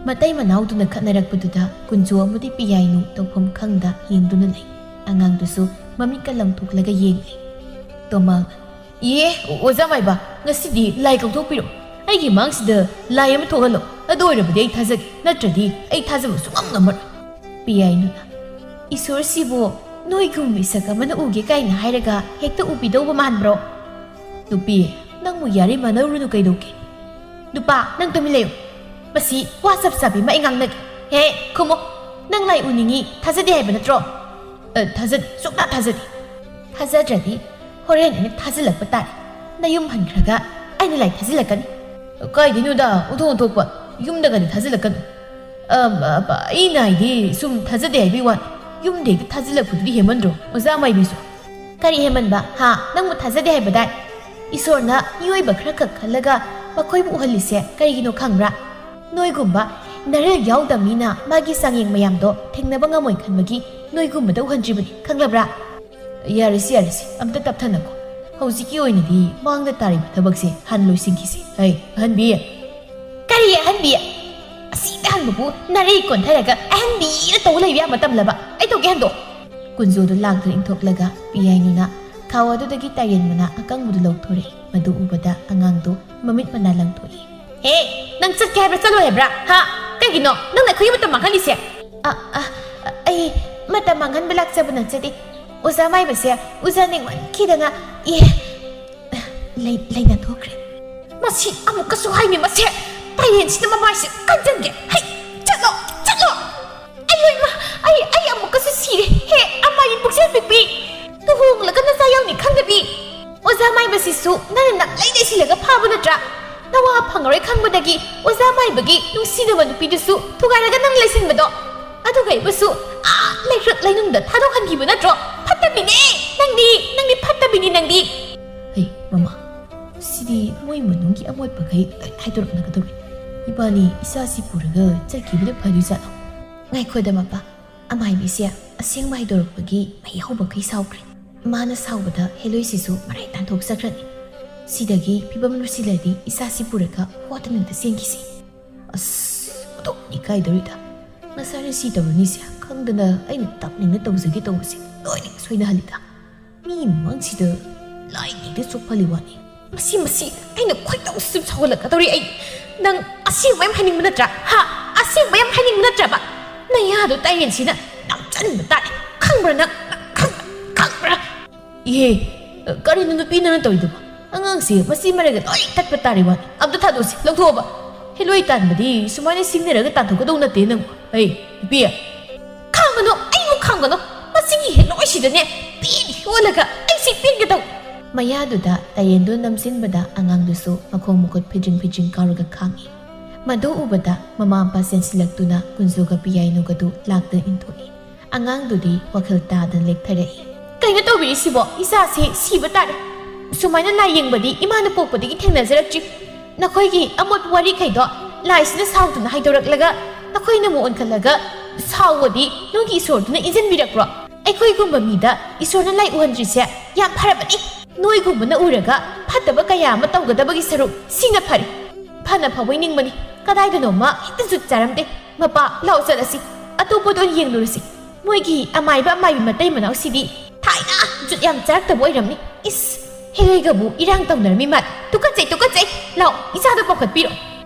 ꯃꯇꯩ ꯃꯅꯥꯎꯗꯨꯅ ꯈꯠꯅꯔꯛꯄꯗꯨꯗ ꯀꯨꯟꯖꯣ ꯑꯃꯗꯤ ꯄꯤꯌꯥꯏꯅꯨ ꯇꯧꯐꯝ ꯈꯪꯗ ꯌꯦꯡꯗꯨꯅ ꯂꯩ꯫ ꯑꯉꯥꯡꯗꯨꯁꯨ ꯃꯃꯤꯠꯀ ꯂꯪꯊꯣꯛꯂꯒ ꯌꯦꯡꯂꯤ꯫ ꯇꯣꯃꯥ, "ꯏꯌꯦ, ꯑꯣꯖꯥ ꯃꯥꯏꯕ, ꯉꯁꯤꯗꯤ ꯂꯥꯏ ꯀꯧꯊꯣꯛꯄꯤꯔꯣ꯫ ꯑꯩꯒꯤ ꯃꯥꯡꯁꯤꯗ ꯂꯥꯏ ꯑꯃ ꯊꯣꯛꯍꯜꯂꯣ꯫ ꯑꯗꯨ ꯑꯣꯏꯔꯕꯗꯤ ꯑꯩ ꯊꯥꯖꯒꯦ, ꯅꯠꯇ꯭ꯔꯗꯤ ꯑꯩ ꯊꯥꯖꯕ ꯁꯨꯡꯉꯝ ꯉꯝꯃꯔꯣꯏ꯫" ꯄꯤꯌꯥꯏꯅꯨꯅ, "ꯏꯁꯣꯔꯁꯤꯕꯨ ꯅꯣꯏꯒꯨꯝ ꯃꯤꯁꯛ ꯑꯃꯅ ꯎꯒꯦ ꯀꯥꯏꯅ ꯍꯥꯏꯔꯒ ꯍꯦꯛꯇ ꯎꯕꯤꯗꯧꯕ ꯃꯥꯟꯕ꯭ꯔꯣ?" "ꯅꯨꯄꯤ, ꯅꯪꯕꯨ ꯌꯥꯔꯦ ꯃꯥꯟꯅꯔꯨꯔꯅꯨ ꯀꯩꯗꯧꯒꯦ?" "ꯅꯨꯄꯥ, ꯅꯪ ꯇꯨꯃꯤꯟ ꯂꯩꯌꯨ꯫ ꯃꯁꯤ ꯋꯥ ꯆꯞ ꯆꯥꯕꯤ ꯑꯃ ꯑꯩ ꯉꯥꯡꯅꯒꯦ꯫ ꯍꯦ, ꯈꯨꯝꯃꯣ꯫ ꯅꯪ ꯂꯥꯏ ꯎꯅꯤꯡꯉꯤ, ꯊꯥꯖꯗꯦ ꯍꯥꯏꯕ ꯅꯠꯇ꯭ꯔꯣ?" "ꯑ, ꯊꯥꯖꯗꯦ, ꯁꯨꯡꯊꯥ ꯊꯥꯖꯗꯦ꯫" "ꯊꯥꯖꯗ꯭ꯔꯗꯤ ꯍꯣꯔꯦꯟ ꯑꯩꯅ ꯊꯥꯖꯤꯜꯂꯛꯄ ꯇꯥꯔꯦ꯫ ꯅꯌꯨꯝ ꯍꯟꯈ꯭ꯔꯒ ꯑꯩꯅ ꯂꯥꯏ ꯊꯥꯖꯤꯜꯂꯛꯀꯅꯤ꯫" "ꯀꯥꯏꯗꯩꯅꯣꯗ, ꯑꯣꯟꯊꯣꯛ ꯑꯣꯟꯊꯣꯛꯄ꯫ ꯌꯨꯝꯗꯒꯗꯤ ꯊꯥꯖꯤꯜꯂꯛꯀꯅꯨ꯫ ꯑ, ꯑ, ꯑꯩꯅ ꯍꯥꯏꯗꯤ ꯁꯨꯝ ꯊꯥꯖꯗꯦ ꯍꯥꯏꯕꯒꯤ ꯋꯥꯅꯤ꯫ ꯌꯨꯝꯗ ꯍꯦꯛꯇ ꯊꯥꯖꯤꯜꯂꯛꯄꯗꯨꯗꯤ ꯍꯦꯟꯃꯟꯗ꯭ꯔꯣ, ꯑꯣꯖꯥ ꯃꯥꯏꯕꯤꯁꯨ? ꯀꯔꯤ ꯍꯦꯟꯃꯟꯕ? ꯍꯥ? ꯅꯪꯕꯨ ꯊꯥꯖꯗꯦ ꯍꯥꯏꯕꯗꯥꯏ? ꯏꯁꯣꯔꯅ ꯃꯤꯑꯣꯏꯕ ꯈꯔꯈꯛ ꯈꯜꯂꯒ ꯃꯈꯣꯏꯕꯨ ꯎꯍꯜꯂꯤꯁꯦ ꯀꯔꯤꯒꯤꯅꯣ ꯈꯪꯕ꯭ꯔꯥ? ꯅꯣꯏꯒꯨꯝꯕ ꯅꯔꯦꯜ ꯌꯥꯎꯗꯕ ꯃꯤꯅ ꯃꯥꯒꯤ ꯆꯥꯡꯌꯦꯡ ꯃꯌꯥꯝꯗꯣ ꯊꯦꯡꯅꯕ ꯉꯝꯃꯣꯏ ꯈꯟꯕꯒꯤ ꯅꯣꯏꯒꯨꯝꯕꯗ ꯎꯍꯟꯗ꯭ꯔꯤꯕꯅꯤ, ꯈꯪꯂꯕ꯭ꯔꯥ? ꯌꯥꯔꯦꯁꯦ, ꯌꯥꯔꯦꯁꯦ, ꯑꯝꯇ ꯇꯞꯊꯅꯀꯣ꯫ ꯍꯧꯖꯤꯛꯀꯤ ꯑꯣꯏꯅꯗꯤ ꯃꯥꯡꯗ ꯇꯥꯔꯤꯕ ꯊꯕꯛꯁꯦ ꯍꯥꯟꯅ ꯂꯣꯏꯁꯤꯟꯈꯤꯁꯦ꯫ ꯍꯩ, ꯑꯍꯟꯕꯤ꯫ ꯀꯔꯤ ꯑꯍꯟꯕꯤ? ꯑꯁꯤꯗ ꯍꯟꯕꯕꯨ ꯅꯔꯩ ꯀꯣꯟꯊꯔꯒ ꯑꯍꯟꯕꯤꯅ ꯇꯧ ꯂꯩꯕ ꯌꯥꯕ ꯃꯇꯝꯂꯕ? ꯑꯩ ꯇꯧꯒꯦ ꯍꯟꯗꯣ꯫ ꯀꯨꯟꯖꯣꯗꯨ ꯂꯥꯡꯗꯨꯅ ꯏꯟꯊꯣꯛꯂꯒ ꯄꯤꯌꯥꯏꯅꯨꯅ ꯈꯥꯎ ꯑꯗꯨꯗꯒꯤ ꯇꯥꯏꯔꯦꯟ ꯃꯅꯥ ꯑꯀꯪꯕꯗꯨ ꯂꯧꯊꯣꯔꯛꯏ꯫ ꯃꯗꯨ ꯎꯕꯗ ꯑꯉꯥꯡꯗꯨ ꯃꯃꯤꯠ ꯃꯅꯥ ꯂꯪꯊꯣꯛꯏ꯫ ꯍꯦ, ꯅꯪ ꯆꯠꯀꯦ ꯍꯥꯏꯕ꯭ꯔꯥ ꯆꯠꯂꯣꯏ ꯍꯥꯏꯕ꯭ꯔꯥ? ꯍꯥ? ꯀꯩꯒꯤꯅꯣ ꯅꯪꯅ ꯑꯩꯈꯣꯏꯒꯤ ꯃꯇꯝ ꯃꯥꯡꯍꯜꯂꯤꯁꯦ? ꯑ, ꯑ, ꯑꯩ ꯃꯇꯝ ꯃꯥꯡꯍꯟꯕ ꯂꯥꯛꯆꯕ ꯅꯠꯆꯗꯦ꯫ ꯑꯣꯖꯥ ꯃꯥꯏꯕꯁꯦ ꯎꯖꯅꯤꯡꯃꯟꯈꯤꯗꯅ, ꯑꯦ, ꯂꯩ-, ꯂꯩꯅꯥ ꯊꯣꯛꯈ꯭ꯔꯦ꯫ ꯃꯁꯤ ꯑꯃꯨꯛꯀꯁꯨ ꯍꯥꯏꯅꯤ, ꯃꯁꯦ ꯇꯥꯏꯔꯦꯟꯁꯤꯅ ꯃꯃꯥꯏꯁꯦ ꯀꯟꯖꯟꯒꯦ꯫ ꯍꯩ, ꯆꯠꯂꯣ, ꯆꯠꯂꯣ꯫ ꯑꯩ ꯂꯣꯏꯃ-, ꯑꯩ, ꯑꯩ ꯑꯃꯨꯛꯀꯁꯨ ꯁꯤꯔꯦ꯫ ꯍꯦ, ꯑꯃꯥꯏ ꯄꯨꯛꯆꯦꯜ ꯄꯤꯛꯄꯤ, ꯂꯨꯍꯣꯡꯂꯒ ꯅꯆꯥ ꯌꯥꯎꯅꯤ ꯈꯪꯗꯕꯤ꯫ ꯑꯣꯖꯥ ꯃꯥꯏꯕꯁꯤꯁꯨ ꯅꯪꯅ ꯅꯝꯂꯩ ꯂꯩꯁꯤꯜꯂꯒ ꯐꯥꯕ ꯅꯠꯇ꯭ꯔꯥ? ꯅꯋꯥ ꯐꯪꯉꯔꯣꯏ ꯈꯪꯕꯗꯒꯤ ꯑꯣꯖꯥ ꯃꯥꯏꯕꯒꯤ ꯅꯨꯡꯁꯤꯗꯕ ꯅꯨꯄꯤꯗꯨꯁꯨ ꯊꯨꯒꯥꯏꯔꯒ ꯅꯪ ꯂꯩꯁꯤꯟꯕꯗꯣ꯫ ꯑꯗꯨꯒ ꯑꯩꯕꯨꯁꯨ ꯑꯥ ꯂꯩꯔꯛ ꯂꯩꯅꯨꯡꯗ ꯊꯥꯗꯣꯛꯍꯟꯈꯤꯕ ꯅꯠꯇ꯭ꯔꯣ? ꯐꯠꯇꯕꯤꯅꯦ ꯅꯪꯗꯤ, ꯅꯪꯗꯤ ꯐꯠꯇꯕꯤꯅꯤ ꯅꯪꯗꯤ꯫ ꯍꯩ, ꯃꯃꯥ, ꯁꯤꯗꯤ ꯃꯣꯏ ꯃꯅꯨꯡꯒꯤ ꯑꯃꯣꯠꯄꯈꯩ ꯂꯣꯏ ꯍꯥꯏꯗꯣꯔꯛꯅꯒꯗꯧꯔꯤ꯫ ꯏꯕꯥꯅꯤ ꯏꯆꯥꯁꯤ ꯄꯨꯔꯒ ꯆꯠꯈꯤꯕꯅ ꯐꯗꯣꯏ ꯖꯥꯠꯂꯣ? ꯉꯥꯏꯈꯣꯗ ꯃꯄꯥ, ꯑꯃꯥꯏꯕꯤꯁꯦ ꯑꯁꯦꯡꯕ ꯍꯥꯏꯗꯣꯔꯛꯄꯒꯤ ꯃꯍꯩ ꯍꯧꯕꯈꯩ ꯁꯥꯎꯈ꯭ꯔꯦ꯫ ꯃꯥꯅ ꯁꯥꯎꯕꯗ ꯍꯦꯂꯣꯏꯁꯤꯁꯨ ꯃꯔꯥꯏ ꯇꯥꯟꯊꯣꯛꯆꯈ꯭ꯔꯅꯤ꯫ ꯁꯤꯗꯒꯤ ꯐꯤꯕꯝ ꯂꯨꯁꯤꯜꯂꯗꯤ ꯏꯆꯥꯁꯤ ꯄꯨꯔꯒ ꯍꯣꯠꯇꯅ ꯆꯦꯟꯈꯤꯁꯤ꯫ ꯑꯁ, ꯑꯣꯟꯊꯣꯛꯅ ꯏꯀꯥꯏꯗꯧꯔꯤꯗ꯫ ꯉꯁꯥꯏꯅ ꯁꯤ ꯇꯧꯔꯅꯤꯁꯦ ꯈꯪꯗꯅ ꯑꯩꯅ ꯇꯞꯅꯤꯡꯅ ꯇꯧꯖꯒꯦ ꯇꯧꯕꯁꯦ ꯂꯣꯏꯅ ꯁꯣꯏꯅꯍꯜꯂꯤꯗ꯫ ꯃꯤ ꯃꯃꯥꯡꯁꯤꯗ ꯂꯥꯏꯅꯤꯡꯗ ꯆꯣꯞꯍꯜꯂꯤ ꯋꯥꯅꯤ꯫ ꯃꯁꯤ, ꯃꯁꯤ ꯑꯩꯅ ꯈꯣꯏꯗꯧ ꯁꯨꯝ ꯁꯥꯎꯒꯠꯂꯛꯀꯗꯧꯔꯤ꯫ ꯑꯩ ꯅꯪ ꯑꯁꯦꯡꯕ ꯌꯥꯝ ꯍꯥꯏꯅꯤꯡꯕ ꯅꯠꯇ꯭ꯔꯥ? ꯍꯥ? ꯑꯁꯦꯡꯕ ꯌꯥꯝ ꯍꯥꯏꯅꯤꯡꯕ ꯅꯠꯇ꯭ꯔꯕ? ꯅꯌꯥꯗꯣ ꯇꯥꯏꯔꯦꯟꯁꯤꯅ ꯅꯝꯆꯟꯕ ꯇꯥꯔꯦ꯫ ꯈꯪꯕ꯭ꯔꯥ ꯅꯪ? ꯅꯪ ꯈꯪ-, ꯈꯪꯕ꯭ꯔꯥ? ꯏꯍꯦ, ꯀꯔꯤꯅꯣ ꯅꯨꯄꯤ ꯅꯪꯅ ꯇꯧꯔꯤꯗꯨꯕꯣ? ꯑꯉꯥꯡꯁꯦ ꯃꯆꯤ ꯃꯔꯩꯒ ꯂꯣꯏ ꯇꯠꯄ ꯇꯥꯔꯦ ꯋꯥꯅꯤ꯫ ꯑꯝꯇ ꯊꯥꯗꯣꯛꯁꯤ, ꯂꯧꯊꯣꯛꯑꯣꯕ꯫ ꯍꯦꯂꯣꯏ ꯇꯥꯟꯕꯗꯤ ꯁꯨꯃꯥꯏꯅ ꯁꯤꯡꯅꯔꯒ ꯇꯥꯟꯊꯣꯛꯀꯗꯧ ꯅꯠꯇꯦ ꯅꯪ꯫ ꯍꯩ, ꯅꯨꯄꯤ꯫ ꯈꯥꯝꯒꯅꯨ, ꯑꯩꯕꯨ ꯈꯥꯝꯒꯅꯨ꯫ ꯃꯁꯤꯒꯤ ꯍꯦꯂꯣꯏꯁꯤꯗꯅꯦ ꯄꯦꯟ ꯌꯣꯜꯂꯒ ꯑꯩ ꯁꯤ ꯄꯦꯟꯒꯗꯧ꯫ ꯃꯌꯥꯗꯨꯗ ꯇꯥꯏꯔꯦꯟꯗꯨ ꯅꯝꯁꯤꯟꯕꯗ ꯑꯉꯥꯡꯗꯨꯁꯨ ꯃꯈꯣꯡ ꯃꯈꯨꯠ ꯐꯤꯗ꯭ꯔꯤꯡ ꯐꯤꯗ꯭ꯔꯤꯡ ꯀꯥꯎꯔꯒ ꯈꯥꯡꯉꯤ꯫ ꯃꯗꯨ ꯎꯕꯗ ꯃꯃꯥ ꯃꯄꯥ ꯆꯦꯟꯁꯤꯜꯂꯛꯇꯨꯅ ꯀꯨꯟꯖꯣꯒ ꯄꯤꯌꯥꯏꯅꯨꯒꯗꯨ ꯂꯥꯛꯇ ꯏꯟꯊꯣꯛꯏ꯫ ꯑꯉꯥꯡꯗꯨꯗꯤ ꯋꯥꯈꯜ ꯇꯥꯗꯅ ꯂꯦꯛꯊꯔꯛꯏ꯫ "ꯀꯩꯅꯣ ꯇꯧꯕꯤꯔꯤꯁꯤꯕꯣ? ꯏꯆꯥꯁꯦ ꯁꯤꯕ ꯇꯥꯔꯦ꯫ ꯁꯨꯃꯥꯏꯅ ꯂꯥꯏ ꯌꯦꯡꯕꯗꯤ ꯏꯃꯥꯅ ꯄꯣꯛꯄꯗꯒꯤ ꯊꯦꯡꯅꯖꯔꯛꯇ꯭ꯔꯤ꯫ ꯅꯈꯣꯏꯒꯤ ꯑꯃꯣꯠꯄ ꯋꯥꯔꯤꯈꯩꯗꯣ ꯂꯥꯏꯁꯤꯅ ꯁꯥꯎꯗꯨꯅ ꯍꯥꯏꯗꯣꯔꯛꯂꯒ ꯅꯈꯣꯏꯅ ꯑꯃꯨꯛ ꯑꯣꯟꯈꯠꯂꯒ ꯁꯥꯎꯕꯗꯤ ꯅꯣꯏꯒꯤ ꯏꯁꯣꯔꯗꯨꯅ ꯏꯟꯁꯤꯟꯕꯤꯔꯛꯄ꯭ꯔꯣ? ꯑꯩꯈꯣꯏꯒꯨꯝꯕ ꯃꯤꯗ ꯏꯁꯣꯔꯅ ꯂꯥꯏ ꯎꯍꯟꯗ꯭ꯔꯤꯁꯦ ꯌꯥꯝ ꯐꯔꯕꯅꯤ꯫ ꯅꯣꯏꯒꯨꯝꯕꯅ ꯎꯔꯒ ꯐꯠꯇꯕ ꯀꯌꯥ ꯑꯃ ꯇꯧꯒꯗꯕꯒꯤ ꯁꯔꯨꯛ ꯁꯤꯅ ꯐꯔꯦ꯫ ꯐꯅ ꯐꯕꯣꯏ ꯅꯤꯡꯕꯅꯤ, ꯀꯗꯥꯏꯗꯅꯣꯃ ꯍꯦꯛꯇ ꯖꯨꯠ ꯆꯥꯔꯝꯗꯦ꯫ ꯃꯄꯥ, ꯂꯥꯛꯑꯣ ꯆꯠꯂꯁꯤ, ꯑꯇꯣꯞꯄꯗ ꯑꯣꯏꯅ ꯌꯦꯡꯂꯨꯔꯁꯤ꯫ ꯃꯣꯏꯒꯤ ꯑꯃꯥꯏꯕ ꯑꯃꯥꯏꯕꯤ ꯃꯇꯩ ꯃꯅꯥꯎꯁꯤꯗꯤ ꯊꯥꯏꯅ ꯖꯨꯠ ꯌꯥꯝ ꯆꯥꯔꯛꯇꯕ ꯑꯣꯏꯔꯝꯅꯤ꯫ ꯏꯁ, ꯍꯦꯂꯣꯏꯒꯕꯨ ꯏꯔꯥꯡ ꯇꯧꯅꯔꯝꯃꯤ ꯃꯥꯜꯂꯦ꯫ ꯇꯨꯀꯠꯆꯩ, ꯇꯨꯀꯠꯆꯩ꯫ ꯂꯥꯛꯑꯣ, ꯏꯆꯥꯗ ꯄꯥꯎꯈꯠꯄꯤꯔꯣ꯫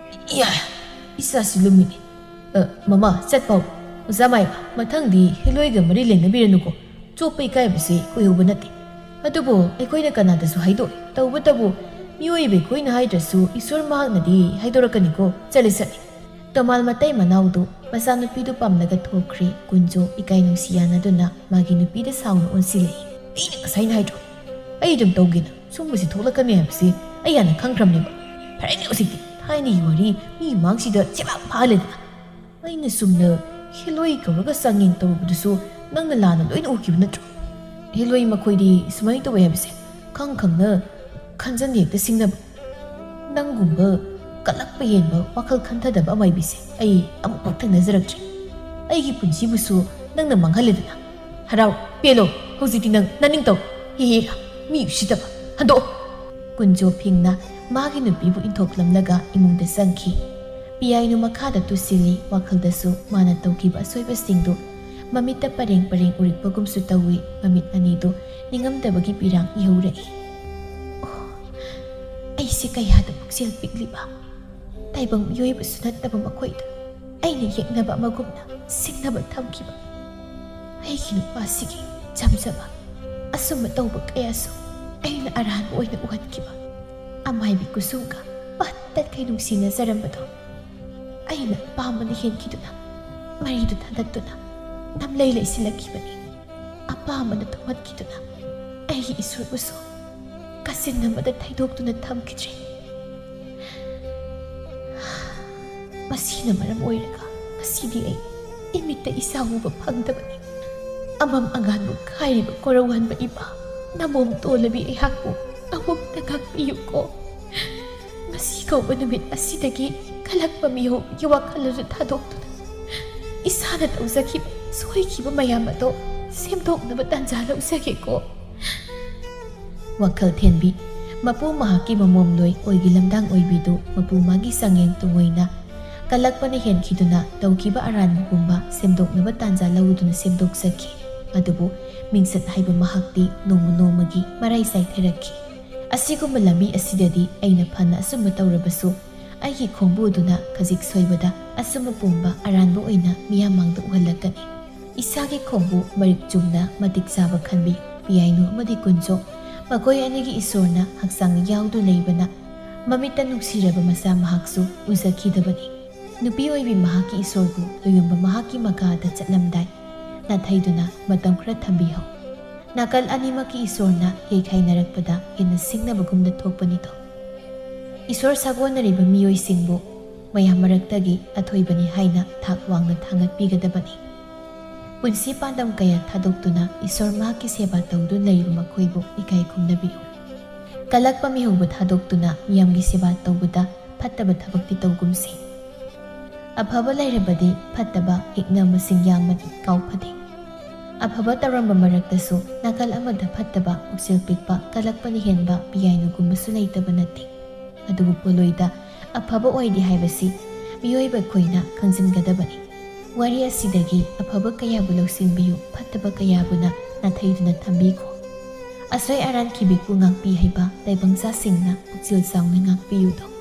ꯏꯌꯥ, ꯏꯆꯥꯁꯤ ꯂꯨꯝꯃꯤꯅꯦ꯫ ꯑ, ꯃꯃꯥ, ꯆꯠꯄꯥꯎ꯫ ꯑꯣꯖꯥ ꯃꯥꯏꯕ, ꯃꯊꯪꯗꯤ ꯍꯦꯂꯣꯏꯒ ꯃꯔꯤ ꯂꯩꯅꯕꯤꯔꯅꯨꯀꯣ꯫ ꯆꯣꯞꯄ ꯏꯀꯥꯏꯕꯁꯤ ꯀꯨꯏꯍꯧꯕ ꯅꯠꯇꯦ꯫ ꯑꯗꯨꯕꯨ ꯑꯩꯈꯣꯏꯅ ꯀꯅꯥꯗꯁꯨ ꯍꯥꯏꯗꯣꯛꯏ꯫ ꯇꯧꯕꯇꯕꯨ ꯃꯤꯑꯣꯏꯕ ꯑꯩꯈꯣꯏꯅ ꯍꯥꯏꯗ꯭ꯔꯁꯨ ꯏꯁꯣꯔ ꯃꯍꯥꯛꯅꯗꯤ ꯍꯥꯏꯗꯣꯔꯛꯀꯅꯤꯀꯣ꯫ ꯆꯠꯂꯦ, ꯆꯠꯂꯦ꯫ ꯇꯣꯃꯥꯜ ꯃꯇꯩ ꯃꯅꯥꯎꯗꯨ ꯃꯆꯥꯅꯨꯄꯤꯗꯨ ꯄꯥꯝꯂꯒ ꯊꯣꯛꯈ꯭ꯔꯦ꯫ ꯀꯨꯟꯖꯣ ꯏꯀꯥꯏ ꯅꯨꯡꯁꯤ ꯌꯥꯅꯗꯨꯅ ꯃꯥꯒꯤ ꯅꯨꯄꯤꯗ ꯁꯥꯎꯅ ꯑꯣꯟꯁꯤꯜꯂꯛꯏ꯫ "ꯑꯩꯅ ꯉꯁꯥꯏꯅ ꯍꯥꯏꯗ꯭ꯔꯣ? ꯑꯩ ꯑꯗꯨꯝ ꯇꯧꯒꯦꯅ꯫ ꯁꯨꯝꯕꯁꯤ ꯊꯣꯛꯂꯛꯀꯅꯤ ꯍꯥꯏꯕꯁꯤ ꯑꯩ ꯍꯥꯟꯅ ꯈꯪꯈ꯭ꯔꯕꯅꯦꯕ꯫ ꯐꯔꯦꯅꯦ, ꯍꯧꯖꯤꯛꯇꯤ ꯊꯥꯏꯅꯒꯤ ꯋꯥꯔꯤ ꯃꯤ ꯃꯥꯡꯁꯤꯗ ꯆꯦꯕꯥꯛ ꯐꯥꯍꯜꯂꯦꯗꯅ꯫ ꯑꯩꯅ ꯆꯨꯝꯅ ꯍꯦꯂꯣꯏ ꯀꯧꯔꯒ ꯆꯥꯡꯌꯦꯡ ꯇꯧꯔꯨꯕꯗꯨꯁꯨ ꯅꯪꯅ ꯂꯥꯟꯅ ꯂꯣꯏꯅ ꯎꯈꯤꯕ ꯅꯠꯇ꯭ꯔꯣ? ꯍꯦꯂꯣꯏ ꯃꯈꯣꯏꯗꯤ ꯁꯨꯃꯥꯏꯅ ꯇꯧꯋꯦ ꯍꯥꯏꯕꯁꯦ ꯈꯪ ꯈꯪꯅ ꯈꯟꯖꯟ ꯍꯦꯛꯇ ꯁꯤꯡꯅꯕ꯫ ꯅꯪꯒꯨꯝꯕ ꯀꯜꯂꯛꯄ ꯍꯦꯟꯕ ꯋꯥꯈꯜ ꯈꯟꯊꯗꯕ ꯑꯃꯥꯏꯕꯤꯁꯦ ꯑꯩ ꯑꯃꯨꯛꯐꯥꯎ ꯊꯦꯡꯅꯖꯔꯛꯇ꯭ꯔꯤ꯫ ꯑꯩꯒꯤ ꯄꯨꯟꯁꯤꯕꯨꯁꯨ ꯅꯪꯅ ꯃꯥꯡꯍꯜꯂꯦꯗꯅ꯫ ꯍꯔꯥꯎ, ꯄꯦꯜꯂꯣ, ꯍꯧꯖꯤꯛꯇꯤ ꯅꯪ ꯅꯅꯤꯡ ꯇꯧ꯫ ꯍꯦ ꯍꯦ, ꯃꯤ ꯎꯁꯤꯠꯇꯕ, ꯍꯟꯗꯣꯛꯑꯣ!" ꯀꯨꯟꯖꯣ ꯐꯤꯡꯅ ꯃꯥꯒꯤ ꯅꯨꯄꯤꯕꯨ ꯏꯟꯊꯣꯛꯂꯝꯂꯒ ꯏꯃꯨꯡꯗ ꯆꯪꯈꯤ꯫ ꯄꯤꯌꯥꯏꯅꯨ ꯃꯈꯥꯗ ꯇꯨꯁꯤꯜꯂꯤ, ꯋꯥꯈꯜꯗꯁꯨ ꯃꯥꯅ ꯇꯧꯈꯤꯕ ꯑꯁꯣꯏꯕꯁꯤꯡꯗꯨ ꯃꯃꯤꯠꯇ ꯄꯔꯦꯡ ꯄꯔꯦꯡ ꯎꯔꯛꯄꯒꯨꯝꯁꯨ ꯇꯧꯏ꯫ ꯃꯃꯤꯠ ꯑꯅꯤꯗꯨ ꯅꯤꯡꯉꯝꯗꯕꯒꯤ ꯄꯤꯔꯥꯡ ꯏꯍꯧꯔꯛꯏ꯫ ꯑꯣ, ꯑꯩꯁꯦ ꯀꯌꯥꯗ ꯄꯨꯛꯆꯦꯜ ꯄꯤꯛꯂꯤꯕ, ꯇꯥꯏꯕꯪ ꯃꯤꯑꯣꯏꯕꯁꯨ ꯅꯠꯇꯕ ꯃꯈꯣꯏꯗ ꯑꯩꯅ ꯌꯦꯛꯅꯕ ꯑꯃꯒꯨꯝꯅ ꯁꯤꯡꯅꯕ ꯊꯝꯈꯤꯕ ꯑꯩꯒꯤ ꯅꯨꯄꯥꯁꯤꯒꯤ ꯆꯝꯖꯕ ꯑꯆꯨꯝꯕ ꯇꯧꯕ ꯀꯌꯥꯁꯨ ꯑꯩꯅ ꯑꯔꯥꯟꯕ ꯑꯣꯏꯅ ꯎꯍꯟꯈꯤꯕ ꯑꯃꯥꯏꯕꯤ ꯀꯨꯁꯨꯝꯒ ꯄꯠ ꯇꯠꯈꯩ ꯅꯨꯡꯁꯤꯅꯖꯔꯝꯕꯗꯣ ꯑꯩꯅ ꯑꯄꯥꯝꯕꯅ ꯍꯦꯟꯈꯤꯗꯨꯅ ꯃꯔꯤꯗꯨ ꯊꯥꯗꯠꯇꯨꯅ ꯅꯝꯂꯩ ꯂꯩꯁꯤꯜꯂꯛꯈꯤꯕꯅꯤ꯫ ꯑꯄꯥꯝꯕꯅ ꯊꯨꯝꯍꯠꯈꯤꯗꯨꯅ ꯑꯩꯒꯤ ꯏꯁꯣꯔꯕꯨꯁꯨ ꯀꯥꯆꯤꯟ ꯑꯃꯗ ꯊꯩꯗꯣꯛꯇꯨꯅ ꯊꯝꯈꯤꯗ꯭ꯔꯦ꯫ ꯃꯁꯤꯅ ꯃꯔꯝ ꯑꯣꯏꯔꯒ ꯉꯁꯤꯗꯤ ꯑꯩ ꯏꯃꯤꯠꯇ ꯏꯆꯥ ꯎꯕ ꯐꯪꯗꯕꯅꯤ꯫ ꯑꯃꯝ ꯑꯉꯥꯟꯕꯨ ꯈꯥꯏꯔꯤꯕ ꯀꯣꯔꯧꯍꯟꯕ ꯏꯃꯥ, ꯅꯃꯣꯝ ꯇꯣꯜꯂꯕꯤ ꯑꯩꯍꯥꯛꯄꯨ ꯑꯃꯨꯛꯇ ꯉꯥꯛꯄꯤꯌꯨꯀꯣ꯫ ꯉꯁꯤ ꯀꯧꯕ ꯅꯨꯃꯤꯠ ꯑꯁꯤꯗꯒꯤ ꯀꯜꯂꯛꯄ ꯃꯤꯑꯣꯏꯒꯤ ꯋꯥꯈꯜ ꯑꯗꯨ ꯊꯥꯗꯣꯛꯇꯨꯅ ꯏꯁꯥꯅ ꯇꯧꯖꯈꯤꯕ ꯁꯣꯏꯈꯤꯕ ꯃꯌꯥꯝ ꯑꯗꯣ ꯁꯦꯝꯗꯣꯛꯅꯕ ꯇꯥꯟꯖꯥ ꯂꯧꯖꯒꯦꯀꯣ꯫ ꯋꯥꯈꯜ ꯊꯦꯟꯕꯤ꯫ ꯃꯄꯨ ꯃꯍꯥꯛꯀꯤ ꯃꯃꯣꯝꯂꯣꯏ ꯑꯣꯏꯒꯤ ꯂꯝꯗꯥꯡ ꯑꯣꯏꯕꯤꯗꯨ ꯃꯄꯨ ꯃꯥꯒꯤ ꯆꯥꯡꯌꯦꯡ ꯇꯨꯡꯑꯣꯏꯅ ꯀꯜꯂꯛꯄꯅ ꯍꯦꯟꯈꯤꯗꯨꯅ ꯇꯧꯈꯤꯕ ꯑꯔꯥꯟꯕ ꯄꯨꯝꯕ ꯁꯦꯝꯗꯣꯛꯅꯕ ꯇꯥꯟꯖꯥ ꯂꯧꯗꯨꯅ ꯁꯦꯝꯗꯣꯛꯆꯈꯤ꯫ ꯑꯗꯨꯕꯨ ꯃꯤꯡꯆꯠ ꯍꯥꯏꯕ ꯃꯍꯥꯛꯇꯤ ꯅꯣꯡꯃ ꯅꯣꯡꯃꯒꯤ ꯃꯔꯥꯏ ꯆꯥꯏꯊꯔꯛꯈꯤ꯫ ꯑꯁꯤꯒꯨꯝꯕ ꯂꯝꯕꯤ ꯑꯁꯤꯗꯗꯤ ꯑꯩꯅ ꯐꯅ ꯑꯆꯨꯝꯕ ꯇꯧꯔꯕꯁꯨ ꯑꯩꯒꯤ ꯈꯣꯡꯕꯨ ꯑꯗꯨꯅ ꯈꯖꯤꯛ ꯁꯣꯏꯕꯗ ꯑꯆꯨꯝꯕ ꯄꯨꯝꯕ ꯑꯔꯥꯟꯕ ꯑꯣꯏꯅ ꯃꯤꯌꯥꯝ ꯃꯥꯡꯗ ꯎꯍꯜꯂꯛꯀꯅꯤ꯫ ꯏꯁꯥꯒꯤ ꯈꯣꯡꯕꯨ ꯃꯔꯤꯛ ꯆꯨꯝꯅ ꯃꯇꯤꯛ ꯆꯥꯕ ꯈꯟꯕꯤ꯫ ꯄꯤꯌꯥꯏꯅꯨ ꯑꯃꯗꯤ ꯀꯨꯟꯖꯣ ꯃꯈꯣꯏ ꯑꯅꯤꯒꯤ ꯏꯁꯣꯔꯅ ꯍꯛꯆꯥꯡ ꯌꯥꯎꯗꯨ ꯂꯩꯕꯅ ꯃꯃꯤꯠꯇ ꯅꯨꯡꯁꯤꯔꯕ ꯃꯆꯥ ꯃꯍꯥꯛꯁꯨ ꯎꯖꯈꯤꯗꯕꯅꯤ꯫ ꯅꯨꯄꯤ ꯑꯣꯏꯕꯤ ꯃꯍꯥꯛꯀꯤ ꯏꯁꯣꯔꯕꯨ ꯂꯣꯌꯨꯝꯕ ꯃꯍꯥꯛꯀꯤ ꯃꯀꯥꯗ ꯆꯠꯂꯝꯗꯥꯏ ꯅꯥꯊꯩꯗꯨꯅ ꯃꯇꯝ ꯈꯔ ꯊꯝꯕꯤꯍꯧ꯫ ꯅꯥꯀꯜ ꯑꯅꯤꯃꯛꯀꯤ ꯏꯁꯣꯔꯅ ꯌꯩꯈꯥꯏꯅꯔꯛꯄꯗ ꯍꯦꯟꯅ ꯁꯤꯡꯅꯕꯒꯨꯝꯅ ꯊꯣꯛꯄꯅꯤꯗꯣ꯫ ꯏꯁꯣꯔ ꯁꯥꯒꯣꯟꯅꯔꯤꯕ ꯃꯤꯑꯣꯏꯁꯤꯡꯕꯨ ꯃꯌꯥꯝ ꯃꯔꯛꯇꯒꯤ ꯑꯊꯣꯏꯕꯅꯤ ꯍꯥꯏꯅ ꯊꯥꯛ ꯋꯥꯡꯅ ꯊꯥꯡꯒꯠꯄꯤꯒꯗꯕꯅꯤ꯫ ꯄꯨꯟꯁꯤ ꯄꯥꯟꯗꯝ ꯀꯌꯥ ꯊꯥꯗꯣꯛꯇꯨꯅ ꯏꯁꯣꯔ ꯃꯍꯥꯛꯀꯤ ꯁꯦꯕꯥ ꯇꯧꯗꯨꯅ ꯂꯩꯔꯤꯕ ꯃꯈꯣꯏꯕꯨ ꯏꯀꯥꯏ ꯈꯨꯝꯅꯕꯤꯌꯨ꯫ ꯀꯜꯂꯛꯄ ꯃꯤꯍꯧꯕ ꯊꯥꯗꯣꯛꯇꯨꯅ ꯃꯤꯌꯥꯝꯒꯤ ꯁꯦꯕꯥ ꯇꯧꯕꯗ ꯐꯠꯇꯕ ꯊꯕꯛꯇꯤ ꯇꯧꯒꯨꯝꯁꯤ꯫ ꯑꯐꯕ ꯂꯩꯔꯕꯗꯤ ꯐꯠꯇꯕ ꯍꯤꯛꯅ ꯃꯁꯤꯡ ꯌꯥꯝꯃꯗꯤ ꯀꯥꯎ ꯐꯗꯦ꯫ ꯑꯐꯕ ꯇꯧꯔꯝꯕ ꯃꯔꯛꯇꯁꯨ ꯅꯥꯀꯜ ꯑꯃꯗ ꯐꯠꯇꯕ ꯄꯨꯛꯆꯦꯜ ꯄꯤꯛꯄ ꯀꯜꯂꯛꯄꯅ ꯍꯦꯟꯕ ꯄꯤꯌꯥꯏꯅꯨꯒꯨꯝꯕꯁꯨ ꯂꯩꯇꯕ ꯅꯠꯇꯦ꯫ ꯑꯗꯨꯕꯨ ꯄꯣꯠꯂꯣꯏꯗ ꯑꯐꯕ ꯑꯣꯏꯗꯦ ꯍꯥꯏꯕꯁꯤ ꯃꯤꯑꯣꯏꯕ ꯑꯩꯈꯣꯏꯅ ꯈꯪꯖꯤꯟꯒꯗꯕꯅꯤ꯫ ꯋꯥꯔꯤ ꯑꯁꯤꯗꯒꯤ ꯑꯐꯕ ꯀꯌꯥꯕꯨ ꯂꯧꯁꯤꯟꯕꯤꯌꯨ, ꯐꯠꯇꯕ ꯀꯌꯥꯕꯨꯅ ꯅꯥꯊꯩꯗꯨꯅ ꯊꯝꯕꯤꯈꯣ꯫ ꯑꯁꯣꯏ ꯑꯔꯥꯟ ꯈꯤꯕꯤꯛꯄꯨ ꯉꯥꯛꯄꯤ ꯍꯩꯕ ꯇꯥꯏꯕꯪꯆꯥꯁꯤꯡꯅ ꯄꯨꯛꯆꯦꯜ ꯆꯥꯎꯅ ꯉꯥꯛꯄꯤꯌꯨꯗꯣ꯫